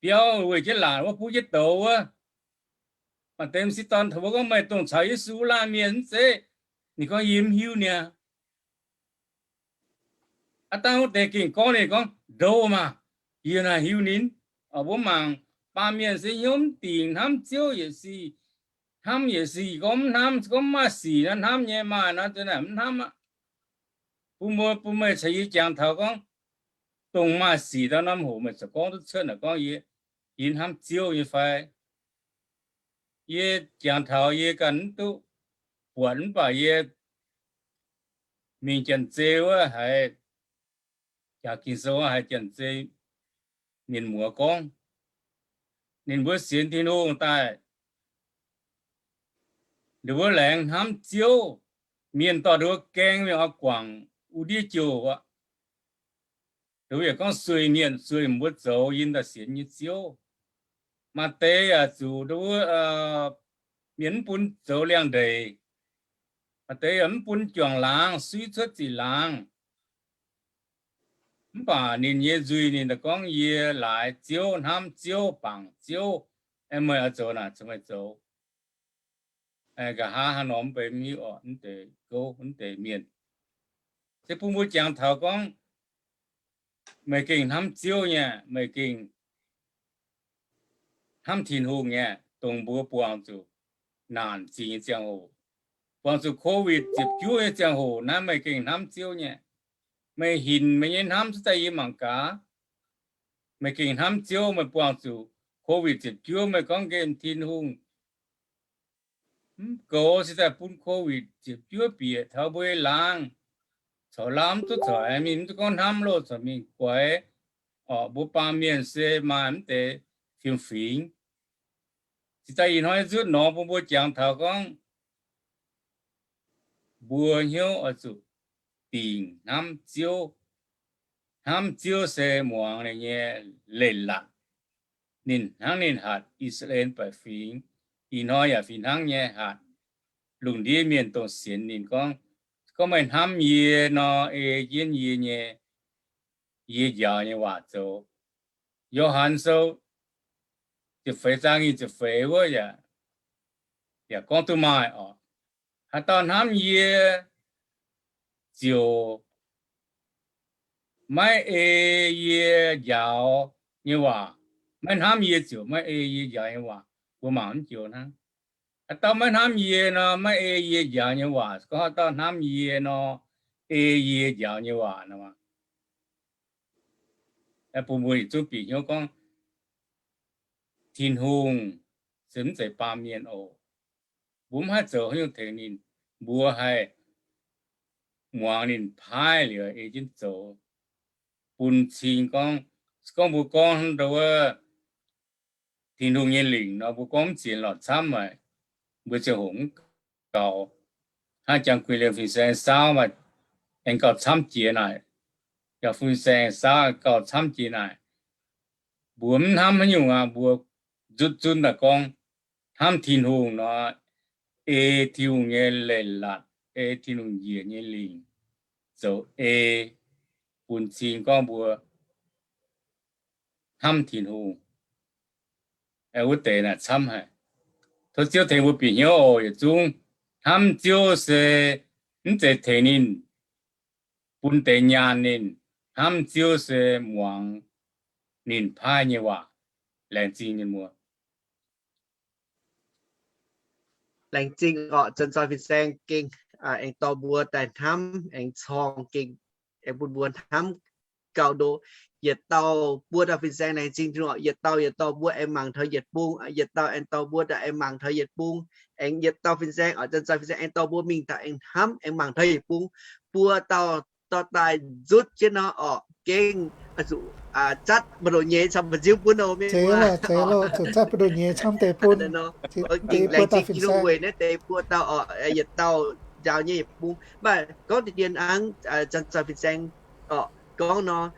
biauv weic jienv laatc wuov, buv jienv douz wuov. Maaih deix m'sieqv dorn taux mbuo gorngv, meih dongh caux Yesu laanh mienh mv zeiz? Ninh gorngv, yie mv hiuv niaa. Aav dangh wuov deix gengh gorngv, ninh gorngv, ndouv maah, yie naaic hiuv ninh. Mbuo mangc baamh mienh se hnyouv mv dingc, hnamv Ziouv yietc sic, hnamv yietc sic, gorngv mv hnamv, gorngv mv maaih sic nor, hnamv nyei, maaih nor, naaic mv hnamv aqv. Bun mbuo, bun meih caux yie jangx taux gorngv, dongh maaih sic daaih norm hoc meih ziouc gorngv duqv cuotv naaic gorngv yie, yie hnamv Ziouv nyei fai? Yie jangx taux yie ganh mv duqv buatc, mv baac yie mingh Janx-Zei wuov haiz, jaax Ging-Sou wuov haiz Janx-Zei mienh muoz gorngv, ninh mbuo sienx Tin-Hungh daaih, ninh mbuo laengz hnamv Ziouv, mienh dorh ninh mbuo gaeng mingh oix guangc wuov ndiev jouh aqv. Ninh mbuo yaac gorngv sueih mienh, sueih mbuo zoux yinh daaih sienx nyei Ziouv. Maaih deix yaac zuqc mienh mv bun zoux liangx-ndeic. Maaih deix yaac mv bun juangc laangz, suiv cuotv ziqc laangz. Mv baac ninh nyei nzuih ninh daaih gorngv, yie laaix Ziouv, hnamv Ziouv, bangc Ziouv, meih oix zoux naaic, meih zoux. Nqa'haav hnangv nor mv bei mv hiuv orqc, mv deix gouv, mv deix mienh. Se bun mbuo jangx taux gorngv, meih gengh hnamv Ziouv nyei, meih gengh hnamv Tin-Hungh nyei, dongh mbuo buangh zuqc naanc zingx nyei ziangh hoc, buangh zuqc Covid ziepc juov nyei ziangh hoc naaiv, meih gengh hnamv Ziouv nyei. Meih hinc meih nyei hnamv cuotv daaih yie mangc gaax. Meih gengh hnamv Ziouv, meih buangh zuqc Covid ziepc juov, meih gorngv nqemh Tin-Hungh, mv goux se daaih bun Covid ziepc juov bieqc taux mbuo nyei laangz, corc laamv duqv corc aengx mingh, mv duqv gorngv hnamv loh corc mingh guaix. Orqc, mbuo baamh mienh se maaih mv deix fiem-fingx. Cingx daaih ih hnoi nzutv norm bun mbuo jangx taux gorngv, mbuo hnyouv oix zuqc dingc hnamv Ziouv. Hnamv Ziouv se muangx ninh nyei leiz-latc. Ninh hnangv ninh hatc I^saa^laa^en baeqc fingx, ih hnoi yaac fih hnangv nyei hatc lungh ndiev mienh dongh sienx ninh gorngv, gorngv meih hnamv yie nor, ei jienv yie nyei, yie njaaux nyei waac zoux. Yo^han Sou ziepc feix zaang nyic ziepc feix wuov yaac, yaac gorngv duqv maaih orqc. Haaix dauh hnamv yie ziouc maiv ei yie njaaux nyei waac. Maiv hnamv yie ziouc maiv ei yie njaaux nyei waac. Mbuo mangc mv joux hnangv. Haaix dauh maiv hnamv yie nor, maiv ei yie njaaux nyei waac. Gorngv haaix dauh hnamv yie nor, ei yie njaaux nyei waac nor. Bun mbuo yietc zungv bieqc hnyouv gorngv, Tin-Hungh se mv zeiz baamh mienh oc. Mbuo mv haih zoux haaix nyungc tengx ninh. Mbuo haih muangx ninh paaiv liuz ei jienv zoux. Bun cing gorngv, gorngv mbuo gorngv ndo wuov Tin-Hungh nyei lingc nor, mbuo gorngv mv ziex lorqc camv maah, mbuo ziangh hoc mv gaux. Hnangv jangx guin liemh fin-saeng saauv maaih aengx gauh camv jiex naaic. Jangx fin-saeng saauv gauh camv jiex naaic. Mbuo mv hnamv haaix nyungc aqv, mbuo nzutv zunv daaih gorngv hnamv Tin-Hungh nor, ei Tin-Hungh nyei leiz-latc, ei Tin-Hungh njiec nyei lingc zoux ei, bun cing gorngv mbuo hnamv Tin-Hungh. Wuov deix naaic camv haic. Tov Ziouv tengx mbuo bieqc hnyouv oc. Yietc zungv hnamv Ziouv se mv zeiz tengx ninh bun deix nyaanh ninh. Hnamv Ziouv se muangx ninh paaiv nyei waac. Laengz zingh mienh muoz. Laengz zingh orqc, Janx-Zei Fin-Saeng gengh aengx dorh mbuo daaih hnamv, aengx corng gengh aengx bun mbuo hnamv gauh ndo. Yietc dauh buo dauh fin-saeng laengz zingh Tin-Hungh orqc. Yietc dauh yietc dauh mbuo aengx mangc taux yietc bung, yietc dauh aengx dorh mbuo daaih aengx mangc taux yietc bung, aengx yietc dauh fin-saeng orqc, Janx-Zei Fin-Saeng aengx dorh mbuo mingh daaih aengx hnamv aengx mangc taux yietc bung. Buo dauh dorh daaih nzutv jienv nor orqc, gengh zuqc zatv mbu'ndongx nyei camv mbu'nziu bun oc, mienh muoz. Zeiz loh, zuqc zatv mbu'ndongx nyei camv deix bun. Laengz zingh Tin-Hungh weic naaiv deix buo dauh oc, yietc dauh njaaux nyei yietc bung. Mv baac gorngv deix dien hnangv, Janx-Zoih Fin-Saeng oc gorngv nor,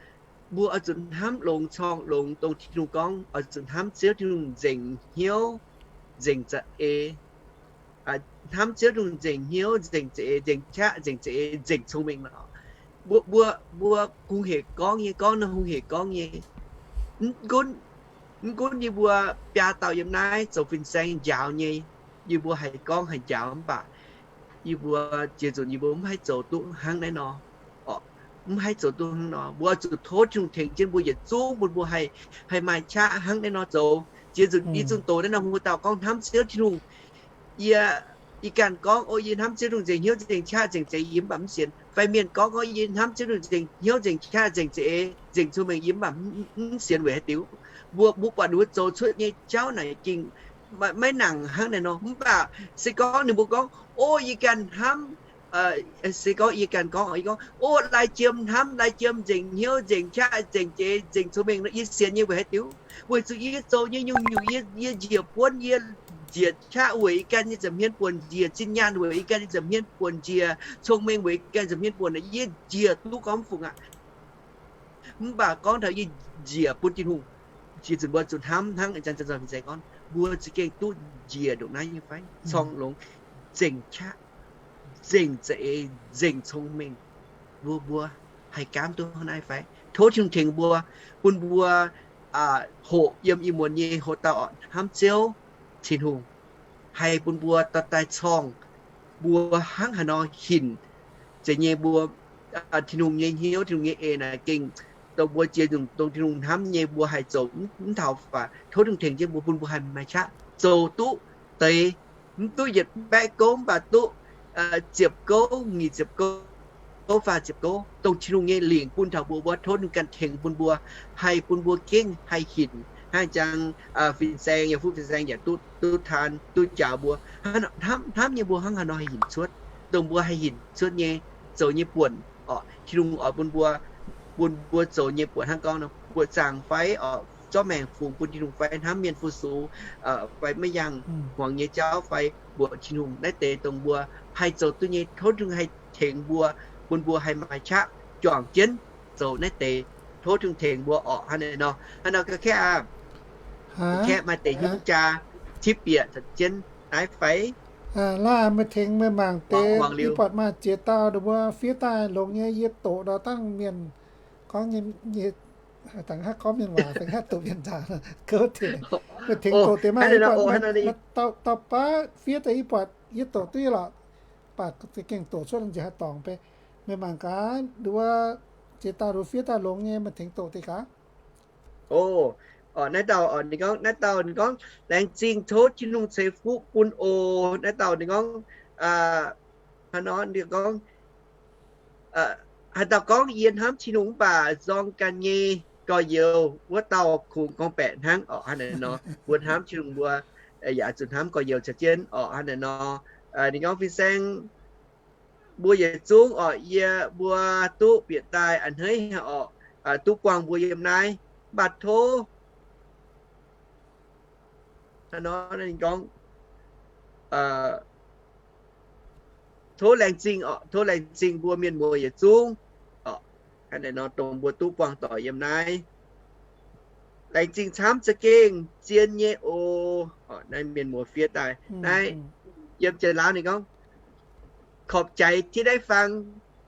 mbuo oix zuqc hnamv longx corng longx dongh Tin-Hungh gorngv, oix zuqc hnamv Ziouv Tin-Hungh nzengc hnyouv nzengc za'eix. Hnamv Ziouv Tin-Hungh nzengc hnyouv nzengc za'eix, nzengc qaqv nzengc za'eix, nzengc cong-mengh. Mbuo, mbuo, mbuo kungx hec gorngv nyei, gorngv naaiv kungx hec gorngv nyei. Mv gunv, mv gunv yie mbuo biaa dauh yiem naaiv zoux fin-saeng njaaux nyei, yie mbuo haih gorngv haih njaaux mv baac yie mbuo ziex nzunc yie mbuo mv haih zoux duqv hnangv naaiv nor. Mv haih zoux duqv hnangv nor. Mbuo zuqc tov Tin-Hungh tengx jienv mbuo yietc zungv bun mbuo haih, haih maaih qaqv hnangv naaiv nor zoux. Ziex nzunc yie zunh doz naaiv nor, mbuo dauh gorngv hnamv Ziouv Tin-Hungh, yie, yie ganh gorngv, o, yie hnamv Ziouv Tin-Hungh nzengc hnyouv nzengc qaqv nzengc za'eix, yie mv baac mv sienx. Fai mienh gorngv, o, yie hnamv Ziouv Tin-Hungh nzengc hnyouv nzengc qaqv nzengc za'eix, nzengc cong-mengh, yie mv baac mv sienx weic haaix diuc? Mbuo, mbuo buatc ninh mbuo zoux cuotv nyei jauv naaic gengh maiv nangc hnangv naaiv nor. Mv baac se gorngv ninh mbuo gorngv, o, yie ganh hnamv, se gorngv yie ganh gorngv, yie gorngv, o, lai jiem hnamv, lai jiem nzengc hnyouv nzengc qaqv nzengc za'eix nzengc cong-mengh nor, yie sienx nyei weic haaix diuc? Weic zuqc yie zoux nyei nyungc-nyungc, yie, yie njiec buonv, yie njiec qaqv weic yie ganh nyei nza'hmien buonc, njiec zinh nyaanh weic yie ganh nyei nza'hmien buonc, njiec cong-mengh weic yie ganh nza'hmien buonc, yie njiec duqv gormx fungc aqv. Mv baac gorngv taux yie njiec bun Tin-Hungh, ziex nzunc mbuo zuqc hnamv hnangv ih zanc Janx-Zoih Fin-Saeng gorngv, mbuo za'gengh duqv njiec ndongc naaiv nyei fai? Corng longx, nzengc qaqv, nzengc za'eix, nzengc cong-mengh, mbuo, mbuo haih gaamv duqv hnangv naaiv fai? Tov Tin-Hungh tengx mbuo, bun mbuo hoqc yiem ih muonz nyei hoc dauh oc, hnamv Ziouv Tin-Hungh, haih bun mbuo dorh daaih corng mbuo hnangv haaix nor hinc zeiz nyei mbuo, Tin-Hungh nyei hnyouv, Tin-Hungh nyei eix naaic gengh dongh mbuo ziex nyungc dongh Tin-Hungh hnamv nyei mbuo haih zoux mv taux fai? Tov Tin-Hungh tengx jienv mbuo bun mbuo haih maaih qaqv zoux duqv deix, mv duqv yietc baeqv gouv mv baac duqv ziepc gouv, nyic ziepc gouv, faah ziepc gouv, dongh Tin-Hungh nyei lingc bun taux mbuo wuov, tov Tin-Hungh ganh tengx bun mbuo, haih bun mbuo gengh haih hinc hnangv jangx fin-saeng yaac fuqv fin-saeng yaac duqv, duqv taan duqv njaaux mbuo, hnamv nyei mbuo hnangv haaix nor haih hinc cuotv, dongh mbuo haih hinc cuotv nyei, zoux nyei buonc oc, Tin-Hungh oix bun mbuo, bun mbuo zoux nyei buonc hnangv gorngv nor, buoqc zaangc fai oc, zorqv maengc fungx bun Tin-Hungh fai, hnamv mienh fu-sux fai, maiv yangh hmuangx nyei jauv fai, mbuoqc Tin-Hungh, naaiv deix dongh mbuo haih zoux duqv nyei, tov Tin-Hungh haih tengx mbuo, bun mbuo haih maaih qaqv juangc jienv zoux naaiv deix. Tov Tin-Hungh tengx mbuo oc. Hnangv naaiv nor, hnangv nor ga'kaeqv aqv, ga'kaeqv maaih deix hnyouv jaa cipv bieqc caux jienv naaiv fai? Laaih meih tengx meih mangc deix, yie buatc maaih ziex dauh ninh mbuo fiev daaih longx nyei, yie doqc ndau dangh mienh gorngv nyei, dangh haaix gorngv mienh waac, dangh haaix doqc mienh waac, meih tengx doqc deix maah. Yie buatc dauh baav fiev daaih yie buatc yie doqc duqv lorqc, baac za'gengh doqc cuotv njiec haaix dorngx bei. Meih mangc gaax, ninh mbuo ziex dauh ninh mbuo fiev daaih longx nyei, meih tengx doqc deix gaax. O, naaiv dauh, ninh gorngv, naaiv dauh ninh gorngv, laengz zingh tov Tin-Hungh ceix fuqv bun oc. Naaiv dauh ninh gorngv, hnangv nor ninh gorngv, haaix dauh gorngv yie hnamv Tin-Hungh mv baac nzorng ganh nyei gorx-youz, wuov dauh kungx gorngv-baeqc hnangv oc. Hnangv naaic nor, mbuo hnamv Tin-Hungh mbuo yaac zuqc hnamv gorx-youz caux jienv oc. Hnangv naaic nor, ninh gorngv fin-saeng mbuo yietc zungv oc, yie mbuo duqv bieqc daaih a'hneiv oc, duqv buangh mbuo yiem naaiv, mv baac tov, hnangv nor ninh gorngv, tov laengz zingh oc, tov laengz zingh mbuo mienh muoz yietc zungv oc. Hnangv naaic nor dongh mbuo duqv buangh doic yiem naaiv. Laengz zingh camv za'gengh zien nyei oc. Naaiv mienh muoz fiev daaih naaiv, yiem Janx-Laauv ninh gorngv, Khop ใจที่ได้ฟัง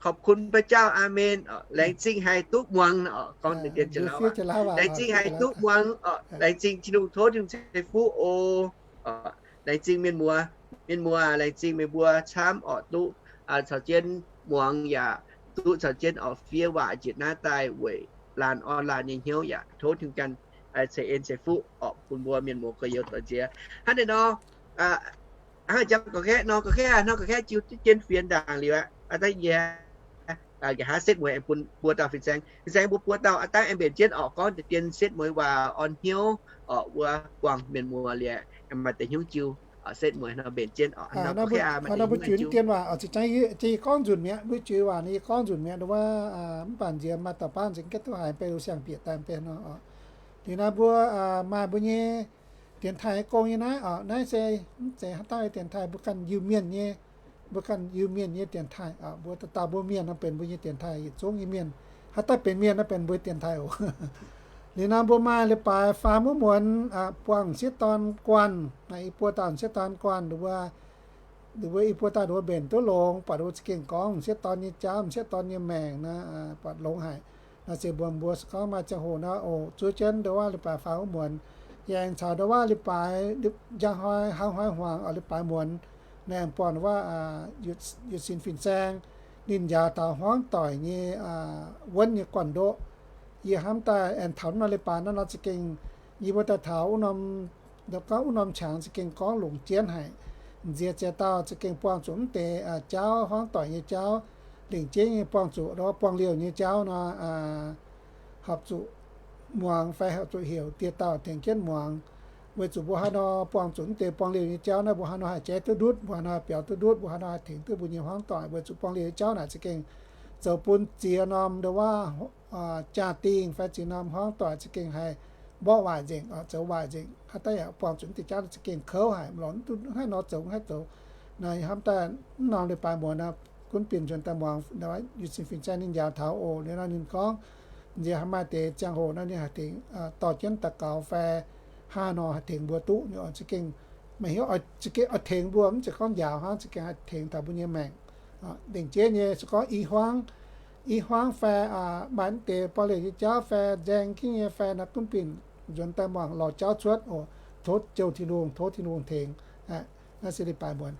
ขอบคุณพระเจ้า อาเมน. Laengz zingh haih duqv muangx. Gorngv dien Janx-Laauv, laengz zingh haih duqv muangx. Laengz zingh Tin-Hungh, tov Tin-Hungh ceix fuqv oc. Laengz zingh mienh muoz, mienh muoz laengz zingh meih mbuo camv oc, duqv caux jienv muangx yaac duqv caux jienv oc fiev waac njiec naaiv daaih weic laanh orn laanh nyei hnyouv yaac tov Tin-Hungh ganh ceix en ceix fuqv oc bun mbuo mienh muoz gorx-youz doix nziex. Hnangv naaic nor, hnangv jangx gorqv-kaeqv nor, gorqv-kaeqv hnangv gorqv-kaeqv jiu duqv jienv fienx ndaangc liuz aqv. Aa dangv yie nqa'haav setv mueiz aengx bun buo dauh fin-saeng, fin-saeng mbuo buo dauh aa dangv aengx mbenc jienv oc, gorngv deix dien setv mueiz waac orn hnyouv oc, wuov buangh mienh muoz liuz maaih deix hnyouv jiu. setv mueiz nor mbenc jienv oc. Nor mbuo junc dien waac oc, zinh gorngv nzunc mi'aqv, mbuo juix waac nor yie gorngv nzunc mi'aqv, nduov mv baac nziex maaih dauh baav nzengc gengh duqv haiz beiv lu siang bieqc daaih mbenc nor oc. Liuz naaiv mbuo maaih mbuo nyei dienx taaih gong nyei naaiv oc. Naaiv se mv zeiz haaix dauh nyei dienx taaih, mbuo ganh Iu-Mienh nyei, mbuo ganh Iu-Mienh nyei dienx taaih oc. Mbuo dauh dauh mbuo mienh nor benx mbuo nyei dienx taaih, yietc zungv nyei mienh, haaix dauh benx mienh nor benx mbuo dienx taaih oc. Liuz nor mbuo maaih leiz-baaix faam wuov muonz buangh sieqv dorn guanh, i buo dauh sieqv dorn guanh, nduov mbuo i buo dauh nduov mbenc duqv longx, buatc nduov za'gengh gorngv m'sieqv dorn nyei jauv, m'sieqv dorn nyei maengc nor, buatc longx haic. Naaiv se mbuo, mbuo se gorngv maaih ziangh hoc nor oc, zuov jienv nduov waac leiz-baaix faam wuov muonz, yaac aengx caux nduov waac leiz-baaix njang hnoi, hnangv hnoi hmuangx oc, leiz-baaix muonz, naaiv aengx buangh nduov waac Yietc Sin Fin-Saeng, ninh njaaux taux hmuangv doic nyei wuonv nyei guanh ndoqv. Yie hnamv daaih aengx taux wuov norm leiz-baaix naaiv nor za'gengh, yie mbuo daaih taux wuov norm, gorngv wuov norm qangx za'gengh gorngv longc jienv haic. Nziex ziex dauh za'gengh buangh zuqc mv deix jauv, hmuangv doic nyei jauv, lengc jeiv nyei buangh zuqc, buangh liouh nyei jauv nor, horpc zuqc muangx fai horpc zuqc heuc dieh dauh tengx jienv muangx. Weic zuqc mbuo haaix nor buangh zuqc mv deix buangh liouh nyei jauv naaiv, mbuo haaix nor haih jaiv duqv ndutv, mbuo haaix nor haih biaux duqv ndutv, mbuo haaix nor haih tengx duqv mbuo nyei hmuangv doic. Weic zuqc buangh liouh nyei jauv naaic za'gengh zoux bun ziex norm nduov waac jaa-dingh fai ziex norm hmuangv doic za'gengh haih mborqv waaic nzengc, zoux waaic nzengc. Haaix dauh yaac buangh zuqc mv deix jauv za'gengh kouv haic, lorz mv duqv haaix nor zoux haaix zoux. Naaiv hnamv daaih mv norm leiz-baaix muonz nor, gunv binc nzuonx daaih muangx Yietc Sin Fin-Saeng ninh njaaux taux oc. Liuz nor ninh gorngv, nziex haaix maaih deix ziangh hoc nor ninh haih tengx dorh jienv daux gaux fai haaix nor haih tengx mbuo duqv nyei oc. Za'gengh maaih hnyouv za'gengh oix tengx mbuo, mv zeiz gorngv njaaux hnangv, za'gengh haih tengx taux mbuo nyei maengc. Lengc jeiv nyei se gorngv i hmuangv, i hmuangv fai maaih mv deix buangh liouh nyei jauv fai nzaeng jienv nyei fai nor, gunv binc nzuonx daaih muangc lorz jauv cuotv oc. Tov jouh Tin-Hungh, tov Tin-Hungh tengx. Naaiv se leiz-baaix muonz.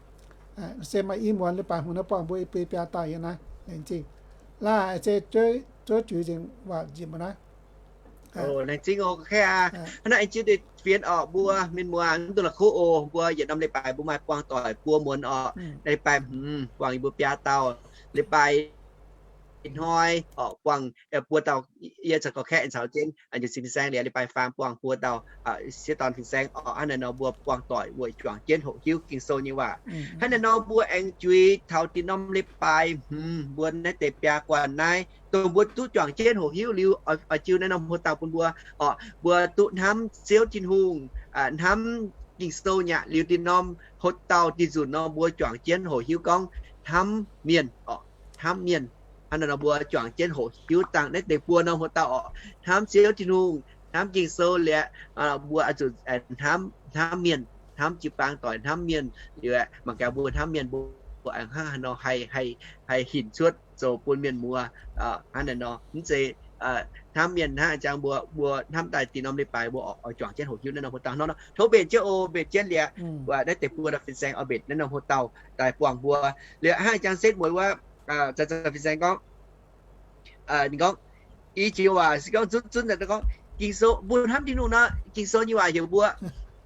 Se maaih i muonz leiz-baaix hmz nor buangh mbuo i bui biaa dauh yiem naaiv. Laengz zingh. Laaih se zuov juix nzengc waac njiec mbuo naaiv. Laengz zingh oc, kei aqv. Hnangv naaiv aengx jienv deix fienx oc, mbuo mienh muoz mv dungx la'kuqv oc. Mbuo yietc norm leiz-baaix mbuo maaih buangh doic buo muonz oc. Leiz-baaix hmz buangh yie mbuo biaa dauh. Leiz-baaix hnoi oc buangh buo dauh, yie caux gorx-kaeqv caux jienv Yietc Sin Fin-Saeng liuz, leiz-baaix faam buangh buo dauh sieqv dorn fin-saeng oc. Hnangv naaiv nor mbuo buangh doic mbuo juangc jienv hoqc hiuv Ging-Sou nyei waac. Hnangv naaiv nor mbuo aengx juix taux dinh norm leiz-baaix hmz mbuo naaiv deix biaa guanh naaiv, dongh mbuo duqv juangc jienv hoqc hiuv liuz, oix jiu naaiv norm hoc dauh bun mbuo oc, mbuo duqv hnamv Ziouv Tin-Hungh, hnamv Ging-Sou nyei aqv. Liuz dinh norm hoc dauh dinh nzunc nor mbuo juangc jienv hoqc hiuv gorngv hnamv mienh oc, hnamv mienh. Hnangv naaiv nor mbuo juangc jienv hoqc hiuv dangh naaiv deix buo norm hoc dauh oc, hnamv Ziouv Tin-Hungh, hnamv Ging-Sou liuz, mbuo oix zuqc hnamv, hnamv mienh, hnamv jiu-baang doic, hnamv mienh liuz, mangc gaax mbuo hnamv mienh mbuo aengx hnangv haaix nor haih, haih hinc cuotv zoux bun mienh muoz. Hnangv naaiv nor mv zeiz hnamv mienh hnangv jangx mbuo, mbuo hnamv daaih dinh norm leiz-baaix mbuo oix juangc jienv hoqc hiuv naaiv norm hoc dauh hnangv nor. Tov mbenc jienv oc, mbenc jienv liuz, naaiv deix buo dauh fin-saeng oix mbenc naaiv norm hoc dauh daaih buangh mbuo. Liuz hnangv jangx setv mueiz wuov, fin-saeng gorngv, ninh gorngv, i jiex waac se gorngv zunv zunv gorngv, Ging-Sou, mbuo hnamv Tin-Hungh nor, Ging-Sou nyei waac heuc mbuo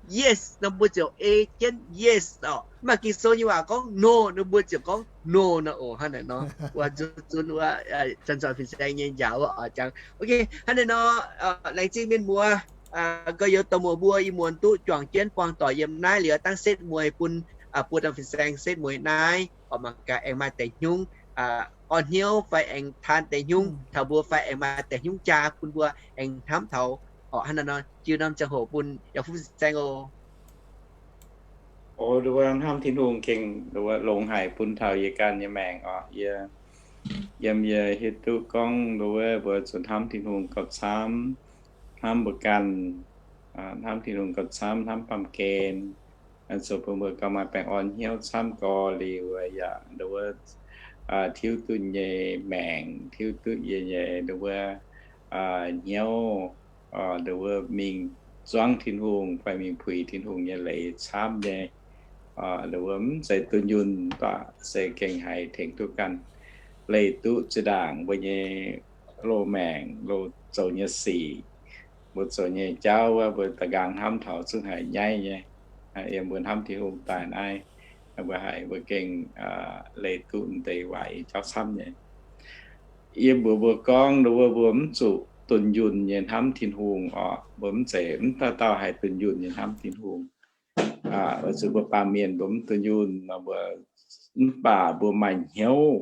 yes nor mbuo ziouc ei jienv yes oc. Mv baac Ging-Sou nyei waac gorngv no nor mbuo ziouc gorngv no nor oc. Hnangv naaic nor, wuov zunv zunv wuov, fin-saeng nyei njaaux wuov oc jangx. Ok, hnangv naaic nor, laengz zingh mienh muoz, gorx-youz dorh muoz mbuo ih muonz duqv juangc jienv buangh doic yiem naaiv liuz dangh setv mueiz bun buo dauh fin-saeng setv mueiz naaiv oc. Mangc gaax aengx maaih deix hnyungv orn hnyouv fai aengx taan deix hnyungv taux mbuo fai aengx maaih deix hnyungv jaa bun mbuo aengx hnamv taux oc. Hnangv naaic nor jiu norm ziangh hoc bun yaac fuqv fin-saeng oc. O, nduov hnamv Tin-Hungh gengh nduov longx haic bun taux yie ganh nyei maengc oc. Yie, yiem yie hiuv duqv gorngv nduov mbuo zuqc hnamv Tin-Hungh gauh camv, hnamv mbuo ganh, hnamv Tin-Hungh gauh camv, hnamv baamh gen, zoux bun mbuo gauh maaih baengh orn hnyouv camv gorx liuz yaac nduov tiuv duqv nyei maengc, tiuv duqv yie nyei nduov hnyouv, nduov mingh zuangv Tin-Hungh fai mingh puix Tin-Hungh nyei leiz camv nyei. Nduov mv zeiz dunh yunh baac se gengh haih tengx duqv ganh leih duqv zinh ndaangc mbuo nyei loz-maengc, loz-zoux nyei sic, mbuo zoux nyei jauv wuov, mbuo da'nqaang hnamv taux zungv haih nyaiv nyei. Yiem mbuo hnamv Tin-Hungh daaih naaiv, mbuo haih mbuo gengh leih duqv deix waaic nyei jauv camv nyei. Yie mbuox mbuo gorngv nduov mbuo mv zuqc dunh yunh nyei hnamv Tin-Hungh oc. Mbuo mv zeiz mv dauh dauh haih dunh yunh nyei hnamv Tin-Hungh. Weic zuqc mbuo baamh mienh mbuo mv duqv nyunc, mbuo mv baac mbuo maaih hnyouv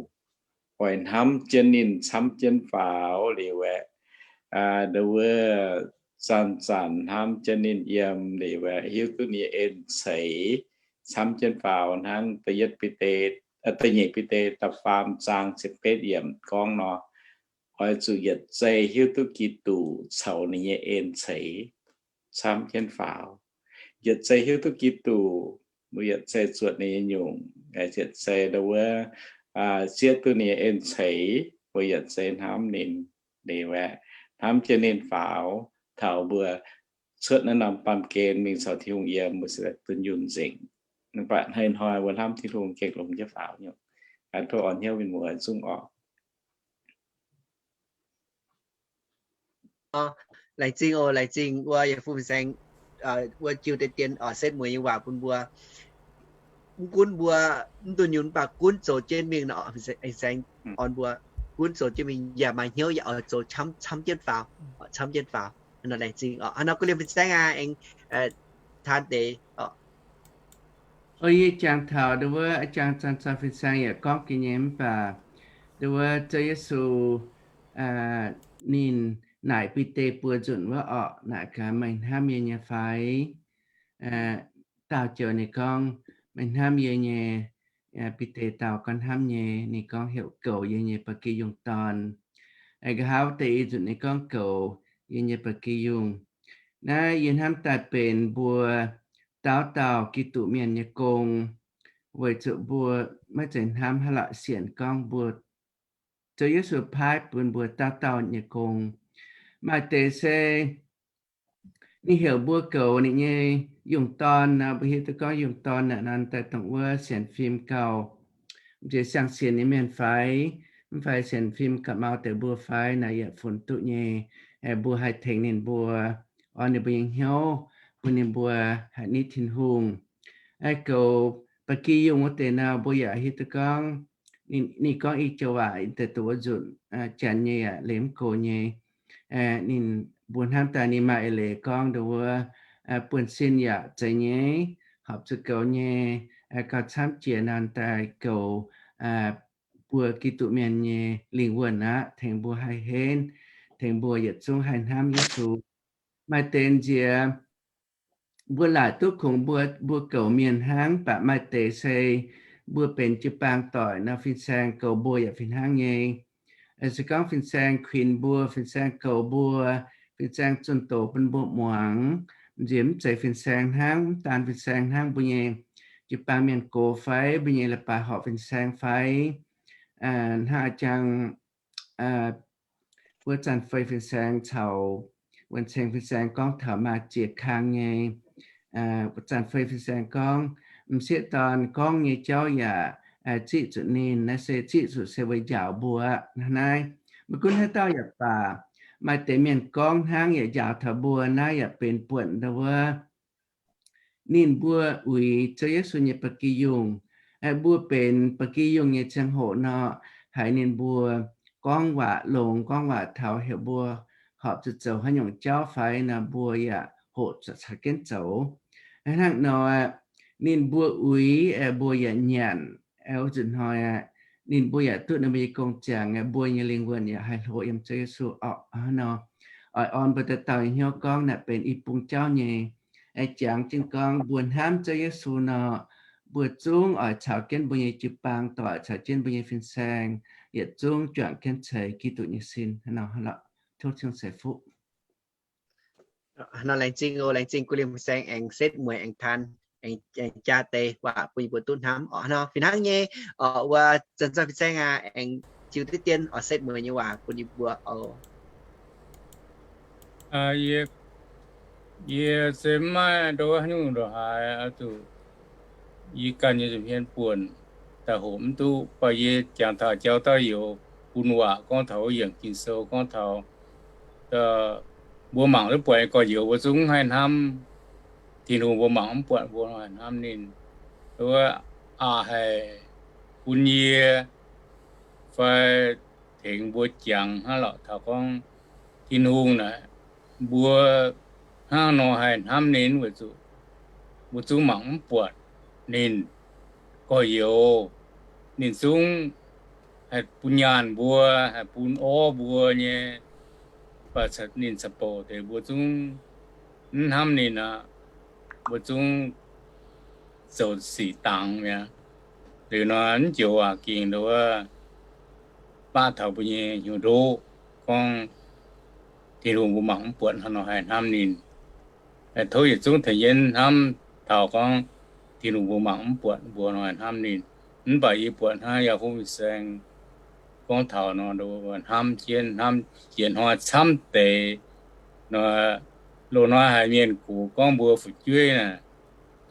oix hnamv jienv ninh camv jienv faaux liuz aeqv, nduov wuov zanc-zanc hnamv jienv ninh yiem liuz aeqv, hiuv duqv ninh nyei en ceix camv jienv faaux hnangv da'yietv Bide, da'nyeic Bide da'faam zaang ziepc betv yiemc gorngv nor, oix zuqc yietc zei hiuv duqv Giduc caux ninh nyei en ceix camv jienv faaux. Yietc zei hiuv duqv Giduc, mbuo yietc zei zuotc ninh nyei nyungc, yietc zei nduov wuov zieqv duqv ninh nyei en ceix, mbuo yietc zei hnamv ninh, ninh aeqv, hnamv jienv ninh faaux, taux mbuo cuotv naaiv norm baamh gen mingh caux Tin-Hungh yiem, mbuo se dunh yunh nzengc. Mv baac hnoi-hnoi mbuo hnamv Tin-Hungh gengh longx jienv faaux nyei. Tov orn hnyouv mienh muoz zungv orqc. Laengz zingh oc, laengz zingh wuov yietc fun saeng, wuov jiu deix dien oc, setv mueiz nyei waac bun mbuo. Mv gunv mbuo mv dunh yunh mv baac gunv zoux jienv mingh nor, saeng orn mbuo gunv zoux jienv mingh yaac maaih hnyouv yaac oix zoux camv, camv jienv faaux, camv jienv faaux. Laengz zingh oc. Hnangv nor guv liemh fin-saeng aac, aengx taan deix oc. Yie jangx taux nduov wuov a'jang Zanc Zanc fin-saeng yaac gorngv gaax nyei mv baac nduov wuov Ziouv Yesu ninh naaic Bide buo nzunc wuov orqc, naaic gaax, meih hnamv yie nyei fai? Daauh joux ninh gorngv, meih hnamv yie nyei? Bide dau, gorngv hnamv nyei. Ninh gorngv, heuc goux yie nyei ba'gi yungh dorn. Nqa'haav deix i nzunc ninh gorngv, goux yie nyei ba'gi yungh. Naaiv yie hnamv daaih benx mbuo dauh dauh Giduc mienh nyei gong, weic zuqc mbuo maiv zeiz hnamv haaix lorqc sienx gorngv mbuo, Ziouv Yesu paaiv bun mbuo dauh dauh nyei gong. Maaih deix se ninh heuc mbuo goux ninh nyei yungh dorn nor, mbuo hiuv duqv gorngv yungh dorn naaic nor daaih dongh wuov sienx fim gauh, mv zeiz siang-sienx nyei mienh fai, mv fai sienx fim gauh mau deix mbuo fai naaic yaac funx duqv nyei. Mbuo haih tengx ninh mbuo, orn ninh mbuo nyei hnyouv, bun ninh mbuo haih nitv Tin-Hungh. Goux ba'gi yungh wuov deix nor, mbuo yaac hiuv duqv gorngv, ninh gorngv i joux waac daaih duqv wuov nzunc, janx nyei yaac leiz mv go nyei. Ninh mbuo hnamv daaih ninh maaih eix leiz gorngv nduov wuov, buonv-sin yaac zeiz nyei, horpc zuqc goux nyei, gauh camv jiex nor daaih goux mbuo Giduc mienh nyei lingh wuonh aqv, tengx mbuo haih henv, tengx mbuo yietc zungv haih hnamv Yesu. Maaih deix nziex mbuo laaic duqv kungx mbuo, mbuo goux mienh hnangv, mv baac maaih deix se mbuo benx jiu-baang doic nor, fin-saeng goux mbuo yaac fih hnangv nyei. Se gorngv fin-saeng kuinx mbuo, fin-saeng goux mbuo, fin-saeng zunh doz bun mbuo muangx, nziex mv zeiz fin-saeng hnangv, mv daan fin-saeng hnangv, mbuo nyei jiu-baang mienh gox fai, mbuo nyei leiz-baaix horpc fin-saeng fai, hnangv a'jang wuov Zanc Fei fin-saeng caux Wuonh Ceng fin-saeng gorngv taux maaih ziex kang nyei. Zanc Fei fin-saeng gorngv, m'sieqv dorn gorngv nyei jauv yaac ziqv zuqc ninh, naaiv se ziqv zuqc se weic njaaux mbuo aqv. Naaiv, maiv gunv haaix dauh yaac baac, maaih deix mienh gorngv hnangv yaac njaaux taux mbuo, naaiv yaac benx buonc ndau wuov ninh mbuo uix Ziouv Yesu nyei ba'gi yungh. Mbuo benx ba'gi yungh nyei ziangh hoc nor, haiz ninh mbuo gorngv waac longx, gorngv waac taux heuc mbuo horpc zuqc zoux haaix nyungc jauv fai nor, mbuo yaac hoqc caux jienv zoux. Hnangv nor, ninh mbuo uix, mbuo yaac nyanc. Wuov nzunc hnoi, ninh mbuo yaac duqv ninh mbuo nyei gong ziangx, mbuo nyei lingh wuonh yaac haih hlo yiem Ziouv Yesu orqc. Hnangv nor, oix orn mbuo dauh dauh nyei hnyouv gorngv naaic benx i bung jauv nyei. Jangx jienv gorngv mbuo hnamv Ziouv Yesu nor, mbuo zungv oix caux jienv mbuo nyei jiu-baang doic, caux jienv mbuo nyei fin-saeng, yietc zungv juangc jienv ceix Giduc nyei sin. Hnangv nor lorqc. Tov Tin-Hungh ceix fuqv. Nor laengz zingh oc, laengz zingh Gu Lim fin-saeng aengx setv mueiz aengx taan, aengx jaa deix waac bun yie mbuo duqv hnamv orqc. Nor fih hnangv nyei, oc, wuov Zanc Zanc fin-saeng aac, aengx ziux diqv dien oc, setv mueiz nyei waac bun yie mbuo oc. Yie se maiv ndongc haaix nyungc ndongc haaix oix zuqc yie ganh nyei nza'hmien buonc daaih hoqc mv duqv, baac yie jangx taux jauv dauh youz bun waac gorngv taux wuov yiemc Ging-Sou gorngv taux mbuo mangc duqv buatc nyei gorx-youz mbuo zungv haih hnamv Tin-Hungh, mbuo mangc mv buatc mbuo haih hnamv ninh. Wuov aqc haic bun yie fai tengx mbuo jangx hnangv lorqc taux gorngv Tin-Hungh naaic mbuo hnangv nor haih hnamv ninh weic zuqc mbuo zungv mangc mv buatc ninh. Gorx-youz ninh zungv haih bun nyaanh mbuo, haih bun orv mbuo nyei, mv baac ninh caux bouc deix mbuo zungv mv hnamv ninh aqv. Mbuo zungv zoux sic dangx mi'aqv. Liuz nor, mv joux waac gengh nduov baqv taux mbuo nyei hnyouv ndoqv gorngv Tin-Hungh mbuo mangc mv buatc hnangv nor haih hnamv ninh. Tov yietc zungv tengx jienv hnamv taux gorngv Tin-Hungh mbuo mangc mv buatc mbuo nor haih hnamv ninh. Mv baac yie buatc hnangv yaac hungv saeng gorngv taux nor, hnamv jienv, hnamv yietc hnoi camv deix nor, loz-hnoi haiz mienh gox gorngv mbuo fu'jueiv naaic,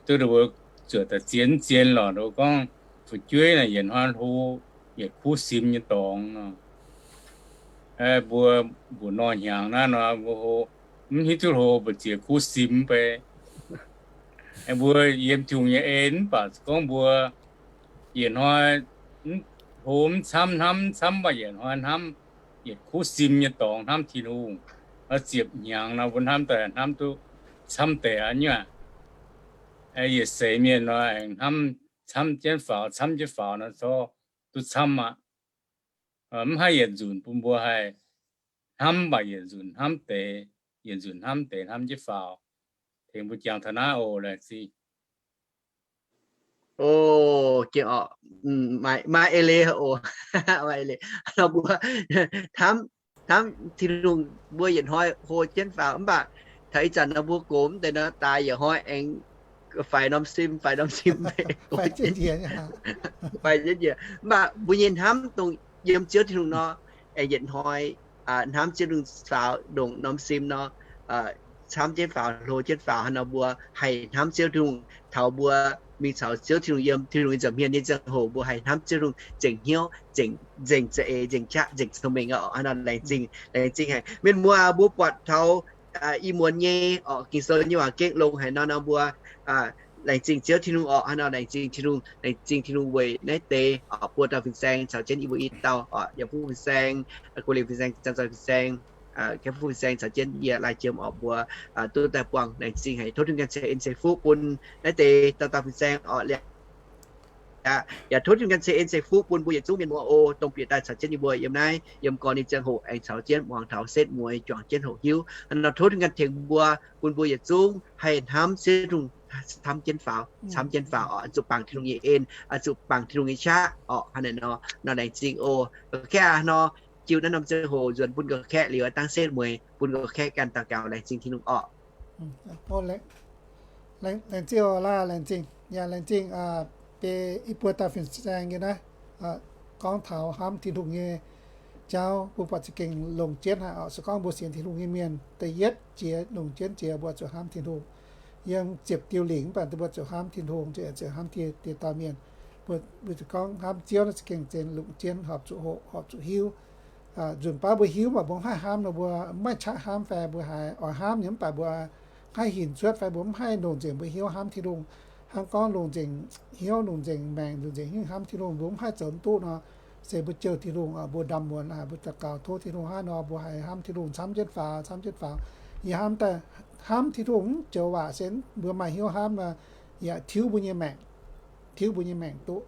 duqv mbuo zuoqc daaih zien zien lorqc, gorngv fu'jueiv naaic yietc hnoi hlo yietc kuv sim nyei dorngx. Mbuo mbuoqc nor hnyangx naaiv nor, mbuo hlo, mv hiuv duqv hlo mbu'ziex kuv sim bei. Mbuo yiem Tin-Hungh nyei en mv baac gorngv mbuo yietc hnoi hlo mv camv, hnamv mv camv, mv baac yietc hnoi hnamv yietc kuv sim nyei dorngx hnamv Tin-Hungh. Ziepc hnyangx nor mbuo hnamv daaih hnamv duqv camv deix aqv nyei. Yietc seix mienh nor aengx hnamv camv jienv faaux, camv jienv faaux nor, corc duqv camv aqv. Mv haih yietc nzunc bun mbuo haih hnamv, mv baac yietc nzunc hnamv deix, yietc nzunc hnamv deix hnamv jienv faaux. Tengx mbuo jangx taux naaiv oc, laengz zingh. O, gengh orqc, maaih eix leiz oc. Maaih eix leiz nor mbuo hnamv, hnamv Tin-Hungh mbuo yietc hnoi hlo jienv faaux, mv baac taux ih zanc nor mbuo gox mv deix nor, daaix yietc hnoi aengx faix norm sim, faix norm sim, faix jienv njiec. Mv baac mbuo nyei hnamv dongh yiem Ziouv Tin-Hungh nor, aengx yietc hnoi hnamv Ziouv Tin-Hungh faaux ndongc norm sim nor, camv jienv faaux, hlo jienv faaux. Hnangv nor mbuo haih hnamv Ziouv Tin-Hungh taux mbuo mingh caux Ziouv Tin-Hungh yiem Tin-Hungh nyei nza'hmien nyei ziangh hoc, mbuo haih hnamv Ziouv Tin-Hungh nzengc hnyouv, nzengc za'eix, nzengc qaqv, nzengc cong-mengh oc. Hnangv nor laengz zingh, laengz zingh haic mienh muoz. Mbuo buatc taux ih muonz nyei oc, Ging-Sou nyei waac gengh longx haic nor, nor mbuo laengz zingh Ziouv Tin-Hungh oc. Hnangv nor laengz zingh Tin-Hungh, laengz zingh Tin-Hungh weic naaiv deix oc, buo dauh fin-saeng caux jienv yie mbuo i dauh oc, yaac fuqv fin-saeng, guv liuz fin-saeng, zang zoih fin-saeng, kaeqv fuqv fin-saeng caux jienv yie lai jiem oc, mbuo duqv daaih buangh. Laengz zingh haic. Tov Tin-Hungh ganh ceix en ceix fuqv bun naaiv deix dauh dauh fin-saeng oc. Yaac tov Tin-Hungh ganh ceix en ceix fuqv bun mbuo yietc zungv mienh muoz oc, dongh bieqc daaih caux jienv yie mbuo yiem naaiv, yiem gorn nyei ziangh hoc aengx caux jienv muangx taux setv mueiz, juangc jienv hoqc hiuv. Hnangv nor tov Tin-Hungh ganh tengx mbuo, bun mbuo yietc zungv haih hnamv Ziouv Tin-Hungh camv jienv faaux, camv jienv faaux oc, zuqc bangc Tin-Hungh nyei en, zuqc bangc Tin-Hungh nyei qaqv oc. Hnangv naaic nor, nor laengz zingh oc. Kaeqv aqv nor, jiu naaiv norm ziangh hoc nzuonx bun nqa'haav kaeqv liuz, dangv setv mueiz bun nqa'haav kaeqv ganh daux gaux. Laengz zingh Tin-Hungh oc. Laengz zingh oc, laengz zingh, yaac laengz zingh beiv i buo dauh fin-saeng nyei naaiv, gorngv taux hnamv Tin-Hungh nyei jauv bun buatc za'gengh longx jienv haic oc. Se gorngv mbuo sienx Tin-Hungh nyei mienh, da'yietv jiex longx jienv jiex mbuo zuqc hnamv Tin-Hungh. Yiem ziepc diuh lingc mv baac mbuo zuqc hnamv Tin-Hungh, zuqc hnamv dieh dauh mienh. Mbuo zuqc gorngv hnamv Ziouv naaiv za'gengh zenx longx jienv horpc zuqc hoqc, horpc zuqc hiuv. Nzunc baav mbuo hiuv mv baac mbuo mv haih hnamv nor, mbuo mv maaih qaqv hnamv fai mbuo haiz oix hnamv nyei mv baac mbuo mv haih hinc cuotv fai mbuo mv haih longc nzengc mbuo hnyouv hnamv Tin-Hungh. Hnangv gorngv longc nzengc hnyouv, longc nzengc maengc, longc nzengc hnyouv hnamv Tin-Hungh, mbuo mv haih zoux mv duqv nor, se mbuo jouh Tin-Hungh, mbuo ndamv muonz, mbuo daux gaux tov Tin-Hungh hnangv nor, mbuo haih hnamv Tin-Hungh camv jienv faaux, camv jienv faaux. Yie hnamv daaih, hnamv Tin-Hungh mv joux waac se mbuo maaih hnyouv hnamv nor, yaac tiuv mbuo nyei maengc, tiuv mbuo nyei maengc duqv.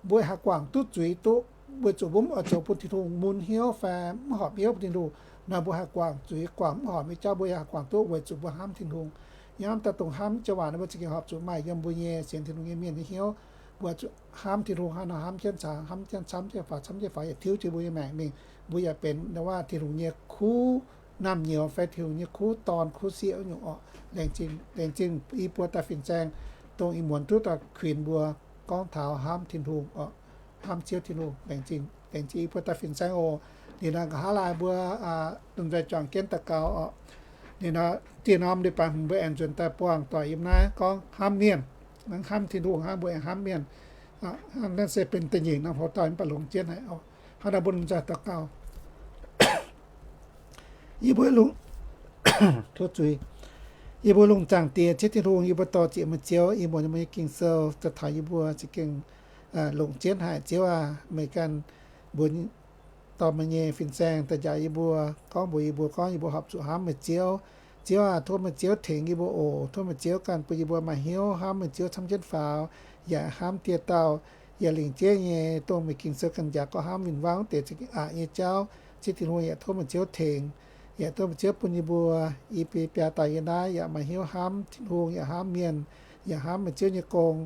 Mbuo haih guangc duqv zuiz duqv, weic zuqc mbuo mv oix zoux bun Tin-Hungh mun hnyouv fai mv horpc hnyouv bun Tin-Hungh nor, mbuo haih guangc zuiz, guangc mv horpc nyei jauv mbuo yaac haih guangc duqv weic zuqc mbuo hnamv Tin-Hungh. Yie hnamv daaih dongh hnamv joux waac nor, mbuo za'gengh horpc zuqc maaih yiem mbuo nyei sienx Tin-Hungh nyei mienh nyei hnyouv. Mbuo zuqc hnamv Tin-Hungh hnangv nor, hnamv jienv caux hnamv jienv camv jienv faaux, camv jienv faaux yaac tiuv jienv mbuo nyei maengc mingh. Mbuo yaac benx nor waac Tin-Hungh nyei kuv naamh nyouz fai Tin-Hungh nyei kuv dorn kuv sieqv nyungc oc. Laengz zingh, laengz zingh i buo dauh fin-saeng, dongh ih muonz duqv daaih kuinx mbuo gorngv taux hnamv Tin-Hungh oc, hnamv Ziouv Tin-Hungh. Laengz zingh, laengz zingh i buo dauh fin-saeng oc. Ninh nor nqa'haav laai mbuo lomh nzoih juangc jienv daux gaux oc. Ninh nor dieh norm leiz-baaix hmz mbuo aengx nzuonx daaih buangh doic yiem naaiv gorngv hnamv mienh, hnamv Tin-Hungh hnangv mbuo aengx hnamv mienh. Naaiv se benx da'nyeic norm hoz dauh mv baac longx jienv haic oc. Hnangv naaiv mbuo lomh nzoih daux gaux. Yie mbuo lungh, tov zuiz. Yie mbuo lungh zaangc Diex, Ziouv Tin-Hungh, yie mbuo dor-ziec meih Ziouv, ih muonz meih nyei Ging-Sou daaih taux yie mbuo za'gengh longc jienv haic. Ziouv aac, meih ganh mbuox dorh meih nyei fin-saeng daaih njaaux yie mbuo, gorngv mbuox yie mbuo gorngv yie mbuo horpc zuqc hnamv meih Ziouv, Ziouv aah, tov meih Ziouv tengx yie mbuo oc. Tov meih Ziouv ganh bun yie mbuo maaih hnyouv hnamv meih Ziouv camv jienv faaux, yaac hnamv dieh dauh, yaac lingc jeiv nyei dongh meih Ging-Sou ganh njaaux gorngv hnamv win-wangv wuov deix za'gengh aqc nyei jauv. Ziouv Tin-Hungh, yaac tov meih Ziouv tengx, yaac tov meih Ziouv bun yie mbuo i biaa dauh yiem naaiv yaac maaih hnyouv hnamv Tin-Hungh, yaac hnamv mienh, yaac hnamv meih Ziouv nyei gong,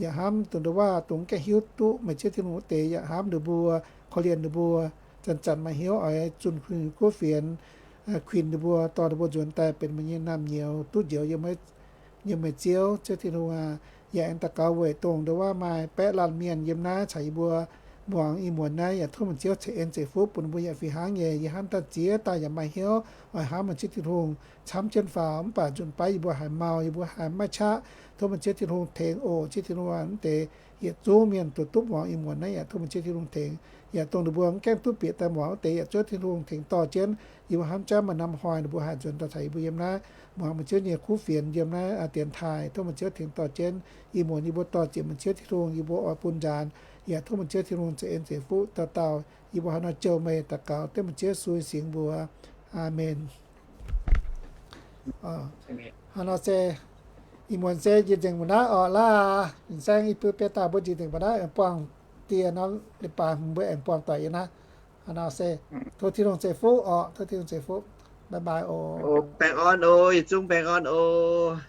yaac hnamv dongh ndau wuov dongh mv gaengh hiuv duqv meih Ziouv Tin-Hungh wuov deix, yaac hnamv ninh mbuo, korv-lienh ninh mbuo, zanc-zanc maaih hnyouv oix zunh kuinx kuv fienx, kuinx ninh mbuo, dorh ninh mbuo nzuonx daaih benx meih nyei naamh nyouz duqv njoux yiem meih Ziouv. Ziouv Tin-Hungh aah, yaac aengx daux gaux weic dongh ndau wuov maaih baeqv laanh mienh yiem naaiv caux yie mbuo muangx ih muonz naaiv, yaac tov meih Ziouv ceix en ceix fuqv bun ninh mbuo yaac fih hnangv nyei. Yie hnamv daaih ziex dauh yaac maaih hnyouv oix hnamv meih Ziouv Tin-Hungh camv jienv faaux, mv baac nzunc baav yie mbuo haiz mau, yie mbuo haiz maiv qaqv. Tov meih Ziouv Tin-Hungh tengx oc. Ziouv Tin-Hungh aah, mv deix yietc zungv mienh duqv duqv muangx ih muonz naaiv yaac tov meih Ziouv Tin-Hungh tengx, yaac dongh ninh mbuo mv gaengh duqv bieqc daaih muangx wuov deix yaac Ziouv Tin-Hungh tengx dorh jienv. Yie mbuo hnamv jangv maaih norm hnoi ninh mbuo haih nzuonx daaih caux yie mbuo yiem naaiv muangx meih Ziouv nyei kuv fienx yiem naaiv dienx taaih. Tov meih Ziouv tengx dorh jienv. Ih muonz yie mbuo dorh ziec meih Ziouv Tin-Hungh, yie mbuo oix bun nzaanx, yaac tov meih Ziouv Tin-Hungh ceix en ceix fuqv dauh dauh. Yie mbuo hnangv nor jouh meih daux gaux dengv meih Ziouv Yesu nyei singx mbuox. Aamen. Hnangv nor se ih muonz se njiec nzengc mbuo naaiv orqc laah. Ninh saeng i bun biaa dauh mbuo njiec nzengc mbuo naaiv aengx buangh dieh nor, leiz-baaix mbuo aengx buangh doic yiem naaiv. Hnangv nor se tov Tin-Hungh ceix fuqv orqc, tov Tin-Hungh ceix fuqv. Bye bye oc. Baengh orn oc, yietc zungv baengh orn oc.